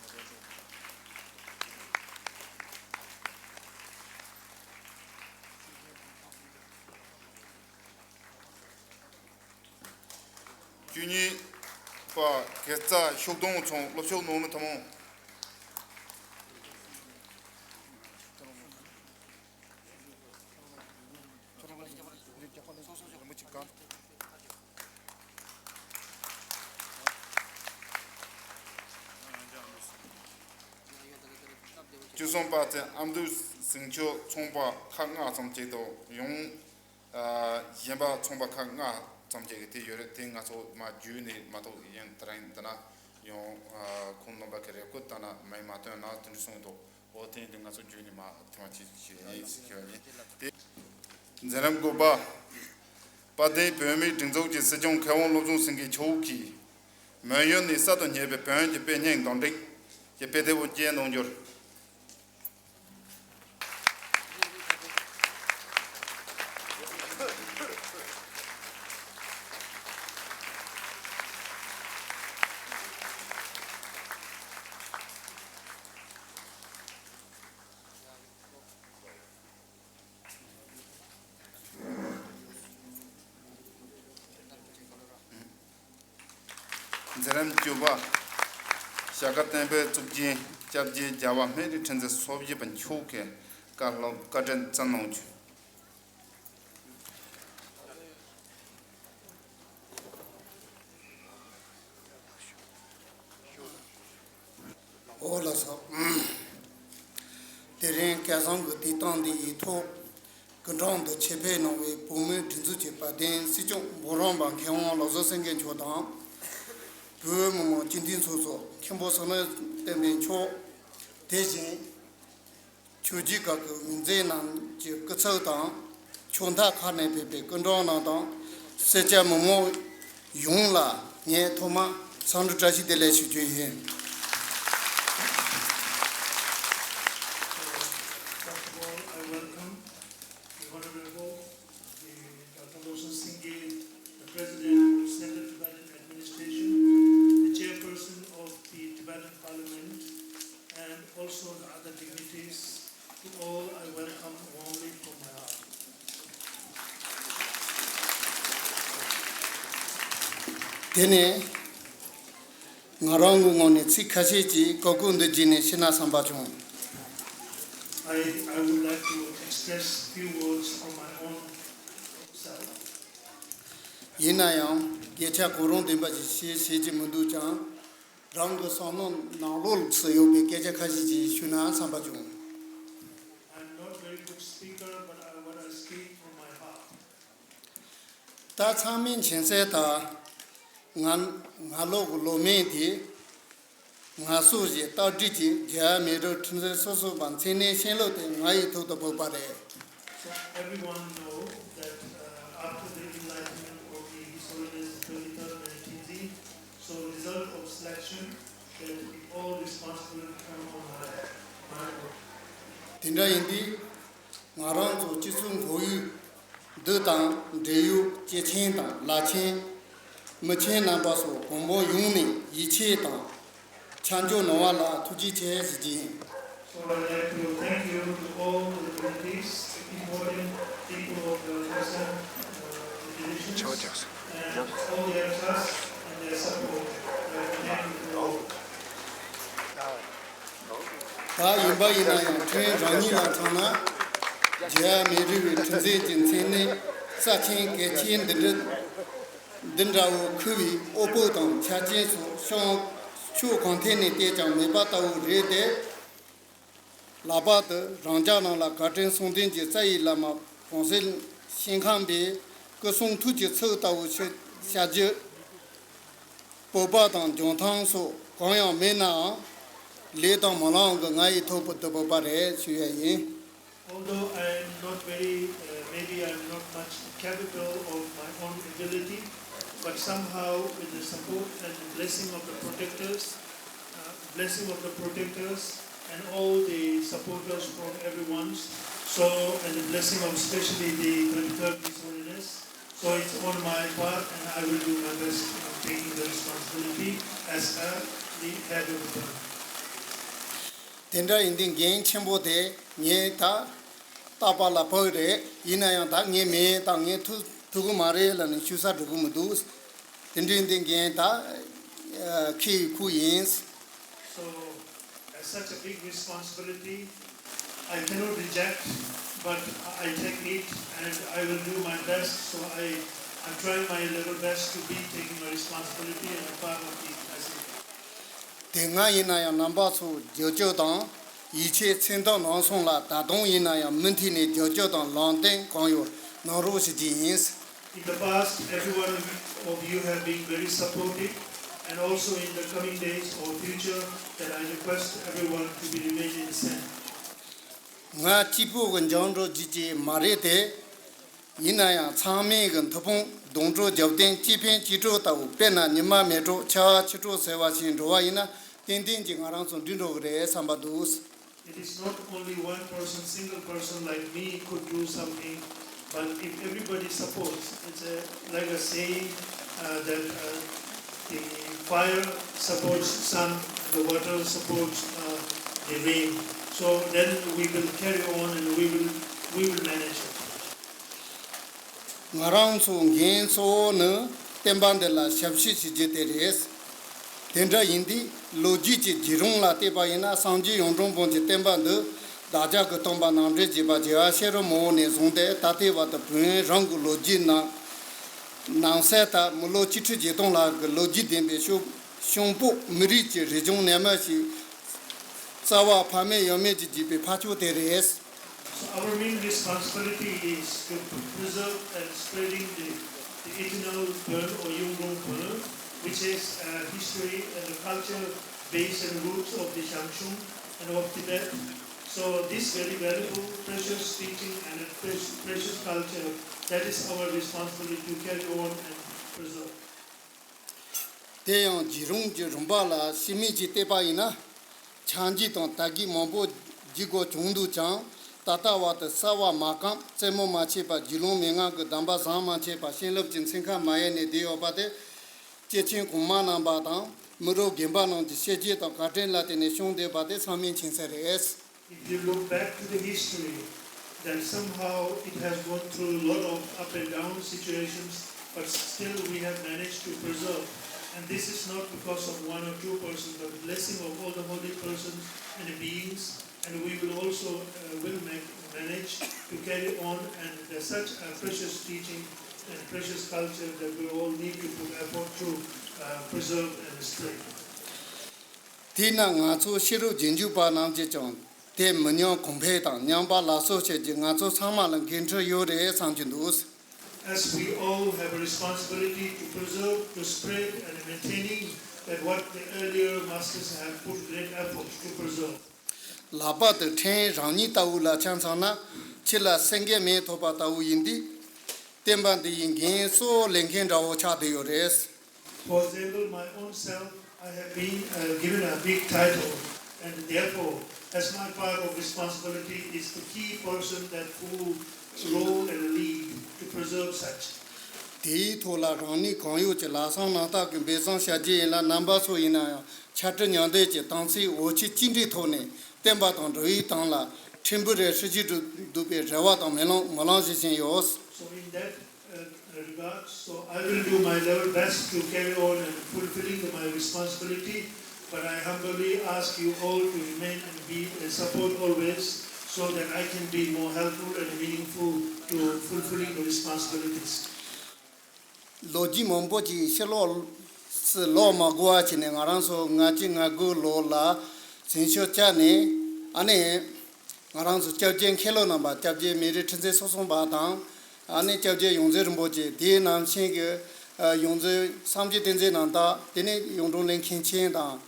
བཅུ་གཉིས་པ། དགེ་རྩ་ཤུག་སྡོང་ཚང་སློབ་ཕྱོགས་ནང་མི་ཐུན་མོང་། བཅུ་གསུམ་པ། ཚེ་ཨ་མདོའི་ཟིང་ཆུ་ཚོང་པ་ཁག་ལྔ་ཙམ་ཅིག་དང་ཡང་། ཨ། གཞན་པ་ཚོང་པ་ཁག་ལྔ་ཙམ་ཅིག་གི་དེ་ཡོད་རེད། དེ་ང་ཚོ་མ་བརྒྱུད་ནས་མ་གཏོགས་ཡིན། དེ་རིང་འདི་ན་ཡང་ཁོང་རྣམ་པ་གི་རེ་སྐུལ་ལྟར་ན་མིང་མ་བཏོན་ན་དེ་འདྲ་གསུངས་འདུག་འོ་དེ་འདི་ང་ཚོ་བརྒྱུད་ནས་མ་ཐོན་པ་ཅིག་ཞིག་ཡིན་ཟེར་ཞུ་བ་ཡིན། དེ་མཛད་རིམ་དགུ་པ། དཔལ་ལྡན་བོད་མིའི་སྒྲིག་འཛུགས་ཀྱི་སྲིད་སྐྱོང་མཁས་དབང་བློ་བཟང་སེང་གེ་མཆོག་གིས་མོན་ཡུལ་ནས་གསར་དུ་རྙེད་པའི་བོན་གྱི་དཔེ་རྙིང་དང་འབྲེལ་གྱི་དཔེ་དེབ་བརྒྱད་གནང་རྒྱུར། མཛད་རིམ་བཅུ་པ། ཞྭ་སྒབ་བསྟན་པའི་གཙུག་རྒྱན་སྐྱབས་རྗེ་རྒྱལ་བ་སྨན་རི་ཁྲི་འཛིན་སོ་བཞི་པ་མཆོག་གིས་བཀའ་སློབ་བཀའ་དྲིན་བསྩལ་གནང་རྒྱུ། འོ་ལགས་སོ། དེ་རིང་སྐལ་བཟང་གི་དུས་སྟོན་འདི་ཡི་ཐོག་སྐུ་མགྲོན་དུ་ཆེད་ཕེབས་གནང་བའི་བོད་མིའི་སྒྲིག་འཛུགས་ཀྱི་དཔལ་ལྡན་སྲིད་སྐྱོང་འབུམ་རམས་པ་མཁས་དབང་བློ་བཟང་སེང་གེ་མཆོག་དང་། བོད་མི་མང་སྤྱི་འཐུས་ཚོགས་གཙོ་མཁན་པོ་བསོད་ནམས་བསྟན་འཕེལ་མཆོག་དེ་བཞིན་ཆོས་བརྒྱུད་ཁག་གི་དབུ་མཛད་རྣམས་ཀྱི་སྐུ་ཚབ་དང་། ཕྱོགས་མཐའ་ཁག་ནས་ཕེབས་པའི་སྐུ་མགྲོན་རྣམས་དང་། སེར་སྐྱ་མི་མང་ཡོངས་ལ་ངས་ཐོག་མར་འཚམས་འདྲི་བཀྲ་ཤིས་བདེ་ལེགས་ཞུ་རྒྱུ་ཡིན། First of all, I welcome the Honorable, the Doctor Losang Singye, the President of Central Tibetan Administration, the Chairperson of the Tibetan Parliament, and also the other dignitaries. To all, I welcome warmly from my heart. དེ་ནས་ང་རང་གི་ངོས་ནས་ཚིག་ཁ་ཤས་ཅིག་གོ་སྐབས་འདི་བརྒྱུད་ནས་ཞུ་ན་བསམ་པ་བྱུང་། I, I would like to express few words from my own self. ཡིན་ན་ཡང་སྐད་ཆ་གོ་རིམ་ལྡན་པ་ཞིག་བཤད་ཤེས་ཀྱི་མི་འདུག་ཀྱང་། རང་གི་བསམ་བློ་ནང་ལོགས་སུ་ཡོད་པའི་སྐད་ཆ་ཁ་ཤས་ཅིག་ཞུ་ན་བསམ་པ་བྱུང་། I'm not very good speaker, but I, what I speak from my heart. ད་ཚང་མས་མཁྱེན་གསལ་ལྟར། ང་ང་ལོ་གི་ལོ་མིང་དེ་ང་སོ་ཞེས་རྟགས་བྲིས་ཀྱིས་རྒྱལ་བ་སྨན་རི་ཁྲི་འཛིན་སོ་སོ་བ་མཚན་གནས་ཤིང་ལུགས་དེ་ང་ཡི་ཐོག་ཏུ་བོས་པ་རེད། So everyone know that, uh, after the enlightenment of the His Holiness the twenty-third Meritindzi, so result of selection that all responsibility come on my head. དེ་འདྲ་ཡིན་དུས། ང་རང་ཚོ་སྤྱི་ཚོགས་ཁོར་ཡུག་འདི་དང་འབྲེལ་ཡོད་སྐྱེས་ཆེན་དང་བླ་ཆེན། མི་ཆེན་རྣམ་པ་སོགས་གོང་མ་ཡོངས་ནས་ཡིད་ཆེས་དང་ཆ་འཇོག་གནང་བ་ལ་ཐུགས་རྗེ་ཆེ་ཞུ་རྒྱུ་ཡིན། So I'd like to thank you to all the dignitaries, the important people of the Losang, uh, the traditions, and all their trust and their support. I'd like to thank you to all. ད་ཡིན་པ་ཡིན་ན་ཡང་ཕྲན་རང་ཉིད་ལ་མཚོན་ན། རྒྱལ་བ་མི་རིགས་པའི་འཁྲུག་འཛིང་གི་མཚན་གནས་རྩ་ཆེན་གལ་ཆེན་འདི་འདྲ། འདི་འདྲ་བོ་ཁུར་བའི་དབུ་བོ་དང་ཆ་རྐྱེན་སོགས་ཕྱོགས་ཕྱོགས་གང་ཐད་ནས་བལྟས་ཀྱང་མེད་པ་ལྟ་བུ་རེད་དེ། ལྷག་པར་དུ་རང་ཅག་རྣམས་ལ་བཀའ་དྲིན་གསུམ་ལྡན་གྱི་རྩ་བའི་བླ་མ་གོང་གསལ་ཞིང་ཁམས་པའི་སྐུ་གསུང་ཐུགས་ཀྱི་ཚུལ་ལྟ་བུ་ཞིག་བྱ་རྒྱུ། སྤོབས་པ་དང་འཇོན་ཐང་སོགས་གང་ཡང་མེད་ནའང་། ལས་དང་མི་ལངས་ཀྱི་ང་ཡི་ཐོག་བུ་དུ་བབས་པ་རེད་ཞུ་ཡ་ཡིན། Although I am not very, uh, maybe I am not much capable of my own ability, but somehow with the support and the blessing of the protectors, uh, blessing of the protectors and all the supporters from everyone's, so, and the blessing of especially the thirty-third His Holiness, so it's on my part and I will do my best in taking the responsibility as a, the head of the family. དེ་འདྲ་ཡིན་དུས་འགན་ཆེན་པོ་དེ་ངས་ད་རྟག་པར་ལ་ཕོག་རེད། ཡིན་ན་ཡང་ད་ངས་མེད་ད་ངས་ཐུག་ཐུག་གི་མ་རེད་ལབ་ནས་ཞུ་ས་འགྲོ་གི་མི་འདུག་དེ་འདྲའི་འདི་འགན་ད་ཁྱེད་ཡི་ཁུག་ཡིན། So, uh, such a big responsibility, I cannot reject, but I take it and I will do my best. So I, I'm trying my level best to be taking my responsibility and a part of it as a དེ་སྔ་ཡིན་ན་ཡང་རྣམ་པ་ཚོ་རྒྱབ་སྐྱོར་དང་ཡིད་ཆེས་མཚན་རྟགས་གནང་སོང་ལ། ད་དུང་ཡིན་ན་ཡང་མུ་མཐུད་ནས་རྒྱབ་སྐྱོར་དང་ལམ་སྟོན་གང་ཡོད་གནང་རོགས་ཞུ་རྒྱུ་ཡིན། In the past, every one of you have been very supportive, and also in the coming days or future, that I request everyone to be remain in the same. ང་གཅིག་པུ་གི་འཇོན་འགྲོ་རྒྱུ་ཅིག་མ་རེད་དེ། ཡིན་ན་ཡང་ཚང་མས་གི་མཐུ་དཔུང་གདོང་གྲོགས་རྒྱབ་རྟེན་གཅིག་ཕན་གཅིག་གྲོགས་ལྟ་བུ། དཔེར་ན་ཉི་མ་མེ་གྲོགས་ཆར་པ་ཆུ་གྲོགས་ཟེར་བ་བཞིན་འགྲོ་བ་ཡིན་ན་ཏན་ཏན་གྱིས་ང་རང་ཚོ་འགྲིག་འགྲོ་གི་རེད་བསམ་པ་འདུག It is not only one person, single person like me could do something, but if everybody supports, it's a, like a saying, uh, that, uh, the fire supports sun, the water supports, uh, the rain. So then we will carry on and we will, we will manage it. ང་རང་ཚོ་འགན་གཙོ་བོ་ནི་བསྟན་པ་འདི་ལ་ཞབས་ཕྱི་བྱེད་རྒྱུ་དེ་རེད། དེ་འདྲ་ཡིན་དུས་ལོ་རྒྱུས་ཀྱི་བརྒྱུད་རིམ་ལ་བལྟས་པ་ཡིན་ན། སངས་རྒྱས་གཡུང་དྲུང་བོན་གྱི་བསྟན་པ་འདི་བདག་ཅག་གི་སྟོན་པ་རྣམ་འདྲེན་བཞི་པ་རྒྱལ་བ་ཤེས་རབ་མང་པོ་ནས་བཟུང་སྟེ་ད་ལྟའི་བར་དུ་བོན་རང་གི་ལོ་རྒྱུས་ནང་ནང་གསེས་ལྟར་མི་ལོ་བཅུ་ཁྲི་བརྒྱད་སྟོང་ལྷག་གི་ལོ་རྒྱུས་ལྡན་པའི་ཤོ་ཤོམ་པོ་མི་རིགས་ཀྱི་རིག་གཞུང་རྣལ་མ་ཞིག་རྩ་བ་ཕ་མེས་ཡང་མེས་ཀྱིས་བརྒྱུད་པའི་ཕ་ཕྱོགས་དེ་རེད། So our main responsibility is to preserve and spreading the, the eternal pearl or Yungdrung pearl, which is a history and a culture base and roots of the Shangshung and of Tibet. So this very valuable, precious teaching and a precious, precious culture, that is our responsibility to carry on and preserve. དེ་ཡང་བརྒྱུད་རིམ་གྱི་རིམ་པ་ལ་ཕྱི་མིག་གིས་བལྟས་པ་ཡིན་ན། ཆག་འཇིག་དང་དར་རྒུད་མང་པོ་བརྒྱུད་དགོས་བྱུང་འདུག་ཀྱང་། ད་ལྟ་བར་དུ་གསར་བ་མ་བསྐམས་རྩེད་མོ་མ་བྱས་པར་རྒྱུས་ལོན་མན་ངག་གི་གདམས་པ་བཟང་མ་བྱས་པར་བྱིན་རླབས་ཀྱི་ཚན་ཁ་མ་ཡལ་ནས་བསྡད་ཡོད་པ་དེ། སྐྱེས་ཆེན་གོང་མ་རྣམ་པ་དང་མི་རབས་རྒན་པ་རྣམས་ཀྱི་ཤེས་བྱ་དང་བཀའ་དྲིན་ལ་བརྟེན་ནས་བྱུང་བསྡད་པ་དེ་ཚང་མས་མཁྱེན་གསལ་རེད། If you look back to the history, that somehow it has gone through a lot of up and down situations, but still we have managed to preserve. And this is not because of one or two persons, but the blessing of all the holy persons and the beings. And we will also, uh, will make, manage to carry on and, uh, such a precious teaching and precious culture that we all need to put effort to, uh, preserve and spread. དེས་ན་ང་ཚོ་ཤེས་རབ་རྗེས་འཇུག་པ་རྣམས་ཀྱིས་ཀྱང་དེ་མི་ཉམས་གོང་འཕེལ་དང་ཉམས་པ་སླར་གསོ་བྱེད་རྒྱུ་ང་ཚོ་ཚང་མ་ལ་འགན་འཁྲི་ཡོད་རེད་བསམ་གྱི་འདུག As we all have a responsibility to preserve, to spread and maintaining that what the earlier masters have put great effort to preserve. ལྷག་པར་དུ་ཕྲན་རང་ཉིད་ལྟ་བུ་ལ་ཆ་མཚོན་ན། ཁྱི་ལ་སེང་གེ་མིང་ཐོགས་པ་ལྟ་བུ་ཡིན་དུས། བསྟན་པ་འདི་ཡི་འགན་གཙོ་བོ་ལེན་མཁན་འདྲ་བོ་ཆགས་བསྡད་ཡོད་རེད། For example, my own self, I have been, uh, given a big title And therefore, as my part of responsibility is the key person that who role and lead to preserve such. དེའི་ཐོག་ལ་རང་ནུས་གང་ཡོད་ཀྱིས་ལམ་སང་རྣམ་དག་གི་འབད་བརྩོན་བྱ་རྒྱུ་ཡིན་ལ། རྣམ་པ་ཚོ་ཡིན་ན་ཡང་ཕྱག་བྲིས་མཉམ་འདེགས་ཀྱི་དམ་ཚིག་འོ་ཆུ་གཅིག་སྒྲིལ་ཐོག་ནས་བསྟན་པ་དང་འགྲོ་བའི་དོན་ལ་ཕྲན་བུ་རེ་ཧྲི་རྒྱུ་འདུག་པའི་རེ་བ་དང་སྨོན་ལམ་སྨོན་ལམ་ཞུ་བཞིན་ཡོད། So in that uh, regard, so I will do my level best to carry on and fulfilling my responsibility, but I humbly ask you all to remain and be a support always so that I can be more helpful and meaningful to fulfilling the responsibilities. ལོ་རྒྱུས་མང་པོ་ཅིག་ཕྱི་ལོགས་སུ་ལོག་མ་དགོས་པ་བྱས་ནས། ང་རང་ཚོ་ལྔ་བཅུ་ང་དགུ་ལོ་ལ་འཛིན་ཆོས་བཅར་ནས། ཨ་ནི་ང་རང་ཚོ་སྐྱབས་རྗེ་མཁན་སློབ་རྣམ་པ། སྐྱབས་རྗེ་སྨན་རི་ཁྲི་འཛིན་ཚོགས་གསུམ་པ་དང་། ཨ་ནི་སྐྱབས་རྗེ་ཡོངས་འཛིན་རིན་པོ་ཆེ། དེའི་ནང་བཞིན་གྱི་ཡོངས་འཛིན་སངས་རྒྱས་བསྟན་འཛིན་རྣམ་དག། དེ་ནས་གཡུང་དྲུང་གླིང་མཁན་ཆེན་དང་།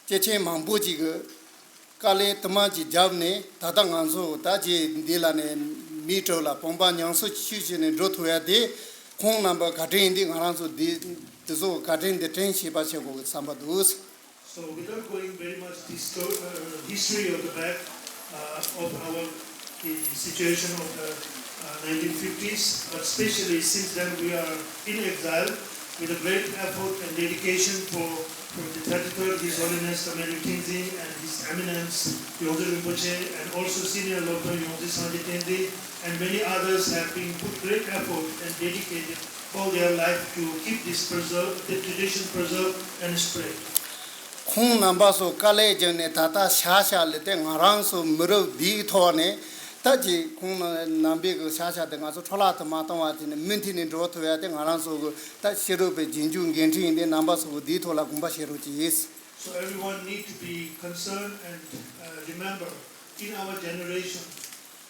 སྐྱེས་ཆེན་མང་པོ་ཅིག་གིས་དཀའ་ལས་དུ་མ་ཅིག་བརྒྱབ་ནས། ད་ལྟ་ང་ཚོ་ད་ཅིག་འདི་ལ་ནས་མིའི་གྲས་ལ་བོད་པ་ཉམས་གསོ་ཅིག་བྱས་ནས་འགྲོ་ཐུབ་ཡ་དེ། ཁོང་རྣམ་པ་བཀའ་དྲིན་ཡིན་དུས་ང་རང་ཚོ་འདི་འདི་ཚོ་བཀའ་དྲིན་འདི་དྲན་ཤེས་པ་བྱེད་དགོས་ཀྱི་བསམ་པ་འདུག། So without going very much histo- uh, history of the back uh, of our the situation of the uh, nineteen fifties, but especially since then we are in exile with a great effort and dedication for, for the thirty-third His Holiness the Meru Tenzin and His Eminence Yongzin Rinpoche and also Senior Lopen Yongzin Sanji Tenzin and many others have been put great effort and dedicated all their life to keep this preserved, the tradition preserved and spread. ཁོང་རྣམ་པ་ཚོ་དཀའ་ལས་བརྒྱབ་ནས་ད་ལྟ་ཤག་ཤག་ལས་ཏེ་ང་རང་ཚོ་མི་རབས་འདིའི་ཐོག་ནས་ད་ཅིག་ཁོང་རྣམ་པའི་གི་ཤག་ཤག་དེ་ང་ཚོ་འཕྲོ་བརླག་ཏུ་མ་གཏོང་བ་བྱས་ནས་མུ་མཐུད་ནས་འགྲོ་ཐུབ་ཡ་དེ་ང་རང་ཚོ་གི་ད་ཕྱི་རོལ་པའི་རྗེས་འཇུག་འགན་འཁྲི་ཡིན་ཏེ། རྣམ་པ་ཚོ་གི་འདིའི་ཐོག་ལ་དགོངས་པ་བཞེས་རོགས་གྱིས། So everyone need to be concerned and uh, remember in our generation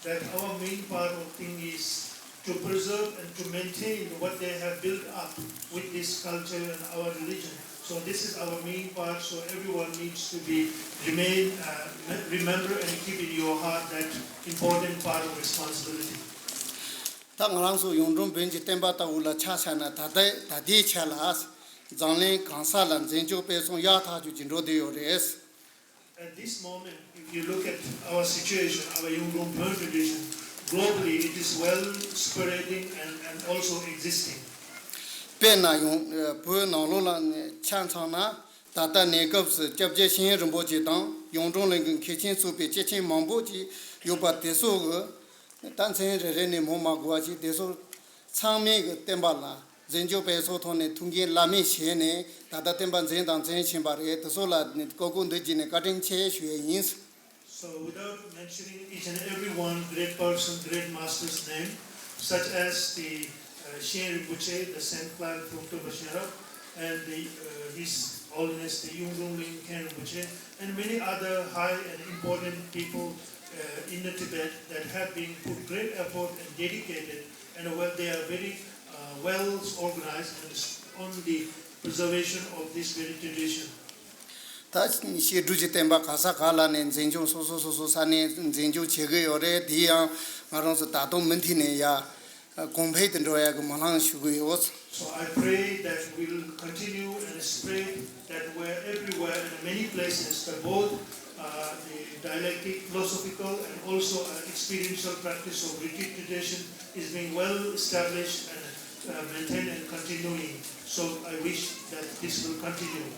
that our main part of thing is to preserve and to maintain what they have built up with this culture and our religion. So this is our main part. So everyone needs to be remain uh, remember and keep in your heart that important part of responsibility. ད་ང་རང་ཚོ་གཡུང་དྲུང་བོན་གྱི་བསྟན་པ་ལྟ་བུ་ལ་ཆ་བཞག་ན། ད་ལྟའི་ད་ལྟའི་ཆ་ལ་འཛམ་གླིང་གང་ས་ལ་འཛིན་སྐྱོང་སྤེལ་གསུམ་ཡག་ཐག་ཆོད་ཀྱི་འགྲོ་བསྡད་ཡོད་རེད། At this moment, if you look at our situation, our Yungdrung Bön tradition, globally it is well spreading and, and also existing. དཔེར་ན་ཡང་བོད་ནང་ལོགས་ལ་ཆ་མཚོན་ན། ད་ལྟ་གནས་སྐབས་སུ་སྐྱབས་རྗེ་ཤེས་ཡོན་རིན་པོ་ཆེ་དང་གཡུང་དྲུང་གླིང་གི་མཁན་ཆེན་ཚོགས་པའི་སྐྱེས་ཆེན་མང་པོ་ཅིག་ཡོད་པ་དེ་ཚོ་གི་ད་མཚན་རེ་རེ་ནས་སྨོས་མ་དགོས་པ་ཞིག་དེ་ཚོ་ཚང་མས་གི་བསྟན་པ་ལ་འཛིན་སྐྱོང་སྤེལ་གསུམ་ཐོག་ནས་ཐུགས་འགན་བླ་མེད་བཞེས་ནས་ད་ལྟ་བསྟན་པ་འཛིན་དང་འཛིན་བཞིན་པ་རེད། དེ་ཚོ་ལ་ནི་བཀའ་དགོངས་འདི་བརྒྱུད་ནས་བཀའ་དྲིན་ཆེ་ཞུ་ཡས་ཡིན། So without mentioning each and every one great person, great master's name, such as the uh, Shen Rinpoche, the Saint Clan from Tumbasharap, and the, uh, His Holiness the Yungdrung Ling Khen Rinpoche, and many other high and important people uh, in the Tibet that have been put great effort and dedicated, and well, they are very uh, well organized and on the preservation of this very tradition. ད་བཤད་སྒྲུབ་ཀྱི་བསྟན་པ་ག་ས་ག་ལ་ནས་འཛིན་སྐྱོང་སོ་སོ་སོ་སོ་ས་ནས་འཛིན་སྐྱོང་བྱེད་ཀྱི་ཡོད་རེད། དེ་ཡང་ང་རང་ཚོ་ད་དུང་མུ་མཐུད་ནས་ཡ་གོང་འཕེལ་དུ་འགྲོ་ཡ་གི་སྨོན་ལམ་ཞུ་གི་ཡོད། So I pray that we'll continue and spread that where everywhere in many places that both uh, the dialectic, philosophical and also uh, experiential practice of retreat tradition is being well established and uh, maintained and continuing. So I wish that this will continue.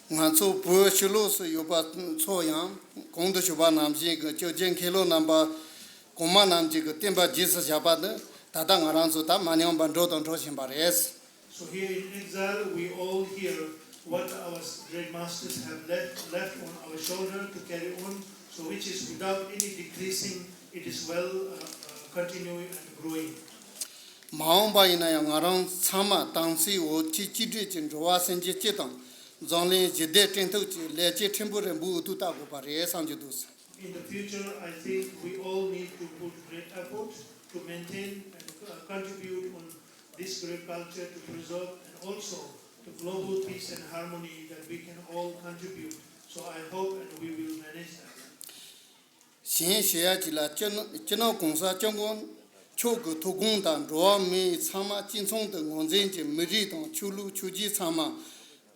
ང་ཚོ་བོད་ཕྱི་ལོགས་སུ་ཡོད་པ་ཚོ་ཡང་གོང་དུ་ཞུས་པ་ནང་བཞིན་གྱི་སྐྱབས་རྗེ་མཁན་སློབ་རྣམ་པ་གོང་མ་རྣམས་ཀྱི་བསྟན་པ་རྗེས་སུ་བཞག་པ་ནི་ད་ལྟ་ང་རང་ཚོ་ད་མ་ཉམས་པར་འགྲོ་དང་འགྲོ་བཞིན་པ་རེད། So here in exile, we all hear what our great masters have left, left on our shoulder to carry on, so which is without any decreasing, it is well uh, uh, continuing and growing. མ་འོངས་པ་ཡིན་ན་ཡང་ང་རང་ཚང་མ་དམ་ཚིག་འོ་ཆུ་གཅིག་སྒྲིལ་གྱིས་འགྲོ་བ་སེམས་ཅན་སྤྱི་དང་འཛམ་གླིང་ཞི་བདེ་བསྐྲུན་ཐབས་ཀྱི་ལས་བྱེད་ཕྲན་བུ་རེ་འབུལ་འོས་ཐུག་བལྟ་དགོས་པ་རེད་བསམ་གྱི་འདུག། In the future, I think we all need to put great effort to maintain and uh, contribute on this great culture to preserve and also to global peace and harmony that we can all contribute. So I hope and we will manage that. གཞན་ཞུ་ཡ་གཅིག་ལ་སྤྱི་ནོར་སྤྱི་ནོར་གོང་ས་སྐྱབས་མགོན་མཆོག་གི་ཐུགས་དགོངས་དང་འགྲོ་བ་མི་ཚང་མ་གཅིག་མཚུངས་དུ་ངོས་འཛིན་གྱིས་མི་རིགས་དང་ཆོས་ལུགས་ཆོས་བརྒྱུད་ཚང་མ་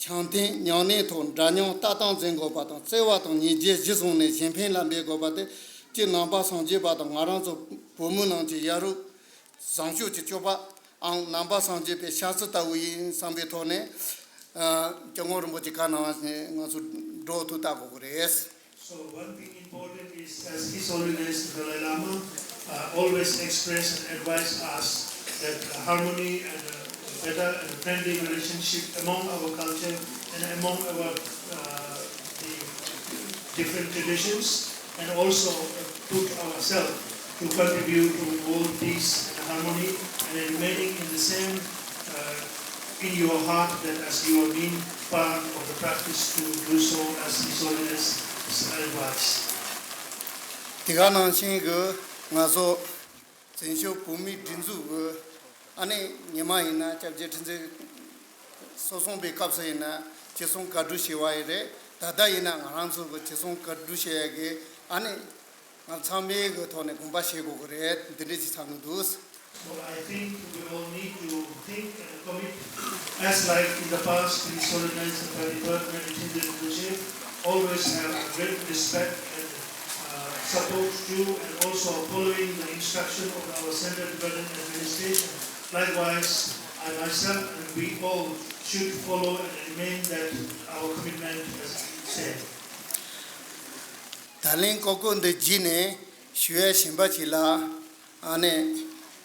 འཆམ་མཐུན་མཉམ་གནས་ཐོག་འདྲ་མཉམ་ལྟ་སྟངས་འཛིན་དགོས་པ་དང་། བརྩེ་བ་དང་ཉིན་བརྒྱའི་གཞི་བཟུང་ནས་གཞན་ཕན་ལ་འབད་དགོས་པ་དེ་སྤྱིར་ནང་པ་སངས་རྒྱས་པ་དང་ང་རང་ཚོ་བོད་མི་རྣམས་ཀྱི་ཡ་རབས་བཟང་སྤྱོད་ཀྱི་སྤྱོད་པའམ་ནང་པ་སངས་རྒྱས་པའི་ཤ་ཚ་ལྟ་བུ་ཡིན་བསམ་པའི་ཐོག་ནས། ཨ། སྐྱབས་མགོན་རིན་པོ་ཆེ་བཀའ་གནང་བ་ནས་ང་ཚོ་འགྲོ་ཐུབ་ལྟ་དགོས་ཀྱི་རེད། So one thing important is, as His Holiness the Dalai Lama uh, always express and advise us, that harmony and a better and friendly relationship among our culture and among our uh, the different traditions, and also put ourselves to contribute to world peace and harmony, and remaining in the same uh, in your heart that as you are being part of the practice to do so as His Holiness advised. དེ་ག་ནང་བཞིན་གྱི་ང་ཚོ་བཙན་བྱོལ་བོད་མིའི་སྒྲིག་འཛུགས་ཀྱི་ཨ་ནི་ཉི་མ་ཡིན་ན་སྐྱབས་རྗེ་ཁྲི་འཛིན་སོ་སོང་པའི་སྐབས་སུ་ཡིན་ན་ཅི་གསུང་བཀའ་སྒྲུབ་བྱས་པ་ཡིན་རེད། ད་ལྟ་ཡིན་ན་ང་རང་ཚོ་གི་ཅི་གསུང་བཀའ་སྒྲུབ་བྱེད་ཡ་གི་ཨ་ནི་ང་ཚང་མའི་གི་ཐོག་ནས་དགོངས་པ་བཞེས་དགོས་ཀྱི་རེད། འདི་འདྲ་ཅིག་ཚང་གི་འདུག So I think we all need to think and commit, as like in the past, His Holiness the thirty-third Meghachindra Rinpoche always have a great respect and uh, support to, and also following the instruction of our Central Tibetan Administration. Likewise, I myself and we all should follow and remain that our commitment as same. ད་ལན་ཀོ་ཀོ་འདི་བརྒྱུད་ནས་ཞུ་ཡ་གཞན་པ་ཅིག་ལ། ཨ་ནི་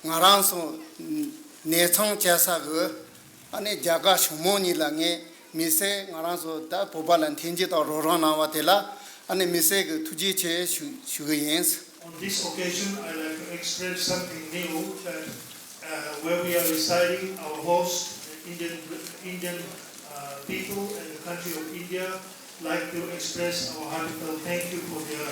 ང་རང་ཚོ་གནས་ཚང་བཅའ་ས་གི་ཨ་ནི་རྒྱ་གར་ཞང་མོ་གཉིས་ལ་ངས་དམིགས་བསལ་ང་རང་ཚོ་ད་བོད་པ་ལ་འཐེན་འཁྱེར་དང་རོགས་རམ་གནང་བ་དེ་ལ་ཨ་ནི་དམིགས་བསལ་གྱི་ཐུགས་རྗེ་ཆེ་ཞུ་ཞུ་གི་ཡིན། On this occasion, I like to express something new, that uh, where we are residing, our host, Indian, Indian uh, people and the country of India, like to express our heartfelt thank you for their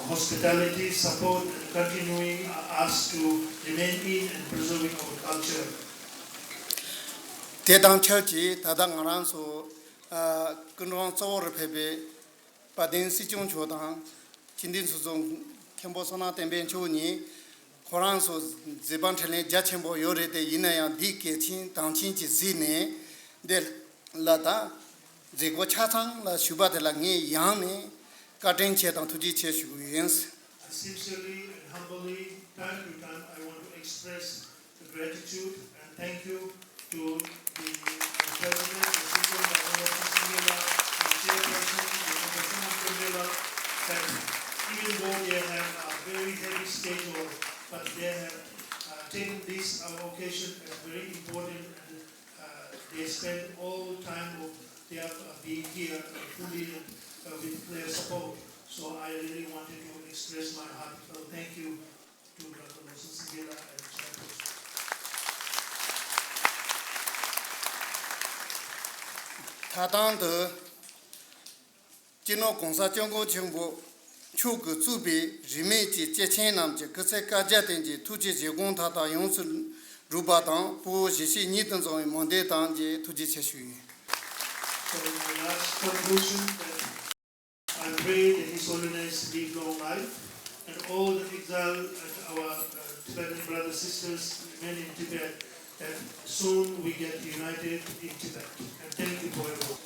hospitality, support, and continuing uh, us to remain in and preserving our culture. དེ་དང་ཆབས་ཅིག་ད་ལྟ་ང་རང་ཚོ་ཨ་སྐུ་མགྲོན་གཙོ་བོར་ཕེབས་པའི་དཔལ་ལྡན་སྲིད་སྐྱོང་མཆོག་དང་སྤྱི་འཐུས་ཚོགས་གཙོ་མཁན་པོ་བསོད་ནམས་བསྟན་འཕེལ་མཆོག་གཉིས་ཁོ་རང་ཚོ་མཛད་པ་འཕྲིན་ལས་རྒྱ་ཆེན་པོ་ཡོད་རེད་དེ། ཡིན་ན་ཡང་འདི་གལ་ཆེན་དོན་ཆེན་གྱིས་གཟིགས་ནས་འདི་ལ་ད་མཛད་སྒོ་ཆ་ཚང་ལ་ཞུགས་པ་དེ་ལ་ངས་ཡང་ནས་བཀའ་དྲིན་ཆེ་དང་ཐུགས་རྗེ་ཆེ་ཞུ་གི་ཡིན། Sincerely and humbly, time to time, I want to express the gratitude and thank you to the uh, President, the Speaker, Madam Singela, the Chairperson, the Professor Mandela, that even though they have a very heavy schedule, but they have uh, taken this uh, occasion as very important, and uh, they spend all time of their uh, being here uh, fully and uh, with their support. So I really wanted to express my heartfelt thank you to Doctor Nelson Singela and Chairperson. མཐའ་དོན་དུ། སྤྱི་ནོར་༸གོང་ས་༸སྐྱབས་མགོན་ཆེན་པོ་མཆོག་གིས་གཙོས་པའི་རིས་མེད་ཀྱི་སྐྱེས་ཆེན་རྣམས་ཀྱི་སྐུ་ཚེ་བསྐལ་བརྒྱར་བརྟན་ཅིང་ཐུགས་ཀྱི་བཞེད་དགོངས་མཐའ་དག་ཡོངས་སུ་འགྲུབ་པ་དང་། ཕུ་བོ་ཞིག་གཅིག་ཉིད་དུ་འཛོམས་པའི་མོས་འདུན་དང་བཅས་ཐུགས་རྗེ་ཆེ་ཞུ་ཡི། So in my last conclusion, that I pray that His Holiness live long life and all the exile and our uh, Tibetan brothers sisters remain in Tibet, that soon we get united in Tibet. And thank you for everyone.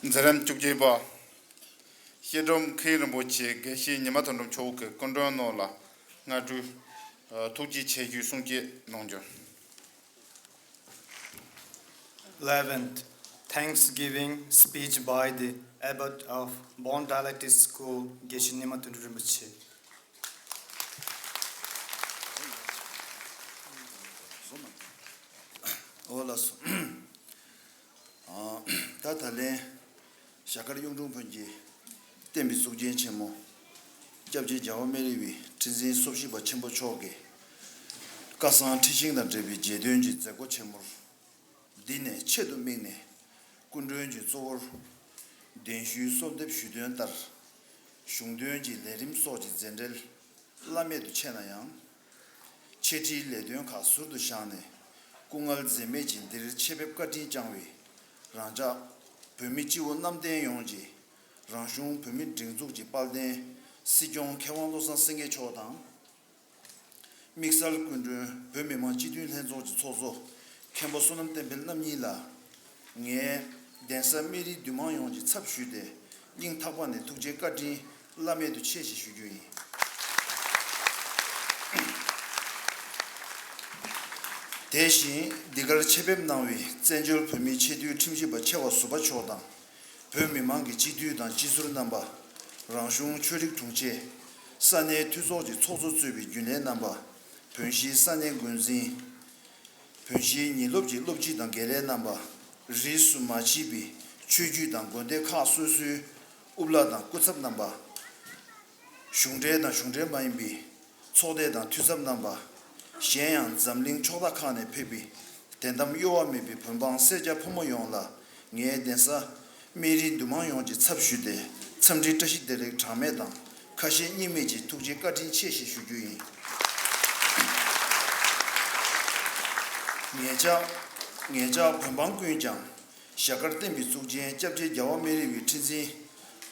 མཛད་རིམ་བཅུ་གཅིག་པ། བཤད་སྒྲུབ་མཁན་རིན་པོ་ཆེ་དགེ་བཤེས་ཉི་མ་དོན་གྲུབ་མཆོག་གི་སྐུ་མགྲོན་ནང་ལ་སྔ་དྲོའི་ཐུགས་རྗེ་ཆེ་ཞུའི་གསུང་བཤད་གནང་རྒྱུ། Eleventh, Thanksgiving speech by the Abbot of Bon Dialectic School, དགེ་བཤེས་ཉི་མ་དོན་གྲུབ་རིན་པོ་ཆེ། འོ་ལགས་སོ། ད་ད་ལན་ཞྭ་དཀར་གཡུང་དྲུང་བོན་གྱི་བསྟན་པའི་གཙུག་རྒྱན་ཆེན་མོ། སྐྱབས་རྗེ་རྒྱལ་བ་སྨན་རི་བའི་ཁྲི་འཛིན་སོ་བཞི་པ་ཆེན་པོ་མཆོག་གིས་བཀའ་གསང་ཁྲི་ཤིང་དང་འབྲེལ་བའི་རྗེས་དོན་གྱི་མཛད་སྒོ་ཆེན་མོར། འདི་ནས་ཆེད་དུ་དམིགས་ནས་སྐུ་མགྲོན་གྱི་གཙོ་བོར་གདན་ཞུའི་གསོལ་འདེབས་ཞུས་དོན་ལྟར། གཞུང་དོན་གྱི་ལས་རིམ་སོགས་ཀྱི་མཛད་འབྲེལ་བླ་མེད་དུ་ཆེ་ན་ཡང་། འཆད་ཁྲིད་ལས་དོན་ཁག་ཟུར་དུ་བཞག་ནས་སྐུ་ངལ་འཛེམས་མེད་ཀྱིས་འདིར་ཆེད་ཕེབས་བཀའ་དྲིན་བསྐྱངས་པའི་རང་ཅག་བོད་མི་སྤྱི་བོ་གནམ་བསྟན་ཡོངས་ཀྱི་རང་གཞུང་བོད་མིའི་སྒྲིག་འཛུགས་ཀྱི་དཔལ་ལྡན་སྲིད་སྐྱོང་མཁས་དབང་བློ་བཟང་སེང་གེ་མཆོག་དང་། དམིགས་བསལ་སྐུ་མགྲོན་བོད་མི་མང་སྤྱི་འཐུས་ལྷན་ཚོགས་ཀྱི་ཚོགས་གཙོ་མཁན་པོ་བསོད་ནམས་བསྟན་འཕེལ་རྣམ་གཉིས་ལ་ངས་ གདན་ས་སྨན་རིའི་འདུས་མང་ཡོངས་ཀྱི་ཚབ་ཞུས་ཏེ། སྙིང་ཐག་པ་ནས་ཐུགས་རྗེ་བཀའ་དྲིན་བླ་མེད་དུ་ཆེ་ཞེས་ཞུ་རྒྱུ་ཡིན། དེ་བཞིན་འདི་གར་ཆེད་ཕེབས་གནང་བའི་བཙན་བྱོལ་བོད་མིའི་ཆེས་མཐོའི་ཁྲིམས་ཞིབ་པ་ཆེ་བ་ཟུར་པ་མཆོག་དང་། བོད་མི་མང་གི་སྤྱི་འཐུས་དང་སྤྱི་ཟུར་རྣམ་པ། རང་གཞུང་ཆོས་རིག་དྲུང་ཆེ། ས་གནས་འཐུས་ཚོགས་ཀྱི་ཚོགས་གཙོ་གཙོས་པའི་རྒྱུན་ལས་རྣམ་པ། བོད་གཞིས་ས་གནས་འགོ་འཛིན། བོད་གཞིས་ཉིན་སློབ་ཀྱི་སློབ་སྤྱི་དང་དགེ་ལས་རྣམ་པ། རིས་སུ་མ་མཆིས་པའི་ཆོས་བརྒྱུད་དང་དགོན་སྡེ་ཁག་སོ་སོའི་དབུ་བླ་དང་སྐུ་ཚབ་རྣམ་པ། གཞུང་འབྲེལ་དང་གཞུང་འབྲེལ་མ་ཡིན་པའི་ཚོགས་སྡེ་དང་འཐུས་ཚབ་རྣམ་པ། གཞན་ཡང་འཛམ་གླིང་ཕྱོགས་མཐའ་ཁག་ནས་ཕེབས་པའི་དད་དམ་གཡོ་བ་མེད་པའི་བོད་འབངས་སེར་སྐྱ་ཕོ་མོ་ཡོངས་ལ་ངའི་གདན་ས་སྨན་རིའི་འདུས་མང་ཡོངས་ཀྱི་ཚབ་ཞུས་ཏེ་འཚམས་འདྲིའི་བཀྲ་ཤིས་བདེ་ལེགས་གྲངས་མེད་དང་ཁ་ཞེ་གཉིས་མེད་ཀྱི་ཐུགས་རྗེ་བཀའ་དྲིན་ཆེ་ཞེས་ཞུ་རྒྱུ་ཡིན། ངེད་ཅག་ངེད་ཅག་བོད་འབངས་ཀུན་ཀྱང་ཞྭ་དཀར་བསྟན་པའི་གཙུག་རྒྱན་སྐྱབས་རྗེ་རྒྱལ་བ་སྨན་རི་བའི་ཁྲི་འཛིན་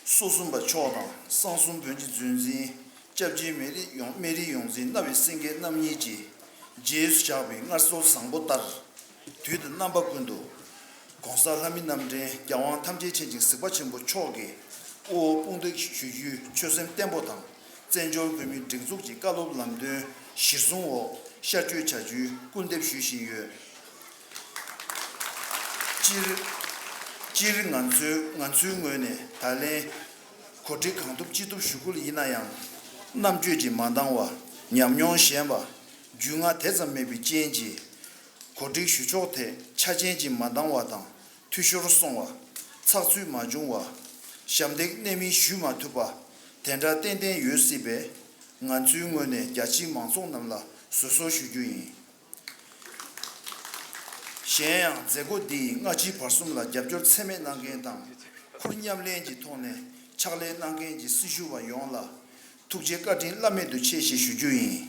སོ་གསུམ་པ་མཆོག་དང་གསང་གསུམ་བོན་གྱི་མཛོད་འཛིན་སྐྱབས་རྗེ་སྨན་རི་ཡོངས་སྨན་རི་ཡོངས་འཛིན་རྣ་བའི་སེང་གེ་རྣམ་གཉིས་ཀྱིས་རྗེས་སུ་བཞག་པའི་སྔར་སྲོལ་བཟང་པོ་ལྟར། དུས་དང་རྣམ་པ་ཀུན་ཏུ། ༸གོང་ས་ལྷ་མི་རྣམ་འདྲེན་རྒྱལ་དབང་ཐམས་ཅད་མཁྱེན་ཅིང་གཟིགས་པ་ཆེན་པོ་མཆོག་གི་དབུ་འོག་དཔུང་འདེགས་ཞུ་རྒྱུའི་ཆོད་སེམས་བརྟན་པོ་དང་། བཙན་བྱོལ་བོད་མིའི་སྒྲིག་འཛུགས་ཀྱི་བཀའ་སློབ་ལམ་སྟོན་གཞིར་བཟུང་འོག་ཤར་བསྐྱོད་བྱ་རྒྱུའི་སྐུལ་འདེབས་ཞུ་བཞིན་ཡོད། སྤྱིར། སྤྱིར་ང་ཚོའི་ང་ཚོའི་ངོས་ནས་ད་ལན་གོ་སྒྲིག་གང་ཐུབ་ཅི་ཐུབ་ཞུ་ཁུལ་ཡིན་ན་ཡང་། རྣམ་དཔྱོད་ཀྱིས་མ་འདང་བ། ཉམས་མྱོང་ཞན་པ། རྒྱུས་མངའ་དེ་ཙམ་མེད་པའི་རྐྱེན་གྱིས། གོ་སྒྲིག་ཞུ་ཕྱོགས་ཐད་ཆ་རྐྱེན་གྱིས་མ་འདང་བ་དང་། འཐུས་ཤོར་སོང་བ། ཚགས་ཚུད་མ་བྱུང་བ། ཞབས་འདེགས་གནད་སྨིན་ཞུས་མ་ཐུབ་པ། དེ་འདྲ་ཏན་ཏན་ཡོད་སྲིད་པས། ང་ཚོའི་ངོས་ནས་རྒྱ་ཆེའི་མང་ཚོགས་རྣམས་ལ་བཟོད་གསོལ་ཞུ་རྒྱུ་ཡིན། གཞན་ཡང་མཛད་སྒོ་འདི་ཡིས་སྔ་ཕྱི་བར་གསུམ་ལ་རྒྱབ་སྐྱོར་ཚད་མེད་གནང་མཁན་དང་། ཁུར་མཉམ་ལེན་གྱི་ཐོག་ནས་ཕྱག་ལས་གནང་མཁན་གྱི་སྲི་ཞུ་བ་ཡོངས་ལ་ཐུགས་རྗེ་བཀའ་དྲིན་བླ་མེད་དུ་ཆེ་ཞེས་ཞུ་རྒྱུ་ཡིན།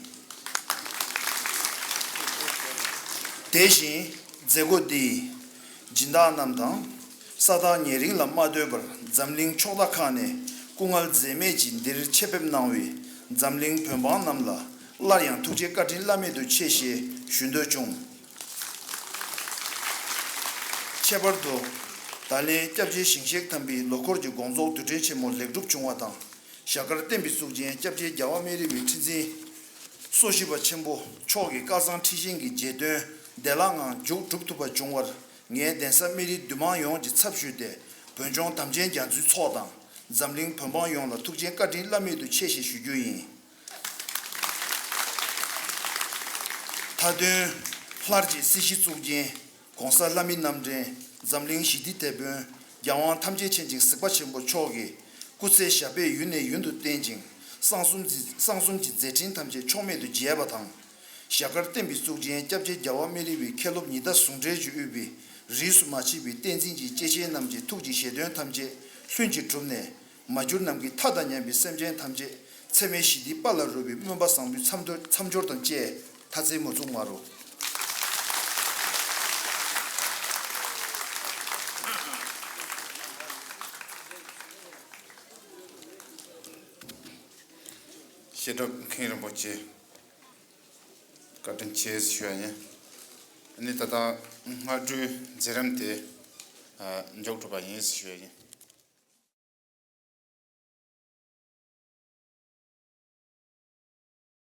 དེ་བཞིན་མཛད་སྒོ་འདི་ཡིས་སྦྱིན་བདག་རྣམས་དང་། ས་ཐག་ཉེ་རིང་ལ་མ་ལྟོས་པར་འཛམ་གླིང་ཕྱོགས་མཐའ་ཁག་ནས་སྐུ་ངལ་འཛེམས་མེད་ཀྱིས་འདིར་ཆེད་ཕེབས་གནང་བའི་འཛམ་གླིང་བོད་འབངས་རྣམས་ལ་སླར་ཡང་ཐུགས་རྗེ་བཀའ་དྲིན་བླ་མེད་དུ་ཆེ་ཞེས་ཞུ་འདོད་བྱུང་། ཁྱད་པར་དུ། ད་ལན་སྐྱབས་རྗེ་ཞིང་གཤེགས་དམ་པའི་ལོ་འཁོར་གྱི་དགོངས་རྫོགས་དུས་དྲན་ཆེན་མོ་ལེགས་གྲུབ་བྱུང་བ་དང་། ཞྭ་དཀར་བསྟན་པའི་གཙུག་རྒྱན་སྐྱབས་རྗེ་རྒྱལ་བ་སྨན་རི་བའི་ཁྲི་འཛིན་སོ་བཞི་པ་ཆེན་པོ་མཆོག་གི་བསྐལ་བཟང་ཁྲི་བཞེངས་ཀྱི་རྗེས་དོན་བདེ་བླག་ངང་མཇུག་གྲུབ་ཐུབ་པ་བྱུང་བར། ངས་གདན་ས་སྨན་རིའི་འདུས་མང་ཡོངས་ཀྱི་ཚབ་ཞུས་ཏེ། བོད་ལྗོངས་དམ་ཅན་རྒྱ་མཚོའི་ཚོགས་དང་། འཛམ་གླིང་བོད་འབངས་ཡོངས་ལ་ཐུགས་རྗེ་བཀའ་དྲིན་བླ་མེད་དུ་ཆེ་ཞེས་ཞུ་རྒྱུ་ཡིན། མཐའ་དོན། སླར་གྱིས་སྲིད་ཞི་གཙུག་རྒྱན། ༸གོང་ས་ལྷ་མི་རྣམ་འདྲེན། འཛམ་གླིང་ཞི་བདེའི་དེད་དཔོན་རྒྱལ་དབང་ཐམས་ཅད་མཁྱེན་ཅིང་གཟིགས་པ་ཆེན་པོ་མཆོག་གི་སྐུ་ཚེ་ཞབས་པད་ཡུན་ནས་ཡུན་དུ་བརྟན་ཅིང་། གསང་གསུམ་གྱི་གསང་གསུམ་གྱི་མཛད་འཕྲིན་ཐམས་ཅད་ཕྱོགས་མེད་དུ་རྒྱས་པ་དང་། ཞྭ་དཀར་བསྟན་པའི་གཙུག་རྒྱན་སྐྱབས་རྗེ་རྒྱལ་བ་སྨན་རི་བའི་མཁན་སློབ་ཉི་ཟླ་ཟུང་འབྲེལ་གྱིས་དབུས་པའི་རིས་སུ་མ་མཆིས་པའི་བསྟན་འཛིན་གྱི་སྐྱེས་ཆེན་རྣམས་ཀྱི་ཐུགས་ཀྱི་བཞེད་དོན་ཐམས་ཅད་ལྷུན་གྱིས་གྲུབ་ནས། མ་གྱུར་ནམ་མཁའི་མཐའ་དང་མཉམ་པའི་སེམས་ཅན་ཐམས་ཅད་འཚེ་མེད་ཞི་བདེའི་དཔལ་ལ་རོལ་བའི་སྨོན་པ་བཟང་པོའི་མཚམས་སྦྱོར་མཚམས་སྦྱོར་དང་བཅས་མཐའ་བརྩེགས་མ་བཙུགས་མ་རུ། བཤད་སྒྲུབ་མཁན་རིན་པོ་ཆེ་བཀའ་དྲིན་ཆེ་ཞུ་ཡ་ཡིན། ཨ་ནི་ད་ལྟ་སྔ་དྲོའི་མཛད་རིམ་དེ་མཇུག་གྲུབ་པ་ཡིན་ཞུ་ཡ་ཡིན།